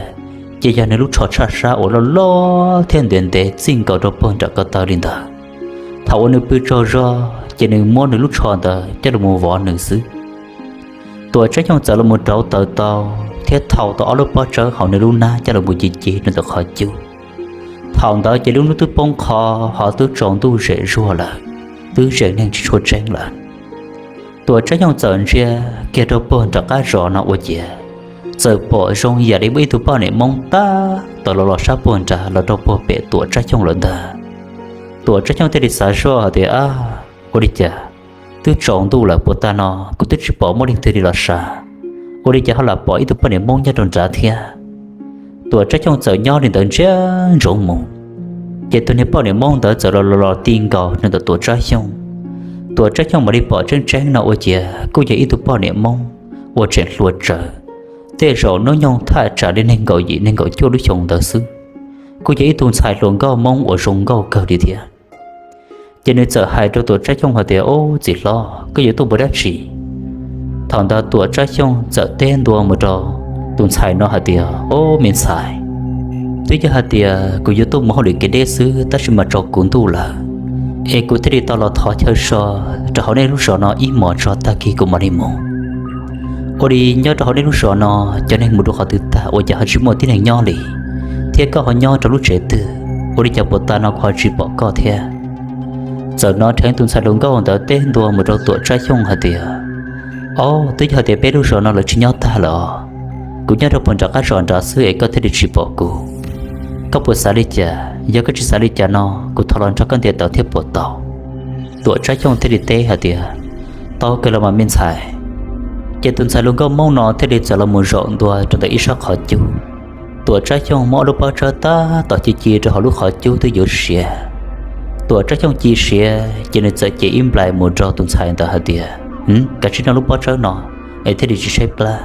ces yog nws lub tsho tshaj sab uas loj loj thiab ntev ntev txij nkaus rau puag nram ko taw li ntawd. Thaum uas nws pw tsaug zog ces nws muab nws lub tsho ntawd coj los mus vov nws xwb. Tuam Tsab Xyooj txawm los mus rauv taws tau thiab thau tau ob lub pob tsawb hauv nws lub hnab coj los mus ci ci rau ntawm qhov cub. Thaum ntawd ces lub hnub twb poob qho, ho twb tsaus ntuj zem zuag lawm, twb zeem neeg tsis tshua tseeb lawm. Tuam Tsab Xyooj txawm ntsia kiag rau puag nram qab zos no ua ciav, txawm pom zoo yam li muaj ib tug poj niam Hmoob tab tom los los sab puag nrad los rau puag pem Tuam Tsab Xyooj lawm ntag. Tuam Tsab Xyooj thiaj li xav zoj hais tias, Ab, ua li cas twb tsaus ntuj lawm puag ta no kuv twb tsis pom muaj leej twg li los sav, ua li cas ho lam pom ib tug poj niam Hmoob nyob rau nrad thiab? Tuam Tsab Xyooj txawm nyob li ntawd ntsia ntsoov mus, ces tus niag poj niam Hmoob ntawd txawm los los ti nkaus rau ntawm Tuam Tsab Xyooj. Tuam Tsab Xyooj mam li pom tseeb tseeb no ua ciav kuj yog ib tug poj niam Hmoob uas tseem hluas tsawv, tej zaum hnub nyoog thaj tsam li nees nkaum yim nees nkaum cuaj lub xyoo ntawd xwb, kuj yog ib tug ntxhais hluas nkauj Hmoob uas zoo nkauj kawg li thiab. Ces nws txawm hais rau Tuam Tsab Xyooj hais tias, Ob, txiv hlob, koj yuav tuaj ua dab tsi? Thaum ntawd Tuam Tsab Xyooj txawm teb ntua mus rau tus ntxhais no hais tias, Ob, me ntxhais, twb yog hais tias kuv yuav tuaj mus hauj lwm kev deb xwb tab sis mas tsaus kuv ntuj lawm, es kuv thiaj li tau los thov chaw so rau hauv nej lub zos no ib hmos tso tag kis kuv mam li mus. Ua li nyob rau hauv nej lub zos no cov neeg mus dua qhov twg tag ua cas ho tsis muaj tib neeg nyob li, thiab koj ho nyob rau lub tsev twg, ua li cas puag ta no kuv ho tsis pom koj thiab? Txawm hnov dheev tus ntxhais hluas nkauj ntawd teb ntua mus rau Tuam Tsab Xyooj hais tias, Ob, twb yog tias peb lub zos no lawv tsis nyob tag lawm os, kuv nyob rau puag nram qab zos nrad xwb es koj thiaj li tsis pom kuv. Koj puas xav li cas? Yog koj tsis xav li cas no kuv thov los nrog koj ntiav tawv thiab puas tau? Tuam Tsab Xyooj thiaj li teb hais tias, Tau kawg los mas me ntxhais. Ces tus ntxhais hluas nkauj Hmoob no thiaj li txawm los mus zaum ntua rau ntawm ib sab qhov cub. Tuam Tsab Xyooj muab lub pob tsawb tab tom ci ci rau hauv lub qhov cub twb yuav siav. Tuam Tsab Xyooj ci siav ces nws txawm cev ib nplais mus rau tus ntxhais ntawd hais tias, Kav tsij noj lub pob tsawb no es thiaj li tsis tshaib plab.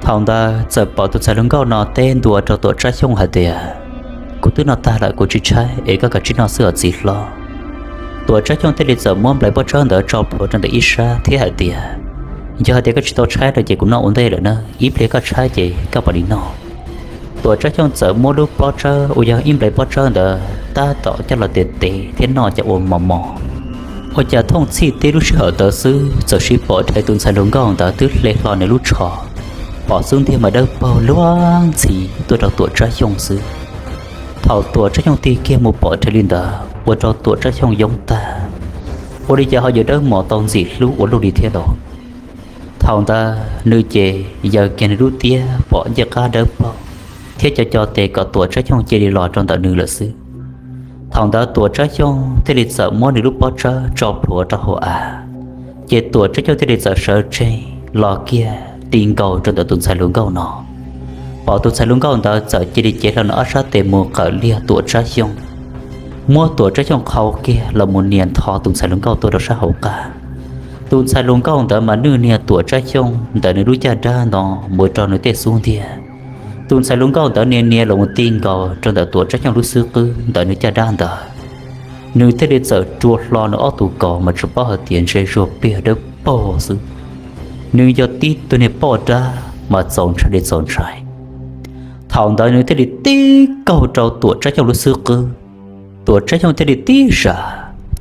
Thaum ntawd txawm pom tus ntxhais hluas nkauj no teb ntua rau Tuam Tsab Xyooj hais tias, Kuv twb noj tag lawm, kuv tsis tshaib es koj kav tsij noj xwb os txiv hlob. Tuam Tsab Xyooj thiaj li txawm muab nplais pob tsawb ntawd tso plhuav rau ntawm ib sab thiab hais tias, Yog hais tias koj tsis tau tshaib rau ces kuv noj ua ntej lawm na, ib pliag koj tshaib ces koj mam li noj. Tuam Tsab Xyooj txawm muab lub pob tsawb uas yog ib nplais pob tsawb ntawd tab tom coj los tes tes thiab noj cov ua mos mos. Ua cas thooj txhij tib lub sij hawm ntawd xwb txawm sis pom dheev tus ntxhais hluas nkauj ntawd twb hle hlo nws lub tsho, pom xub ntiag mas dawb paug luag ntxhi tuaj rau Tuam Tsab Xyooj xwb. Thaum Tuam Tsab Xyooj tig kiag mus pom dheev li ntawd ua rau Tuam Tsab Xyooj yoob tag, ua li cas ho yuav dawb mos tau ntxim hlub ua luaj li thiab lauj. Thaum ntawd nws ces yaws kiag nws lub tiab pom ncej qab dawb paug thiab co co tes kom Tuam Tsab Xyooj cia li los rau ntawm nws lawm xwb. Thaum ntawd Tuam Tsab Xyooj thiaj li txawm muab nws lub pob tsawb tso plhuav rau hauv av, ces Tuam Tsab Xyooj thiaj li txawm sawv tsees los kiag ti nkaus rau ntawm tus ntxhais hluas nkauj no. Pom tus ntxhais hluas nkauj ntawd txawm cia li cev hlo nws ob sab tes mus qawm liag Tuam Tsab Xyooj, muab Tuam Tsab Xyooj qhau kiag los mus nias ntho tus ntxhais hluas nkauj tuaj rau sab hauv qab. Tus ntxhais hluas nkauj ntawd mas nwj niag Tuam Tsab Xyooj ntawm nws lub caj dab no mus rau nws tej xub ntiag. Tus ntxhais hluas nkauj ntawd nias nias los mus ti nkaus rau ntawm Tuam Tsab Xyooj lub xub qwb ntawm nws caj dab ntawd, nws thiaj li txawm rua hlo nws ob tug kaus mas tsuas paub hais tias ntse zuag pliag dawb paug xwb. Nws yog tib tug niag poj dab mas txaus ntshai li txaus ntshai. Thaum ntawd nws thiaj li tib kaug rau Tuam Tsab Xyooj lub xub qwb. Tuam Tsab Xyooj thiaj li tib zam,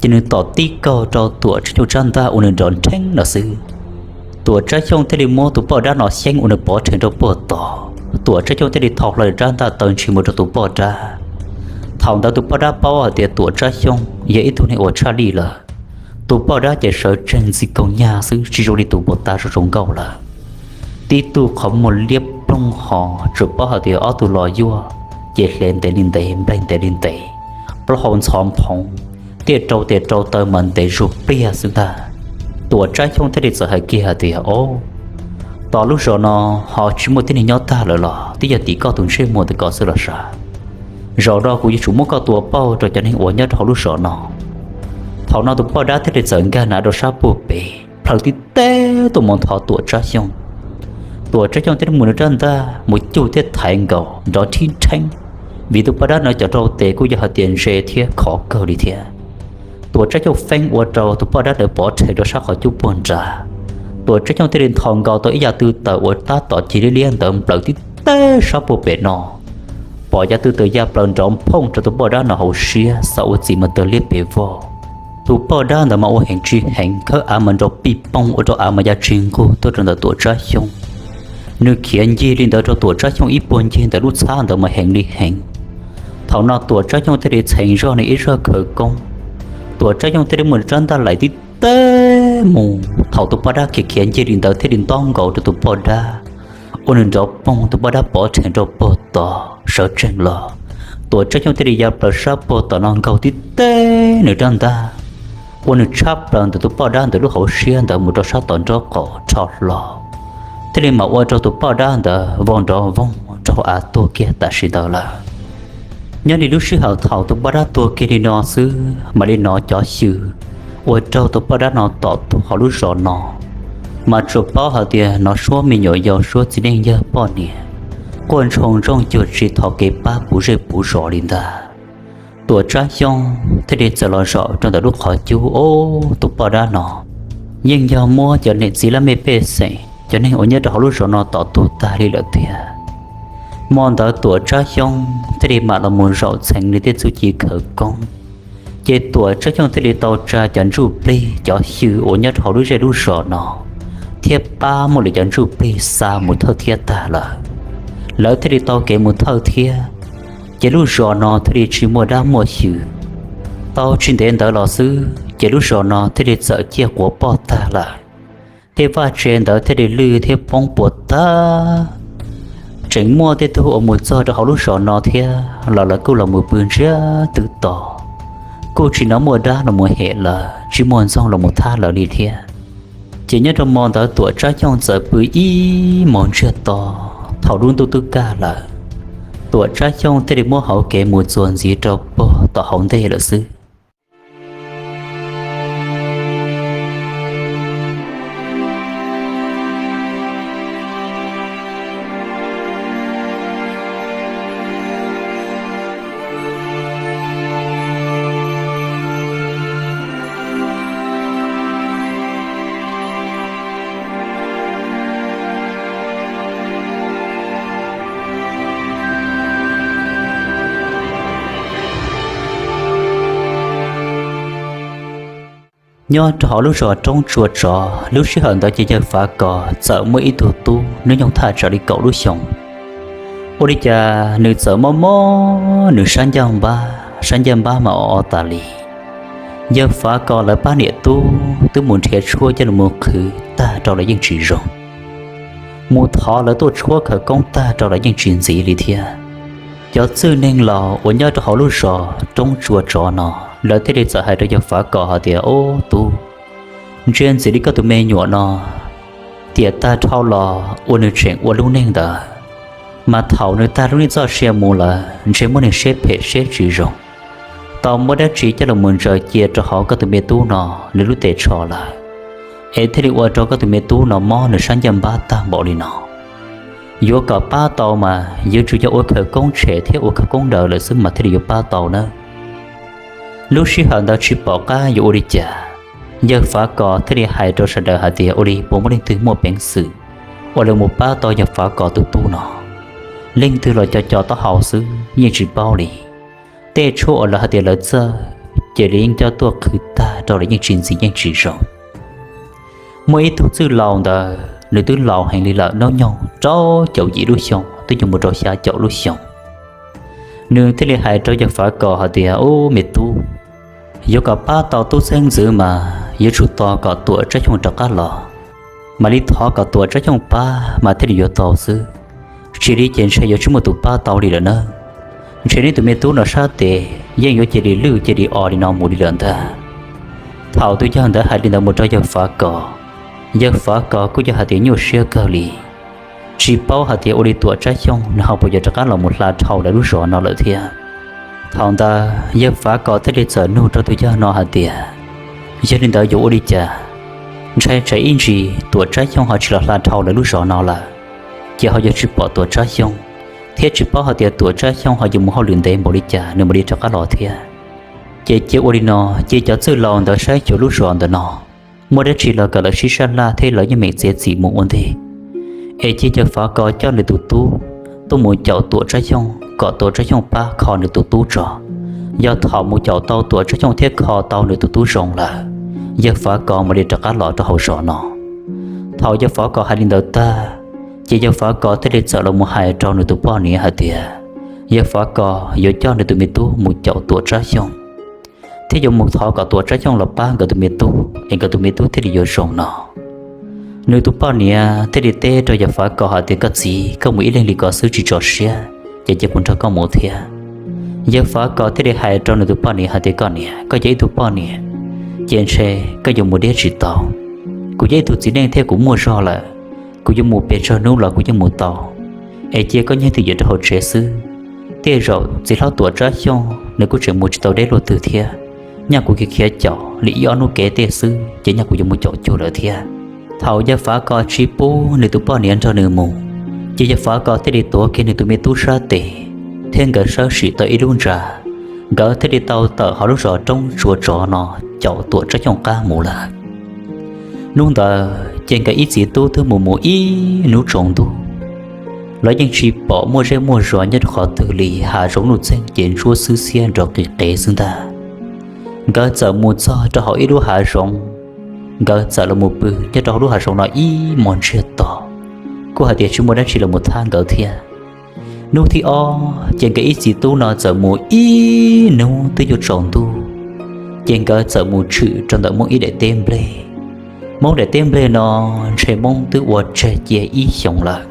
ces nws tom tib kaug rau Tuam Tsab Xyooj tsab ntaj ua nws nrov nrheeb no xwb. Tuam Tsab Xyooj thiaj li muab tus poj dab no xyeeb ua nws pov rhe rau puag tod. Tuam Tsab Xyooj thiaj li thau hlo nws tsab ntaj taw ntshis mus rau tus poj dab. Thaum ntawd tus poj dab paub hais tias Tuam Tsab Xyooj yog ib tug neeg uas tshaj lij lawm. Tus poj dab ces sawv tsees ntxi kaug nyag xwb tsis zoo li tus puag ta zoo zoo nkauj lawm. Tib tug qhov muag liab ploog ho tsuas paub hais tias ob tug los yuaj, ces hle ntev li ntev nplaig ntev li ntev, plaub hau ntxhov nphoov, tiaj rau tes rau taw mas ntev zuag pliag xwb ntag. Tuam Tsab Xyooj thiaj li txawm hais kiag hais tias, Ob, tos lub zos no ho tsis muaj tib neeg nyob tag lawm los twb yog tim koj tus ntsej muag ntawm ko xwb los sav. Zaum no kuv yuav tsum muab koj tua pauj rau cov neeg uas nyob rau hauv lub zos no. Thaum no tus poj dab thiaj li txawm nkag nav rau sab puag pem plhaw tib teb tuaj mus nthov Tuam Tsab Xyooj. Tuam Tsab Xyooj thiaj li mus nws rab ntaj mus cuj thiab thaiv nkaus nrov nrhib nrheeb, vim tus poj dab no cov rau tes kuj yog hais tias ntse thiab khov kawg li thiab. Tuam Tsab Xyooj feeb ua rau tus poj dab ntawd pov rhe rau sab qhov cub puag nrad. Tuam Tsab Xyooj thiaj li nthos nkaus tau ib yav tw tawm uas tab tom cig liab liab ntawd nplawm tib teb sab puag pem no. Pom yav tw tawm ya plaws nrov nphooj rau tus poj dab no hauv siab xav ua txiv mas tawg liab pes vog. Tus poj dab ntawd mas ua heev tsis heev khawb av mas nrov pij poog ua rau av mas ya tsis nqug tuaj rau ntawm Tuam Tsab Xyooj. Nws khiav ncig li ntawd rau Tuam Tsab Xyooj ib puag ncig ntawm lub txhab ntawd mas heev li heev. Thaum no Tuam Tsab Xyooj thiaj li txheev zog nws ib zaj khawv koob. Tuam Tsab Xyooj thiaj li muaj nws rab ntaj laim tib teb mus, thaum tus poj dab khiav khiav ncig li ntawd thiaj li ntaub nkaus rau tus poj dab, ua nws nrov poog tus poj dab pov rhe rau puag tod sawv tsees los. Tuam Tsab Xyooj thiaj li ya plaws sab puag tom no nkaug tib teb nws rab ntaj, ua nws tshab plaws ntawm tus poj dab ntawd lub hauv siab ntawd mus rau sab tom nraub qaum rho hlo, thiaj li mam ua rau tus poj dab ntawd vau nrov voog rau hauv av tuag kiag tam sim ntawd lawm. Nyob li lub sij hawm thaum tus poj dab tuag kiag li no xwb mam li hnov cov xyw ua rau tus poj dab no tom tuag hauv lub zos no. Mas tsuas paub hais tias hnov suab me nyuam yaus suab txiv neej yawg poj niam quaj ntshoo ntsooj cuag tsis thov kev pab puv zej puv zos li ntag. Tuam Tsab Xyooj thiaj li txawm los zaum rau ntawm lub qhov cub. Ob tug poj dab no yeej yog muab cov niam txiv laj mej pej xeem cov neeg uas nyob rau hauv lub zos no tom tuag tag li lawm tiag. Hmo ntawd Tuam Tsab Xyooj thiaj li mam los mus zaum txheev li tej txuj ci khawv koob. Ces Tuam Tsab Xyooj thiaj li tau tsa cov ntsuj plig cov xyw uas nyob rau hauv lub zej lub zos no thiab pab muaj lwm cov ntsuj plig xa mus thawj thiab tag lawm. Lawv thiaj li tau kev mus thawj thiab, ces lub zos no thiaj li tsis muaj dab muaj xyw. Tau tsis ntev ntawd los xwb ces lub zos no thiaj li txawm ciaj quav poj tag lawm. Tej vaj tse ntawd thiaj li lwj thiab poob puas tag. Tseem muaj tej tug uas mus txog rau hauv lub zos no thiab los lawv kuj los mus pw ntsiag twb to, kuj tsis hnov muaj dab los mus hem lawv, tsis muaj ntxoog los mus thab lawv li thiab. Ces nyob rau hmo ntawd Tuam Tsab Xyooj txawm pw ib hmos ntsiag to. Thaum lub ntuj twb kaj lawm, Tuam Tsab Xyooj thiaj li muab hauv kev mus txuas ntxiv rau pog tom hauv ntej lawm xwb. Nyob rau hauv lub zos Roob Tsua Tsov, lub sij hawm ntawd ces yawg Fav Kos txawm muaj ib tug tub hnub nyoog thaj tsam li kaum lub xyoos. Ua li cas nws txawm mob mob nws sab ncaj npab, sab ncaj npab mas o o tas li. Yawg Fav Kos lawv pab niam tub twb mus nrhiav tshuaj coj los mus qhwv tag rau los yeej tsis zoo. Mus thov lawv tuaj tshuab khawv koob tag rau los yeej tsis ntxiv li thiab. Cov txwj neeg laus uas nyob rau hauv lub zos Roob Tsua Tsov no, lawv thiaj li txawm hais rau yawg Fav Kos hais tias, Ob tub, ntsia ntxim li koj tus me nyuam no, tiam tag dhau los uas nws tseem ua lub neej ntawd, mas thaum nws tag lub neej txoj sia mus lawm ntshe muab nws siab phem siab tsis zoo, tau muab dab tsi coj los mus ntsaws cia rau hauv koj tus me tub no nws lub tes tsho lawm, es thiaj li ua rau koj tus me tub no mob nws sab ncaj npab tag npaum li no. Yuav kom pab tau mas yuav tsum yog ua khawv koob tshem thiab ua khawv koob daws lawm xwb mas thiaj li yuav pab tau nawb. Lub sij hawm ntawd tsis pom qab yuav ua li cas, yawg Fav Kos thiaj li hais rau sawv daws hais tias, Ua li puas muaj leej twg muaj peev xwm uas los mus pab tau yawg Fav Kos tus tub no? Leej twg los co co taub hau xwb yeej tsis paub li. Tej tshuaj uas lawv hais tias lawv txawj, ces lawv yeej coj tuaj qhwv tag rau los yeej tsis ntxiv yeej tsis zoo. Muaj ib tug txwj laus ntawd nws twb laus heev li lawm, hnub nyoog rau caum yim lub xyoo twb yuav mus rau xya caum lub xyoo. Nws thiaj li hais rau yawg Fav Kos hais tias, Ub me tub, yuav kom pab tau tub txheeb ntxwv mas yuav tsum tos kom Tuam Tsab Xyooj rov qab los, mam li thov kom Tuam Tsab Xyooj pab mas thiaj li yuav tau xwb. Tsis li ces ntshe yuav tsis muaj tus pab tau li lawm nawb. Ntshe neb tus me tub no sab tes yeej yuav cia li lwj cia li o li no mus li lawm ntag. Thaum tus yawg ntawd hais li ntawd mus rau yawg Fav Kos, yawg Fav Kos kuj yog hais tias nyuaj siab kawg li, tsis paub hais tias ua li Tuam Tsab Xyooj nws ho puas yuav rov qab los mus hla dhau lawv lub zos no lawm thiab. Thaum ntawd yawg Fav Kos thiaj li txawm nug rau tus yawg no hais tias, Yog li ntawd yuav ua li cas? Ntshai tsam ib ntsis Tuam Tsab Xyooj ho tsis los hla dhau lawv lub zos no lawm, ces ho yuav tsis pom Tuam Tsab Xyooj, thiab tsis paub hais tias Tuam Tsab Xyooj ho yuav mus hauj lwm ntev npaum li cas nws mam li rov qab los thiab. Ces cia ua li no, cia cov txwj laus ntawd saib xyuas lub zos ntawm no, muaj dab tsi los kom lawv sib sab laj thiab lawv yeej meem txiav txim mus ua ntej. Es cia yawg Fav Kos coj nws tus tub tuaj mus caum Tuam Tsab Xyooj kom Tuam Tsab Xyooj pab kho nws tus tub tso. Yog thaum mus caum tau Tuam Tsab Xyooj thiab kho tau nws tus tub zoo lawm, yawg Fav Kos mam li rov qab los rau hauv zos no. Thaum yawg Fav Kos hais li ntawd tag, ces yawg Fav Kos thiaj li txawm los mus hais rau nws tus poj niam hais tias, yawg Fav Kos yuav coj nws tus me tub mus caum Tuam Tsab Xyooj, thiab yuav mus thov kom Tuam Tsab Xyooj los pab nkawd tus me tub es nkawd tus me tub thiaj li yuav zoo no. Nws tus poj niam thiaj li teb rau yawg Fav Kos hais tias, Koj txiv, koj mus ib leeg li ko xwb tsis tso siab, ces cia kuv nrog koj mus thiab. Yawg Fav Kos thiaj li hais rau nws tus poj niam hais tias, Koj niam, koj yog ib tug poj niam, ces ntshe koj yuav mus diab tsis tau. Kuv yog ib tug txiv neej thiab kuv muaj zog lawm, kuv yuav mus pes tsawg hnub los kuv yeej mus tau. Es cia koj nyob twj ywm rau hauv tsev xwb. Tej zaum txiv hlob Tuam Tsab Xyooj nws kuj tseem mus tsis tau deb luaj twg thiab. Nyaj kuv khiav khiav caum li ib ob hnub kev tej xwb ces nyaj kuv yuav mus caum cuag lawm thiab. Thaum yawg Fav Kos tsis pub nws tus poj niam nrog nws mus, ces yawg Fav Kos thiaj li tuav kiag nws tus me tub sab tes, thiab nkawd sawb sim tau ib lub ntsa, nkawd thiaj li tau tawm hauv lub zos Roob Tsua Tsov no caum Tuam Tsab Xyooj qab mus lawm. Hnub ntawd ces nkawd ib txiv tub twb mus mus ib hnub tsaus ntuj, los yeej tsis pom muaj zej muaj zos nyob rau qhov twg li, hav zoov nuj txeeg ces ntsuab xwb xiab nrov qis qev xwb ntag. Nkawd txawm mus txog rau hauv ib lub hav zoov, nkawd txawm los mus pw nyob rau hauv lub hav zoov no ib hmos ntsiag to, kuj hais tias tsis muaj dab tsi los mus thab nkawd thiab. Hnub thib ob ces nkawd ib txiv tub no txawm mus ib hnub twb yuav tsaus ntuj, ces nkawd txawm mus tshwm rau ntawm Moob ib daim teb nplej. Moob daim teb nplej no ntshe Moob twb ua tseg cia ib xyoos lawm,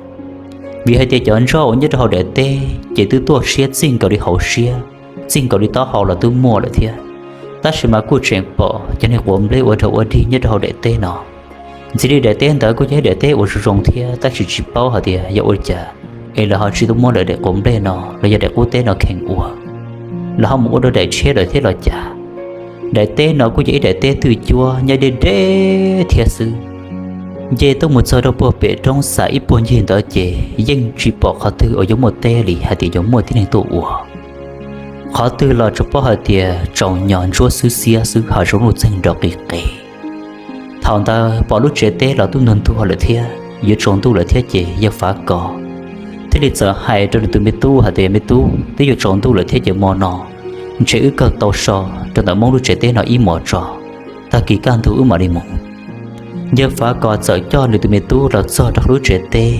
vim hais tias cov ntsoj uas nyob rau hauv daim teb ces twb tuaj siab txij nkaus li hauv siab, txij nkaus li taub hau los twb muaj lawm thiab. Tab sis mas kuj tseem pom cov niag quav nplej ua rag ua dig nyob rau hauv daim teb no. Ntxiv li daim teb ntawd kuj yog ib daim teb uas zoo zoo thiab, tab sis tsis paub hais tias yog ua li cas es lawv ho tsis tau muab lawv daim quav nplej no los yog daim qub teb no kheev ua, lawv ho mus ua rau daim tshiab lawm thiab los cas. Daim teb no kuj yog ib daim teb twj cuab nyob deb deb thiab xwb. Nce tuaj mus txog rau puag pem roob xam ib puag ncig ntawd ces yeej tsis pom qhov twg uas yuav muaj teb li hais tias yuav muaj tib neeg tuaj ua. Qhov twg los tsuas paub hais tias tsaus nyos ntsuab xwb xiab xwb, hav zoov nuj txeeg nrov qis qev. Thaum ntawd pom lub tsev teb los twb ntuag ntuag lawm thiab, yuav tsaus ntuj lawm thiab ces yawg Fav Kos thiaj li txawm hais rau nws tus me tub hais tias, Me tub, twb yuav tsaus ntuj lawm thiab ces hmo no ntshe wb kawg tau so rau ntawm Moob lub tsev teb no ib hmos tso, tag kis kaj ntug wb mam li mus. Yawg Fav Kos txawm coj nws tus me tub los txog rau lub tsev teb.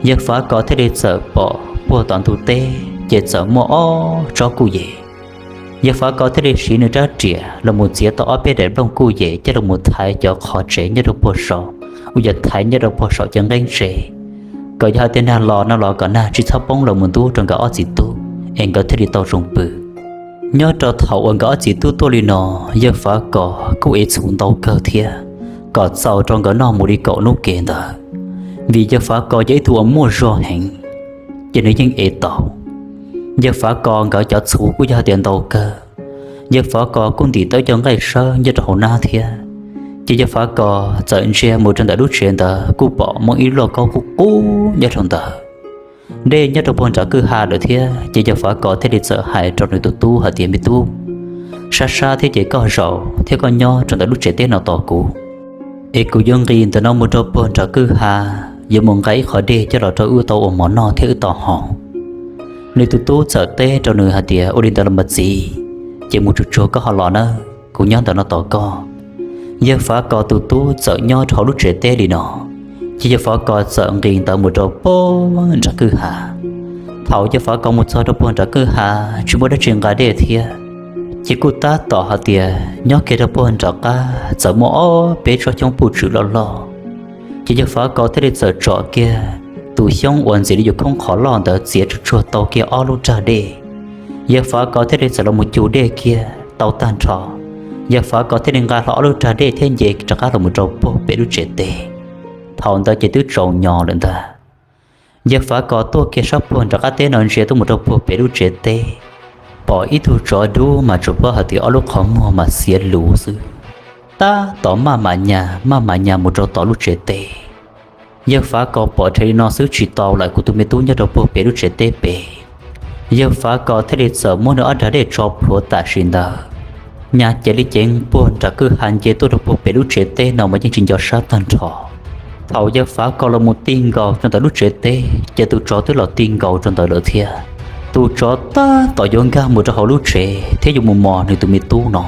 Yawg Fav Kos thiaj li txawm pom puag tom ntug teb ces txawm muaj ob tsob kuj yem. Yawg Fav Kos thiaj li siv nws rab riam los mus txiav tau ob peb daim nplooj kuj yem coj los mus thaiv cov qhov tsev nyob rau puag saum, uas yog thaiv nyob rau puag saum cov nqeeb tsev, kom yog hais tias nag los no los kom nag tsis txhob poob los mus ntub rau nkawd ob txiv tub es nkawd thiaj li tau zoo pw. Nyob rau thaum uas nkawd ob txiv tub tuaj li no, yawg Fav Kos kuj ev txhuv ntau kawg thiab, kom txaus rau nkawd noj mus li kaum hnub kev ntawd, vim yawg Fav Kos yog ib tug uas muaj zog heev, ces nws yeej ev tau. Yawg Fav Kos nkawd cov txhuv kuj yog hais tias ntau kawg. Yawg Fav Kos kuj ntim tau cov nqaij sawb nyob rau hauv hnab thiab, ces yawg Fav Kos txawm ntsia mus rau ntawm lub tsev ntawd kuj pom muaj ib lub lauj kaub qub qub nyob rau ntawd, dej nyob rau puag nram kwj ha lawm thiab. Ces yawg Fav Kos thiaj li txawm hais rau nws tus tub hais tias, Me tub, sab sab thiab ces koj zaum thiab koj nyob rau ntawm lub tsev teb no tos kuv, es kuv yuav nqis ntawm no mus rau puag nram kwj ha, yuav mus nqa ib qho dej coj los rau wb tau ua mov noj thiab wb tau haus. Nws tus tub txawm teb rau nws hais tias, Ua li ntawd los mas txiv, ces mus tsuag tsuag koj ho los nawb, kuv nyob ntawm no tos koj. Yawg Fav Kos tus tub txawm nyob rau hauv lub tsev teb li no, ces yawg Fav Kos txawm nqis ntawd mus rau puag nram kwj ha. Thaum yawg Fav Kos mus txog rau puag nram kwj ha, tsis muaj dab tsi nqa dej thiab, ces kuj tab tom hais tias nyob kiag rau puag nram qab txawm muaj ob peb tsob xyoob puj tswm loj loj. Ces yawg Fav Kos thiaj li txawm tsom kiag tus xyoob uas ntxim li yus khoob qhov loj ntawd txiav tsuag tsuag tau kiag ob lub rag dej. Yawg Fav Kos thiaj li txawm los mus cug dej kiag tau tag nrho. Yawg Fav Kos thiaj li nqa hlo ob lub rag dej thiab nce rov qab los mus rau puag pem lub tsev teb. Thaum ntawd ces twb tsaus nyos lawm ntag. Yawg Fav Kos tuaj kiag sab puag nram qab teb no ntsia tuaj mus rau puag pem lub tsev teb, pom ib tug tsov dub mas tsuas paub hais tias ob lub qhov muag mas xiav lus xwb, tab tom maj mam nyas maj mam nyas mus rau tom lub tsev teb. Yawg Fav Kos pom dheev li no xwb tsis tau lawm, kuv tus me tub nyob rau puag pem lub tsev teb pem. Yawg Fav Kos thiaj li txawm muab nws ob rag dej tso plhuav tam sim ntawd, nyas cev li ceev puag nram kwj ha nce tuaj rau puag pem lub tsev teb no mas yeej tsis nco sab tag nrho. Thaum yawg Fav Kos los mus ti nkaus rau ntawm lub tsev teb ces tus tsov twb los ti nkaus rau ntawd lawm thiab. Tus tsov tab tom yuav nkag mus rau hauv lub tsev thiab yuav mus mos nws tus me tub no,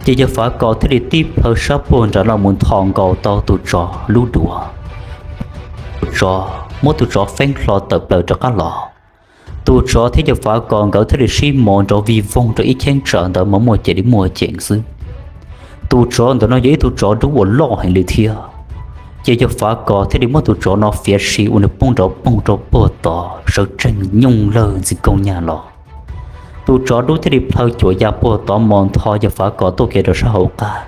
ces yawg Fav Kos thiaj li tib plhaw sab puag nrad los mus nthos nkaus tau tus tsov lub duav. Tus tsov, muab tus tsov feeb hlo tawm plaws rov qab los. Tus tsov thiab yawg Fav Kos nkawd thiaj li sib mos nrov vij voog rau ib cheeb tsam ntawd mas muaj ceem li muaj ceem xwb. Tus tsov ntawm no yog ib tug tsov dub uas loj heev li thiab, ces yawg Fav Kos thiaj li muab tus tsov no fiav si ua nws poob nrov poog rau puag tod sawv tsees nyooj lawg ntxi kooj nyag los. Tus tsov dub thiaj li plhaw cuam ya puag tod mos ntho yawg Fav Kos tuaj kiag rau sab hauv qab.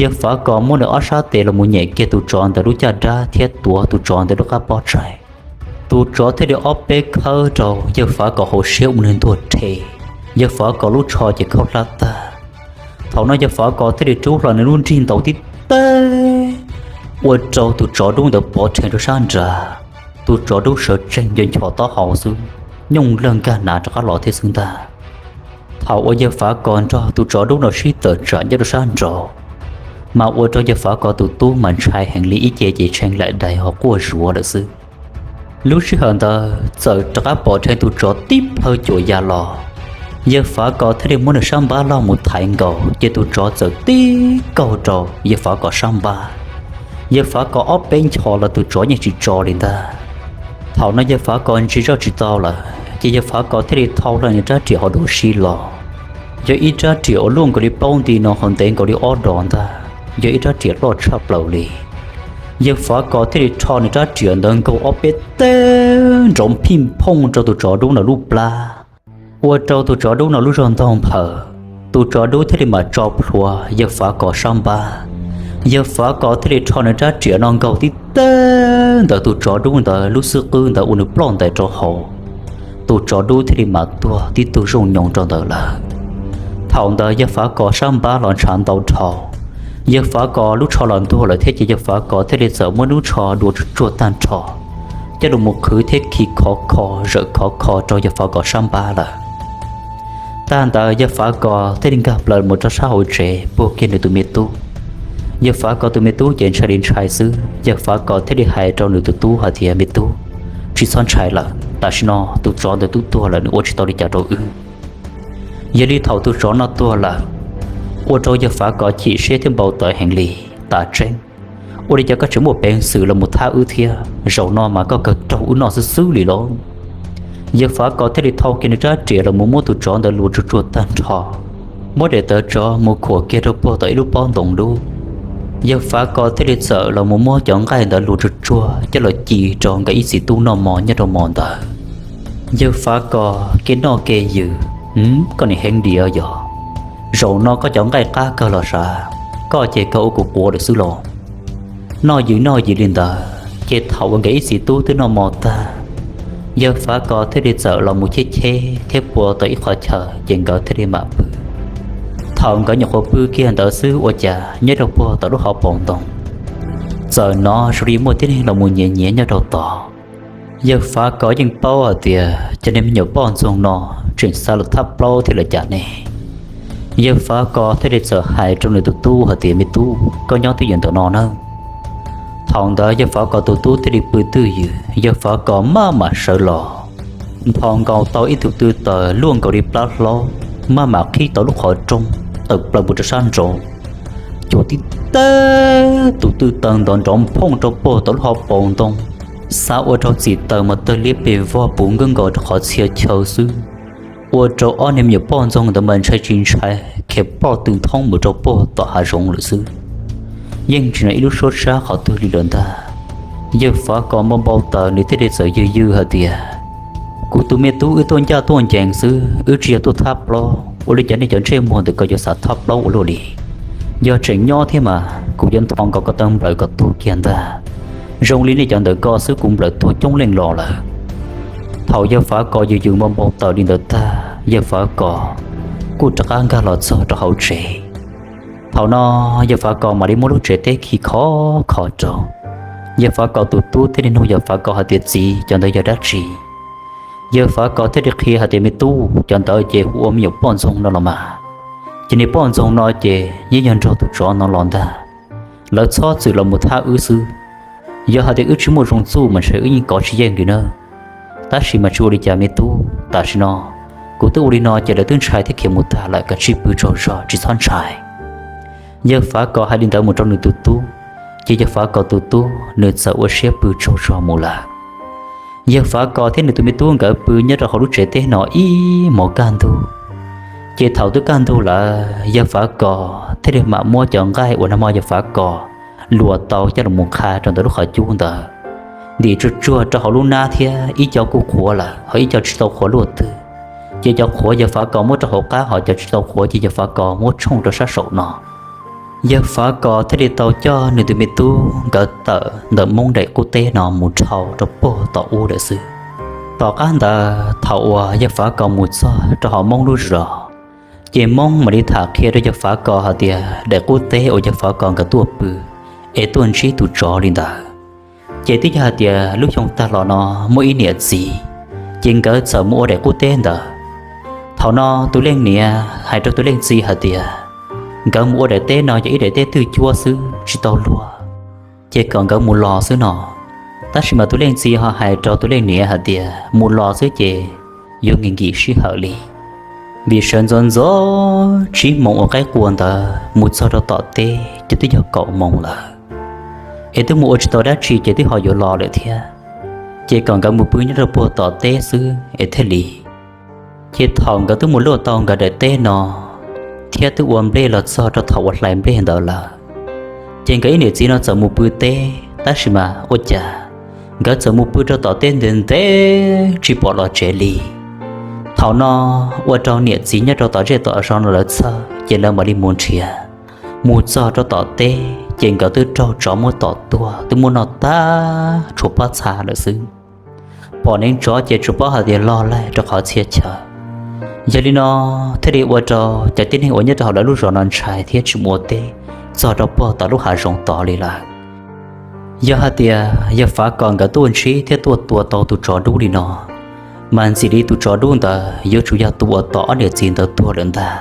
Yawg Fav Kos muab nws ob sab tes los mus nyem kiag tus tsov ntawd lub caj dab thiab tuav tus tsov ntawd lub qab pob tsaig. Tus tsov thiaj li ob peb khawb rau yawg Fav Kos hauv siab ua nws ntuag rhe, yawg Fav Kos lub tsho ces khaub hlab tag. Thaum no yawg Fav Kos thiaj li rub hlo nws lub nrig ntaus tib teg, ua rau tus tsov dub ntawd pov rhe rau sab nrad. Tus tsov dub sawv tsees nco nchos taub hau xwb, nyooj lawg nkag hnav rov qab los thiab xwb ntag. Thaum uas yawg Fav Kos nrog tus tsov dub no sib tawm tsam nyob rau sab nraud, mas ua rau yawg Fav Kos tus tub mas ntshai heev li, ib ce ces tshee laim dais ho quaj zuav lawm xwb. Lub sij hawm ntawd txawm rov qab pom rhe tus tsov tib plhaw cuam ya los. Yawg Fav Kos thiaj li muab nws sab npab loj mus thaiv nkaus, ces tus tsov txawm tib kaug rau yawg Fav Kos sab npab. Yawg Fav Kos ob peb nchos los tus tsov yeej tsis tso li ntag. Thaum no yawg Fav Kos ntsia zoj tsis tau lawm, ces yawg Fav Kos thiaj li thau hlo nws rab riam hauv duav si los. Yog ib rab riam uas luaj nkaus li paub nti no, ho ntev nkaus li ob dos ntag, yog ib rab riam loj tshaj plaws li. Yawg Fav Kos thiaj li rho nws rab riam ntawd nkaug ob peb teg nrov phij phooj rau tus tsov dub no lub plab, ua rau tus tsov dub no lub zog ntaug nphaws. Tus tsov dub thiaj li mam tso plhuav yawg Fav Kos sab npab. Yawg Fav Kos thiaj li rho nws rab riam no nkaug tib teg ntawm tus tsov dub ntawd lub xub qwb ntawd ua nws ploj ntais rau hauv. Tus tsov dub thiaj li mam tuag tib tug zooj nyoos rau ntawd lawm. Thaum ntawd yawg Fav Kos sab npab los ntshav ntau dhau. Yawg Fav Kos lub tsho los ntuag lawm thiab, ces yawg Fav Kos thiaj li txawm muab lub tsho dua tsuag tsuag tag nrho, coj los mus qhwv thiab khi khov kho zawm khov kho rau yawg Fav Kos sab npab lawm. Tag ntawd yawg Fav Kos thiaj li nkag plaws mus rau sab hauv tsev puag kiag nws tus me tub. Yawg Fav Kos tus me tub ces ntshai li ntshai xwb, yawg Fav Kos thiaj li hais rau nws tus tub hais tias, Me tub, tsis txhob ntshai lawm, tam sim no tus tsov ntawd twb tuag lawm, nws ua tsis tau li cas rau wb. Yog li thaum tus tsov no tuag lawm, ua rau yawg Fav Kos chim siab thiab npau taws heev li. Tas tseeb, ua li cas koj tseem muaj peev xwm los mus thab wb thiab? Zaum no mas koj kawg raug wb noj xwb xwb li lauj. Yawg Fav Kos thiaj li thau kiag nws rab riam los mus muab tus tsov ntawd luas tsuag tsuag tag nrho, muab daim tawv tsov mus khuam kiag rau puag tom ib lub pob ntoo dub. Yawg Fav Kos thiaj li txawm los mus muab cov nqaij ntawd luas tsuag tsuag coj los ci rau nkawd ib txiv tub noj mov nyob rau hmo ntawd. Yawg Fav Kos, kev noj kev ywm, koj nim heev diam yog, zaum no koj cov nqaij qab kawg los sav, koj ces kawg ua kuv quav lawm xwb los. Noj ywm noj ywm li ntawd ces thaum uas nkawd ib txiv tub twb noj mov tag, yawg Fav Kos thiaj li txawm los mus cheb cheb thiab pua tau ib qho chaw ces nkawd thiaj li mam pw. Thaum nkawd nyuam qhuav pw kiag ntawd xwb ua cas nyob rau puag tom lub hauv paus ntoo txawm hnov zoo li muaj tib neeg los mus nyiav nyiav nyob rau tod. Yawg Fav Kos yeej paub hais tias cov niag me nyuam poj ntxoog no tseem xav los thab plaub thiab lawm cas ne. Yawg Fav Kos thiaj li txawm hais rau nws tus tub hais tias, Me tub, koj nyob twj ywm ntawm no nawb. Thaum ntawd yawg Fav Kos tus tub thiaj li pw twj ywm, yawg Fav Kos maj mam sawv los, nphos nkaus tau ib tug tw taws luaj nkaus li plab hlob, maj mam qhib tau lub qhov rooj tawm plaws mus rau sab nraud. Cuam tib teg tus tw taws ntov nrov nphooj rau puag tom lub hauv paus ntoo, xav ua rau txim taws mas tawg liab pes vog puv nkawj nkaus rau qhov txhia chaw xwb. Ua rau ob niag me nyuam poj ntxoog ntawd mas ntshai tsis ntshai khiav ploj tw thoob mus rau puag tom hav zoov lawm xwb. Yeej tsis hnov ib lub suab sab qhov twg li lawm ntag. Yawg Fav Kos npau npau taws nws thiaj li txawm yws yws hais tias, Kuv tus me tub wb tuaj ncaj tuaj ncees xwb, wb tsis yog tuaj thab plaub, ua li cas nej cov ntsej muag ntawm ko yuav xav thab plaub ua luaj li? Yog tseem nyob thiab mas kuv yuav nthos nkaus ko taw nplawm kom tuag kiag ntag. Zoo li nej cov ntawm ko xwb kuv nplawm tuag coob leej los lawm. Thaum yawg Fav Kos yws yws npau npau taws li ntawd tag, yawg Fav Kos kuj rov qab nkag los txog rau hauv tsev. Thaum no yawg Fav Kos mam li muab lub tsev teb khi khov kho rau. Yawg Fav Kos tus tub thiaj li nug yawg Fav Kos hais tias, Txiv, cov ntawd yog dab tsi? Yawg Fav Kos thiaj li qhia hais tias, Me tub, cov ntawd ces hu ua me nyuam poj ntxoog no los mas. Ces niag poj ntxoog no ces yeej yog nrog tus tsov no los ntag. Lawv txhob txwm los mus thab wb xwb. Yog hais tias wb tsis muaj zoo txuj mas ntshe wb yeej kov tsis yeej li na. Tab sis mas tsis ua li cas me tub, tam sim no kuv twb ua li no ces lawv twb ntshai thiab khiav mus tag lawm, kav tsij pw tsaug zog tsis txhob ntshai. Yawg Fav Kos hais li ntawd mus rau nws tus tub, ces yawg Fav Kos tus tub nws txawm ua siab pw tsaug zog mus lawm. Yawg Fav Kos thiab nws tus me tub nkawd pw nyob rau hauv lub tsev teb no ib hmos kaj ntug. Ces thaum twb kaj ntug lawm, yawg Fav Kos thiaj li mam muab cov nqaij uas nag hmo yawg Fav Kos luas tau coj los mus qha rau ntawm lub qhov cub ntawd, ntim tsuag tsuag rau hauv lub hnab thiab ib co kuj qhuav lawm, ho ib co tsis tau qhuav luaj twg. Ces cov qhuav yawg Fav Kos muab rau hauv qab, ho cov tsis tau qhuav ces yawg Fav Kos muab tshooj rau sab saum no. Yawg Fav Kos thiaj li tau coj nws tus me tub nkawd tawm ntawm Hmoob daim qub teb no mus dhau rau puag tom ub lawm xwb. Tom qab ntawd thaum uas yawg Fav Kos mus txog rau hauv Hmoob lub zos, ces Hmoob mam li tham qhia rau yawg Fav Kos hais tias daim qub teb uas yawg Fav Kos nkawd tuaj pw, es tuaj ntsib tus tsov li ntawd. Ces twb yog hais tias lub xyoo tag los no muaj ib niam txiv, ces nkawd txawm mus ua daim qub teb ntawd. Thaum no tus leej niam hais rau tus leej txiv hais tias nkawd mus ua daim teb no yog ib daim teb twj cuab xwb tsis tau luag, ces kom nkawd mus los xwb no. Tab sis mas tus leej txiv ho hais rau tus leej niam hais tias mus los xwb ces yuav nkim nkim sij hawm li, vim sawv ntxov ntxov tsib moos ua qaib qua ntawd mus txog rau tom teb ces twb yog kaum moos lawm, es twb mus ua tsis tau dab tsi ces twb ho yuav los lawm thiab. Ces kom nkawd mus pw nyob rau puag tom teb xwb es thiaj li. Ces thaum nkawd twb mus luaj tau nkawd daim teb no thiab twb ua nplej los txog rau thaum uas hlais nplej ntawd lawm, ces nkawd ib niam txiv no txawm mus pw teb, tab sis mas ua cas nkawd txawm mus pw rau tom teb ntev ntev tsis pom los tsev li. Thaum no ua rau niam txiv nyob rau tom zej tom zos no lawv txhawj, ces lawv mam li mus nrhiav. Mus txog rau tom teb ces nkawd twb raug tsov muab tom tuag, twb muab noj tag tshuav pob txha lawm xwb. Pom neev tsov ces tsuas paub hais tias log laig rau qhov txhia chaw. Yog li no thiaj li ua rau cov tib neeg uas nyob rau hauv lawv lub zos no ntshai thiab tsis mus ua teb txog rau puag tom lub hav zoov tod li lawm. Yog hais tias yawg Fav Kos nkawd tuaj ntsib thiab tuaj tua tau tus tsov dub li no, mas ntxim li tus tsov dub ntawd yuav tsum yog tus uas tom ob niam txiv ntawd tuag lawm ntag.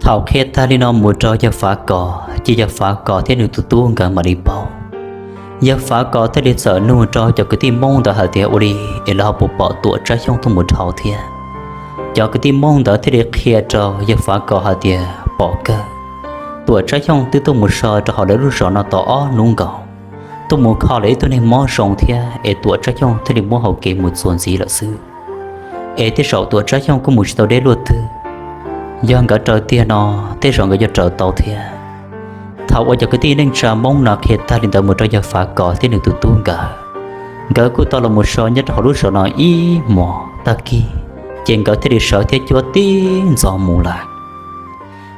Thaum qhia tag li no mus rau yawg Fav Kos ces yawg Fav Kos thiab nws tus tub nkawd mam li paub. Yawg Fav Kos thiaj li txawm nug rau cov kwv tij Hmoob ntawd hais tias ua li es lawv ho puas pom Tuam Tsab Xyooj tuaj mus dhau thiab. Cov kwv tij Hmoob ntawd thiaj li qhia rau yawg Fav Kos hais tias pom kawg, Tuam Tsab Xyooj twb tuaj mus so rau hauv lawv lub zos no tau ob hnub nkaus, tuaj mus kho lawv ib tug neeg mob zoo thiab es Tuam Tsab Xyooj thiaj li muab hau kev mus txuas ntxiv lawm xwb. Es tej zaum Tuam Tsab Xyooj kuj mus tsis tau deb luaj twg, yog nkawd raws tiag no tej zaum nkawd yuav raws tau thiab. Thaum uas cov kwv tij neej tsa Hmoob no qhia tag li ntawd mus rau yawg Fav Kos thiab nws tus tub nkawd, nkawd kuj tau los mus so nyob rau hauv lub zos no ib hmos tag kis, ces nkawd thiaj li sawv thiab cuab tib ntxov mus lawm.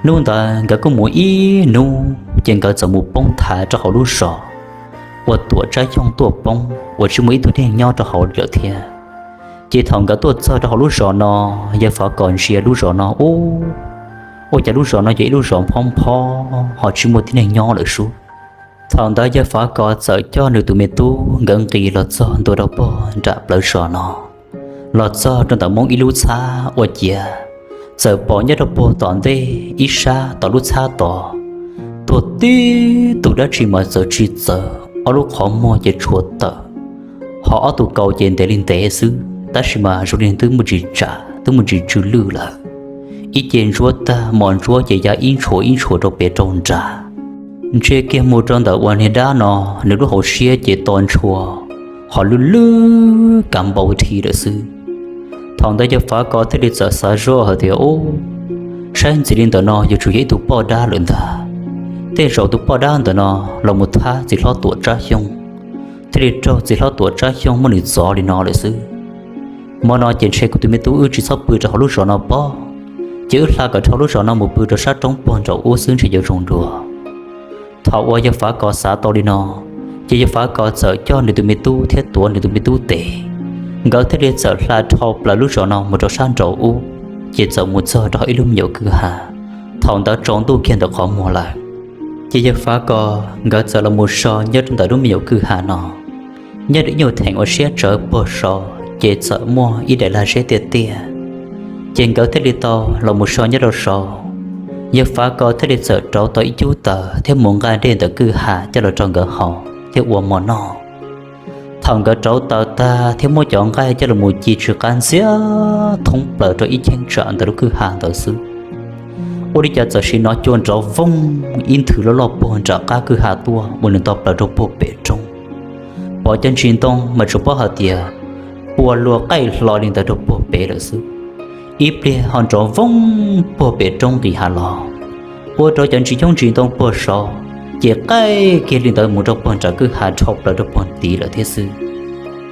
Hnub ntawd nkawd kuj mus ib hnub ces nkawd txawm mus poob thav rau hauv lub zos uas Tuam Tsab Xyooj tuaj poob uas tsis muaj ib tug neeg nyob rau hauv li lawm thiab. Ces thaum nkawd tuaj txog rau hauv lub zos no, yawg Fav Kos ntsia lub zos no ub, ua cas lub zos no yog ib lub zos phob phob ho tsis muaj tib neeg nyob lawm sub. Thaum ntawd yawg Fav Kos txawm coj nws tus me tub nkawd nqis los txog ntua rau puag nram plawv zos no, los txog rau ntawm Hmoob ib lub txhab ua ciav, txawm pom nyob rau puag tom ntej ib sab tom lub txhab tod, tuag tib tug dab tsi mas txawm tsis txawv, ob lub qhov muag ces tshuav tawm, ho ob tug kaus ces ntev li ntev xwb, tab sis mas zoo li twb muaj ntsis tsam twb muaj ntsis tsw lwj lawm. Ib ce ntsuab tag mos ntsuab ces ya ib ntshua ib ntshua rau pem rau nrad. Ntsia kiag mus rau ntawm uas niag dab no, nws lub hauv siab ces to ntshua, ho lwj lwj kav npau dhi lawm xwb. Thaum ntawd yawg Fav Kos thiaj li txawm xav zoj hais tias, Ub, saib ntxiv li ntawm no yuav tsum yog ib tug poj dab lawm ntag. Tej zaum tus poj dab ntawm no los mus thab txiv hlob Tuam Tsab Xyooj, thiaj li raug txiv hlob Tuam Tsab Xyooj muab nws txov li no lawm xwb. Hmo no ces ntshe kuv tus me tub wb tsis txhob pw rau hauv lub zos no pob, ces wb hla kom dhau lub zos no mus pw rau sab roob puag nraum ub xwb ntshe yuav zoo dua. Thaum uas yawg Fav Kos xav tau li no, ces yawg Fav Kos txawm coj nws tus me tub thiab tuav nws tus me tub tes, nkawd thiaj li txawm hla dhau plaws lub zos no mus rau sab nraum ub, ces txawm mus txog rau hauv ib lub me nyuam kwj ha. Thaum ntawd tsaus ntuj kiag ntawm qhov muag lawm, ces yawg Fav Kos nkawd txawm los mus so nyob rau ntawm lub me nyuam kwj ha no. Nyob rau ib nyuag theem uas siab tsawv puag saud ces txawm muaj ib daim lag zeb tiaj tiaj, ces nkawd thiaj li tau los mus so nyob rau saud. Yawg Fav Kos thiaj li txawm rauv tau ib cub taws thiab mus nqa dej ntawm kwj ha coj los rau nkawd haus thiab ua mov noj. Thaum nkawd rauv taws tag thiab muab cov nqaij coj los mus ci tsw qab ntxiag thoob plaws rau ib cheeb tsam ntawm lub kwj ha ntawd xwb, ua li cas txawm sim hnov cua nrov voog ib nthwv loj loj puag nram qab kwj ha tuaj ua nws nto plaws rau puag pem roob. Pom cov ntsis ntoo mas tsuas paub hais tias ua luag qaij hlo li ntawd rau puag pem lawm xwb. Ib pliag ho nrov voog puag pem roob nqis hav los, ua rau cov ntsis coob ntsis ntoo puag saud ces qaij kiag li ntawd mus rau puag nram kwj ha dhau plaws rau puag tid lawm thiab xwb.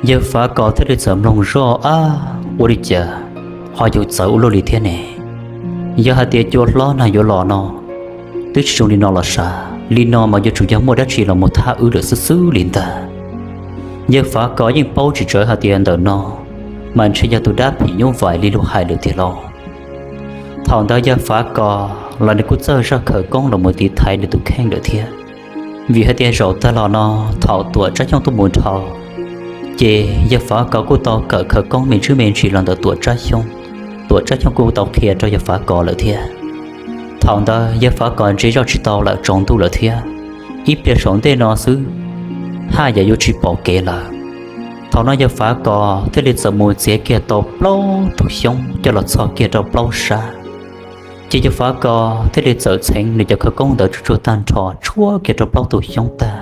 Yawg Fav Kos thiaj li txawm mloog zoj, Ab, ua li cas ho yuav txawv ua luaj li thiab ne? Yog hais tias cua hlob nag yuav los no, twb tsis zoo li no los sav, li no mas yuav tsum yog muaj dab tsi los mus thab wb lawm xwb xwb li ntag. Yawg Fav Kos yeej paub tsis tsawv hais tias ntawm no mas ntshe yog tus dab phim nyuj vais li luag hais lawm tiag lauj. Thaum ntawd yawg Fav Kos los nws kuj txawj zaj khawv koob los mus tiv thaiv nws tus kheej lawm thiab. Vim hais tias zaum tag los no, thaum Tuam Tsab Xyooj tuaj mus dhau, ces yawg Fav Kos kuj tau kawm khawv koob me ntsis me ntsis los ntawm Tuam Tsab Xyooj. Tuam Tsab Xyooj kuj tau qhia rau yawg Fav Kos lawm thiab. Thaum ntawd yawg Fav Kos ntsia zoj tsis tau lawm, tsaus ntuj lawm thiab. Ib pliag saum ntej no xwb, haj yam yuav tsis pom kev lawm. Thaum no yawg Fav Kos thiaj li txawm mus txiav kiag tau plaub tug xyoob coj los txhos kiag rau plaub sab. Ces yawg Fav Kos thiaj li txawm txheev nws cov khawv koob ntawd tsuj tsuag tag nrho tshuab kiag rau plaub tug xyoob tag,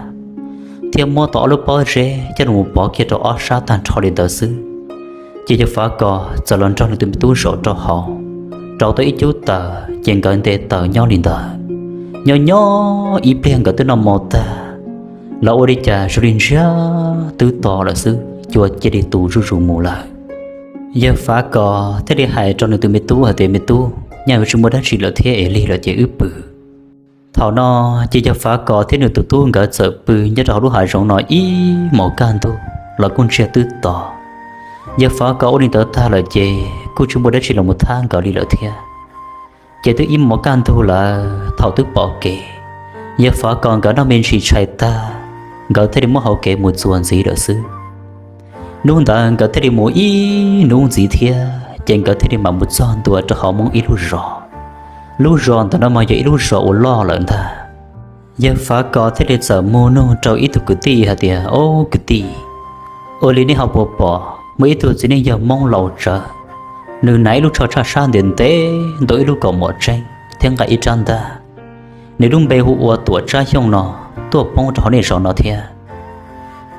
thiab muab tau ob lub pob zeb coj los pov kiag rau ob sab tag nrho li ntawd xwb. Ces yawg Fav Kos txawm los nrog nws tus me tub zaum rau hauv, rauv tau ib cub taws ces nkawd nte taws nyob li ntawd. Nyob nyob ib pliag nkawd twb noj mov tag, los ua li cas zoo li ntsiag twb to lawm xwb, cua cia li tu zuj zus mus lawm. Yawg Fav Kos thiaj li hais rau nws tus me tub hais tias, Me tub, nyaj yuav tsis muaj dab tsi lawm thiab es lig lawm ces wb pw. Thaum no ces yawg Fav Kos thiab nws tus tub nkawd txawm pw nyob rau hauv lub hav zoov no ib hmos kaj ntug los kuj ntsiag twb to. Yawg Fav Kos ua li ntawd tag lawm ces kuj tsis muaj dab tsi los mus thab nkawd li lawm thiab. Ces twb ib hmos kaj ntug lawm, thaum twb pom kev, yawg Fav Kos nkawd noj me ntsis tshais tag, nkawd thiaj li muab hauv kev mus txuas ntxiv lawm xwb. Hnub ntawd nkawd thiaj li mus ib hnub ntxiv thiab ces nkawd thiaj li mam mus txog ntua rau hauv Hmoob ib lub zos. Lub zos ntawm no mas yog ib lub zos uas loj lawm ntag. Yawg Fav Kos thiaj li txawm mus nug rau ib tug kwv tij hais tias, Ob kwv tij, ua li nej ho puas pom muaj ib tug txiv neej yog Hmoob laus tsawv, nws hnav ib lub tsho tshaj sab ntev ntev, ntaus ib lub kaus mom tseeb thiab nqa ib rab ntaj, nws lub npe hu ua Tuam Tsab Xyooj no, tuaj poob rau hauv nej zos no thiab?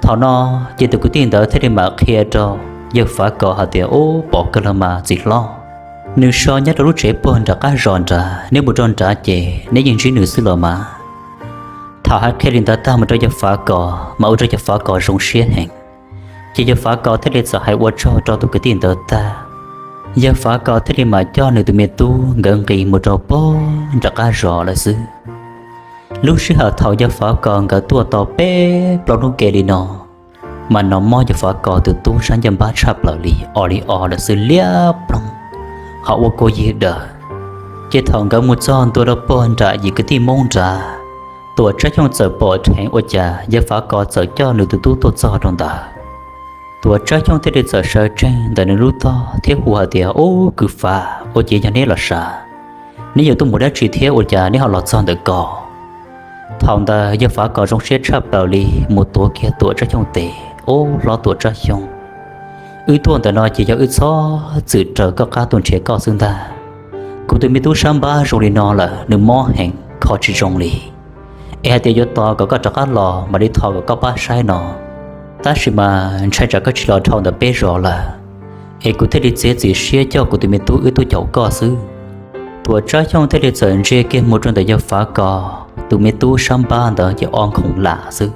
Thaum no ces tus kwv tij ntawd thiaj li mam qhia rau yawg Fav Kos hais tias, Ub, pom kawg los mas txiv hlob, nws so nyob rau lub tsev puag nram qab zos nrad, neb mus rau nrad ces neb yeej ntsib nws xwb los mas. Thaum hais qhia li ntawd tag mus rau yawg Fav Kos mas ua rau yawg Fav Kos zoo siab heev. Ces yawg Fav Kos thiaj li txawm hais ua tsaug rau tus kwv tij ntawd tag, yawg Fav Kos thiaj li mam coj nws tus me tub nkawd nqis mus rau puag nram qab zos lawm xwb. Lub sij hawm thaum yawg Fav Kos nkawd tuaj tau peb plaub hnub ke li no, mas hnov mob yawg Fav Kos tus tub sab ncaj npab tshaj plaws li, o li o lawm xwb, liab ploog, ho ua kua yig daws. Ces thaum nkawd mus txog ntua rau puag nram yim kwv tij Hmoob nrad, Tuam Tsab Xyooj txawm pom dheev ua cas yawg Fav Kos txawm coj nws tus tub tuaj txog rau ntawd. Tuam Tsab Xyooj thiaj li txawm sawv tsees ntawm nws lub tog thiab hu hais tias, Ub, kwv Fav, ua ciav yog neb los sav? Neb yuav tuaj mus dab tsi thiab ua cas neb ho los txog ntawm ko? Thaum ntawd yawg Fav Kos zoo siab tshaj plaws li, mus tuav kiag Tuam Tsab Xyooj tes, Ub, hlob Tuam Tsab Xyooj, wb tuaj ntawm no ces yog wb txhob txwm raws koj qab tuaj nrhiav koj xwb ntag. Kuv tus me tub sab npab zoo li no lawm, nws mob heev kho tsis zoo li. Es hais tias yuav tos kom koj rov qab los mam li thov kom koj pab saib no, tab sis mas ntshai tsam koj tsis los dhau ntawm peb zos lawm, es kuv thiaj li txiav txim siab coj kuv tus me tub wb tuaj caum koj xwb. Tuam Tsab Xyooj thiaj li txawm ntsia kiag mus rau ntawm yawg Fav Kos tus me tub sab npab ntawd ces o nkhoos lam xwb.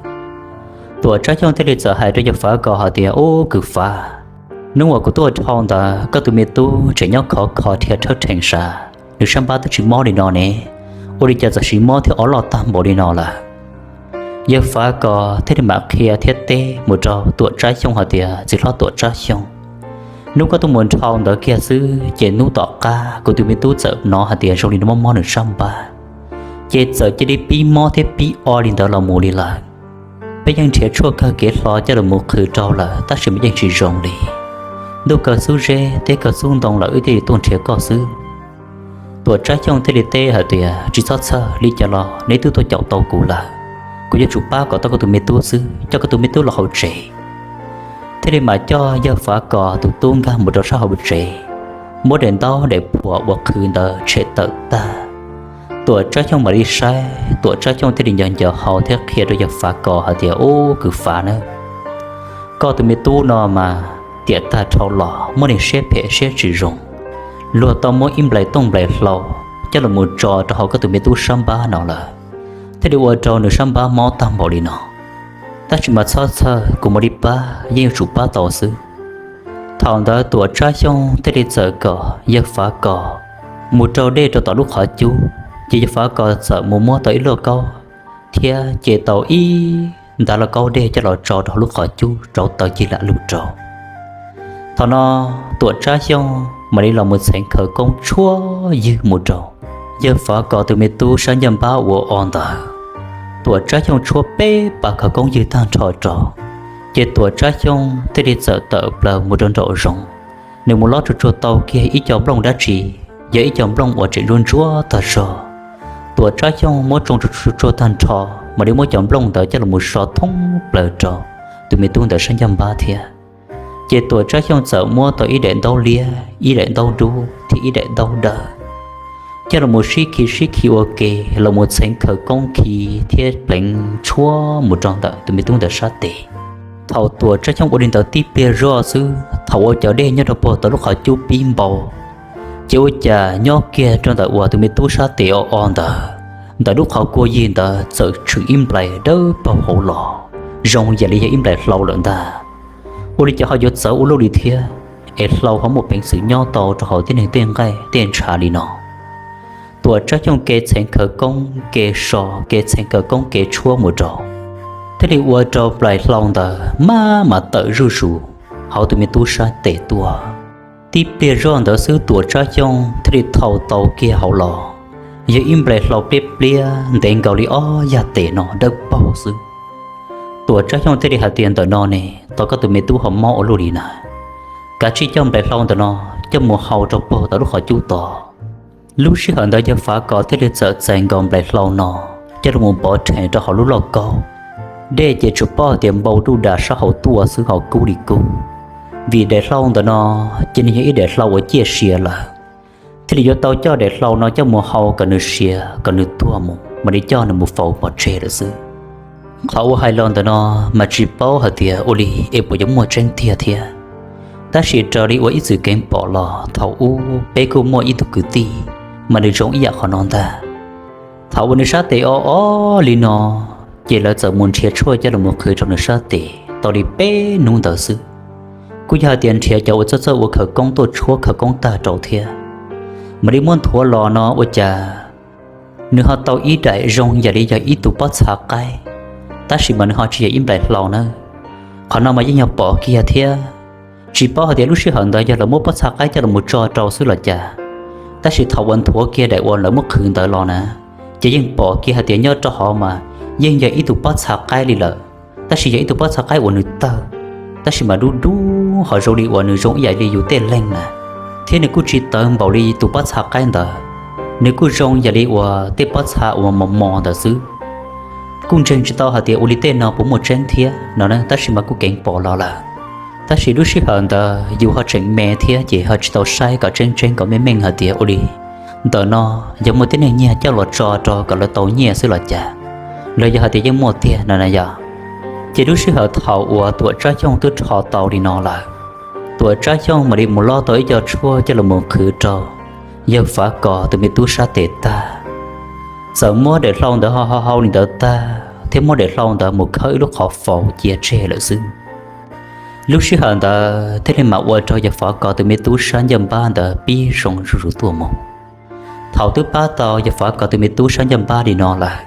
Tuam Tsab Xyooj thiaj li txawm hais rau yawg Fav Kos hais tias, Ub, kwv Fav, hnub uas kuv tuaj dhau ntawd koj tus me tub tseem nyob khov kho dhia rhawb rhees sav, nws sab npab twb tsis mob li no ne, ua li cas txawm sis mob thiab o loj tag npaum li no lawm? Yawg Fav Kos thiaj li mam qhia thiab teb mus rau Tuam Tsab Xyooj hais tias, Txiv hlob Tuam Tsab Xyooj, hnub koj tuaj mus dhau ntawd kiag xwb ces hnub tom qab kuv tus me tub txawm hnov hais tias zoo li nws mob mob nws sab npab, ces txawm cia li pib mob thiab pib o li ntawd los mus li lawm. Peb yeej nrhiav tshuaj kawg kev hlo coj los mus qhwv rau lawm tab sis mas yeej tsis zoo li. Ntuj kawg xub zeb, teb kawg xub ntoo lawm wb thiaj li tuaj nrhiav koj xwb. Tuam Tsab Xyooj thiaj li teb hais tias, Tsis txhob txhawj, li cas los neb twb tuaj caum tau kuv lawm, kuv yuav tsum pab kom tau koj tus me tub xwb, coj koj tus me tub los hauv tsev. Thiaj li mam coj yawg Fav Kos tus tub nkag mus rau sab hauv tsev, muab daim ntaub daim phuam uas qhwv ntawd tshem tawm tag. Tuam Tsab Xyooj mam li saib, Tuam Tsab Xyooj thiaj li nco nco hau thiab qhia rau yawg Fav Kos hais tias, Ub, kwv Fav na, koj tus me tub no mas tiam tag dhau los muab nws siab phem siab tsis zoo, luag tau muab ib nplais tooj nplais hlau coj los mus tso rau hauv koj tus me tub sab npab no lawm, thiaj li ua rau nws sab npab mob tag npaum li no. Tab sis mas txhob txhawj, kuv mam li pab, yeej yuav tsum pab tau xwb. Thaum ntawd Tuam Tsab Xyooj thiaj li txawm kom yawg Fav Kos mus rau dej rau tom lub qhov cub, ces yawg Fav Kos txawm mus muab tau ib lauj kaub thiab ce tau ib nta lauj kaub dej coj los tso rau hauv lub qhov cub rauv taws cig lam lug rau. Thaum no Tuam Tsab Xyooj mam li los mus txheev khawv koob tshuab ywg mus rau yawg Fav Kos tus me tub sab ncaj npab ua o ntawd. Tuam Tsab Xyooj tshuab peb pas khawv koob ywg tag nrho rau, ces Tuam Tsab Xyooj thiaj li txawm tawm plaws mus rau nraum zoov. Nws mus lob tsuag tsuag tau kiag ib co nplooj dab tsi, yog ib co nplooj uas tseem ntsuab ntsuab tag zog. Tuam Tsab Xyooj muab tsoo tsuag tsuag tag nrho, mam li muab cov nplooj ntawd coj los so thoob plaws rau tus me tub ntawd sab ncaj npab thiab. Ces Tuam Tsab Xyooj txawm muab tau ib daim ntaub liab, ib daim ntaub dub thiab ib daim ntaub dawb coj los mus sib khi sib khi ua ke, los mus txheev khawv koob khi thiab pleev tshuab mus rau ntawm tus me tub ntawd sab tes. Thaum Tuam Tsab Xyooj ua li ntawd tib pliag zoj xwb, thaum uas cov dej nyob rau puag tom lub qhov cub pib npau, ces ua cas nyob kiag rau ntawm uas tus me tub sab tes o o ntawd, ntawm lub qhov kua yig ntawd txawm tshwm ib nplais dawb paug hauv los, zoo yam li yog ib nplais hlau lawm ntag. Ua li cas ho yuav txawv ua luaj li thiab, es hlau ho muaj peev xwm nyob tau rau hauv tib neeg tej nqaij tej ntshav li no. Tuam Tsab Xyooj ke txheev khawv koob ke so, ke txheev khawv koob ke tshuab mus rau, thiaj li ua rau nplais hlau ntawd maj mam tawm zuj zus hauv tus me tub sab tes tuaj. Tib pliag zoj ntawd xwb Tuam Tsab Xyooj thiaj li thau tau kiag hauv los, yog ib nplais hlau pliab pliab ntev nkaus li ob yag tes no dawb paug xwb. Tuam Tsab Xyooj thiaj li hais tias, ntawm no ne, tos koj tus me tub ho mob ua luaj li na, kav tsij coj nplais hlau ntawm no coj mus hau rau puag tom lub qhov cub tod. Lub sij hawm ntawd yawg Fav Kos thiaj li txawm txais nkaus nplais hlau no coj los pov rhees rau hauv lub lauj kaub. Dej ces tsuas paub hais tias npau ntuj das sab hauv tuaj xwb ho kub li kub, vim daim hlau ntawm no ces nws yog ib daim hlau uas ciaj sia lawm, thiaj li yuav tau coj daim hlau no coj mus hau kom nws sia kom nws tuag mus mam li coj nws mus faus pov tseg lawm xwb. Qhov uas hais los ntawm no mas tsis paub hais tias ua li es puas yuav muaj tseeb tiag thiab. Tab sis raws li uas ib txwm keev pom los thaum ub peb kuj muaj ib tug kwv tij mas nws zoo ib yam qhov no ntag. Thaum uas nws sab tes o o li no, ces lawv txawm mus nrhiav tshuaj coj los qhwv rau nws sab tes tau li peb hnub ntawd xwb. Kuj yog hais tias nrhiav cov uas txawj txawj ua khawv koob tuaj tshuab khawv koob tag rau thiab, mam li muab nthuav los no ua cas nws ho tau ib daim zoo yam li yog ib tug pob txha qaib, tab sis mas nws ho tsis yog ib nplais hlau nawb. Qhov no mas yeej yog pom kiag thiab. Tsis paub hais tias lub sij hawm ntawd yog lawv muab pob txha qaib coj los tso rau xwb los cas, tab sis thaum uas nthuav kiag daim uas lawv muab qhwv ntawd los na, ces yeej pom kiag hais tias nyob rau hauv mas yeej yog ib tug pob txha qaib li lawm, tab sis yog ib tug pob txha qaib uas nws tawg, tab sis mas dub dub ho zoo li uas nws zoo ib yam li yus tej leeg na, thiab nws kuj tsis tawv npaum li tus pob txha qaib ntawd, nws kuj zoo yam li uas tej pob txha uas mos mos ntawd xwb. Kuj ntseeg tsis tau hais tias ua li tej no puas muaj tseeb thiab no na, tab sis mas kuj keev pom los lawm. Tab sis lub sij hawm ntawd yus ho tseem me thiab ces ho tsis tau saib kom tseeb tseeb kom meej meej hais tias ua li ntawm no yog muaj tib neeg nyiag coj los tso rau kom lawv tau nyiaj xwb los cas, los yog hais tias yeej muaj tiag no na yog. Ces lub sij hawm thaum uas Tuam Tsab Xyooj twb rho tau li no lawm, Tuam Tsab Xyooj mam li mus lob tau ib co tshuaj coj los mus qhwv rau yawg Fav Kos tus me tub sab tes tag, txawm muab daim hlau ntawd ho hau li ntawd tag thiab muab daim hlau ntawd mus khawb ib lub qhov faus cia tseg lawm xwb. Lub sij hawm ntawd thiaj li mam ua rau yawg Fav Kos tus me tub sab ncaj npab ntawd pib zoo zuj zus tuaj mus. Thaum twb pab tau yawg Fav Kos tus me tub sab ncaj npab li no lawm,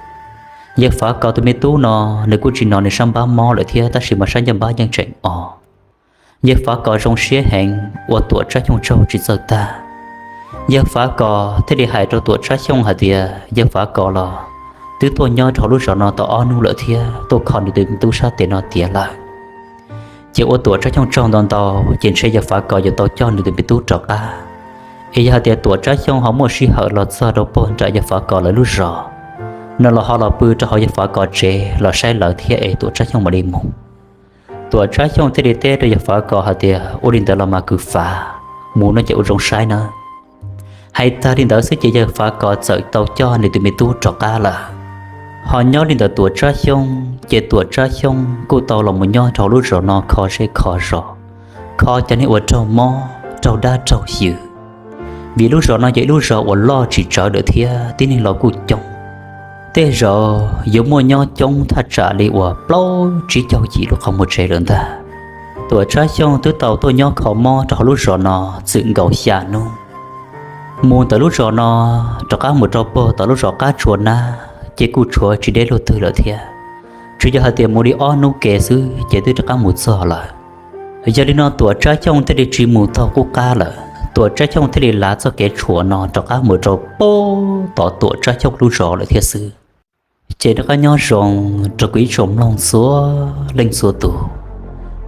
yawg Fav Kos tus me tub no nws kuj tsis hnov nws sab npab mob lawm thiab, tab sis mas sab ncaj npab yeej tseem o. Yawg Fav Kos zoo siab heev ua Tuam Tsab Xyooj tsaug tsis txawj tag. Yawg Fav Kos thiaj li hais rau Tuam Tsab Xyooj hais tias yawg Fav Kos los twb tuaj nyob rau hauv lub zos no tau ob hnub lawm thiab tuaj kho nws tus me tub sab tes no tiav lawm. Ces ua Tuam Tsab Xyooj tsaug ntau ntau, ces ntshe yawg Fav Kos yuav tau coj nws tus me tub rov qab. Es yog hais tias Tuam Tsab Xyooj ho muaj sij hawm los txog rau puag nram yawg Fav Kos lawv lub zos no los ho los pw rau hauv yawg Fav Kos tsev los saib lawv thiab es Tuam Tsab Xyooj mam li mus. Tuam Tsab Xyooj thiaj li teb rau yawg Fav Kos hais tias ua li ntawd los mas kwv Fav, mus no ces ua zoo saib nawb. Hais tag li ntawd xwb ces yawg Fav Kos txawm tau coj nws tus me tub rov qab lawm. Ho nyob li ntawm Tuam Tsab Xyooj ces Tuam Tsab Xyooj kuj tau los mus nyob rau hauv lub zos no kho zej kho zos, kho cov neeg uas raug mob raug dab raug ywm. Vim lub zos no yog ib lub zos uas loj tsis tsawg lawm thiab tib neeg los kuj coob. Tej zaum yuav muaj nyob coob thaj tsam li uas plaub tsib caug yim lub qhov muag tsev lawm ntag. Tuam Tsab Xyooj twb tau tuaj nyob kho mob rau hauv lub zos no txwm nkaus xya hnub. Mus ntawm lub zos no rov qab mus rau puag tom lub zos qab tsua nab ces kuj tshuav tsis deb luaj twg lawm thiab. Tsuas yog hais tias mus li ob hnub ke xwb ces twb rov qab mus txog lawm. Yog li no Tuam Tsab Xyooj thiaj li tsis mus taug qub qab lawm, Tuam Tsab Xyooj thiaj li lav txoj kev tshuam no rov qab mus rau puag tom Tuam Tsab Xyooj lub zos lawm thiab xwb. Ces noj qab nyob zoo rau kuv ib tsoom mloog txhua leej txhua tus.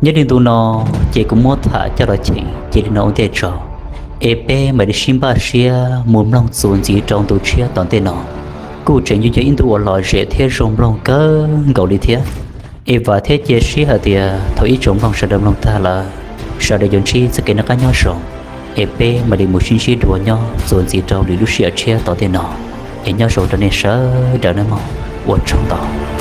Nyob li ntu no ces kuv muab tham coj los cheem cia li no ua ntej tso, es peb mam li sib npaj siab mus mloog txuas ntxiv rau ntu tshiab tom ntej no. Kuj tseem yuav yog ib ntu uas lom zem thiab zoo mloog kawg nkaus li thiab. Es vam thiab cia siab hais tias thaum ib tsoom mloog sawv daws mloog tag lawm, sawv daws yuav ntsib txoj kev noj qab nyob zoo, es peb mam li mus sib ntsib dua nyob txuas ntxiv rau lwm lub sij hawm tshiab tom ntej no. Es nyob zoo rau nej sawv daws nawb mog, ua tsaug ntau.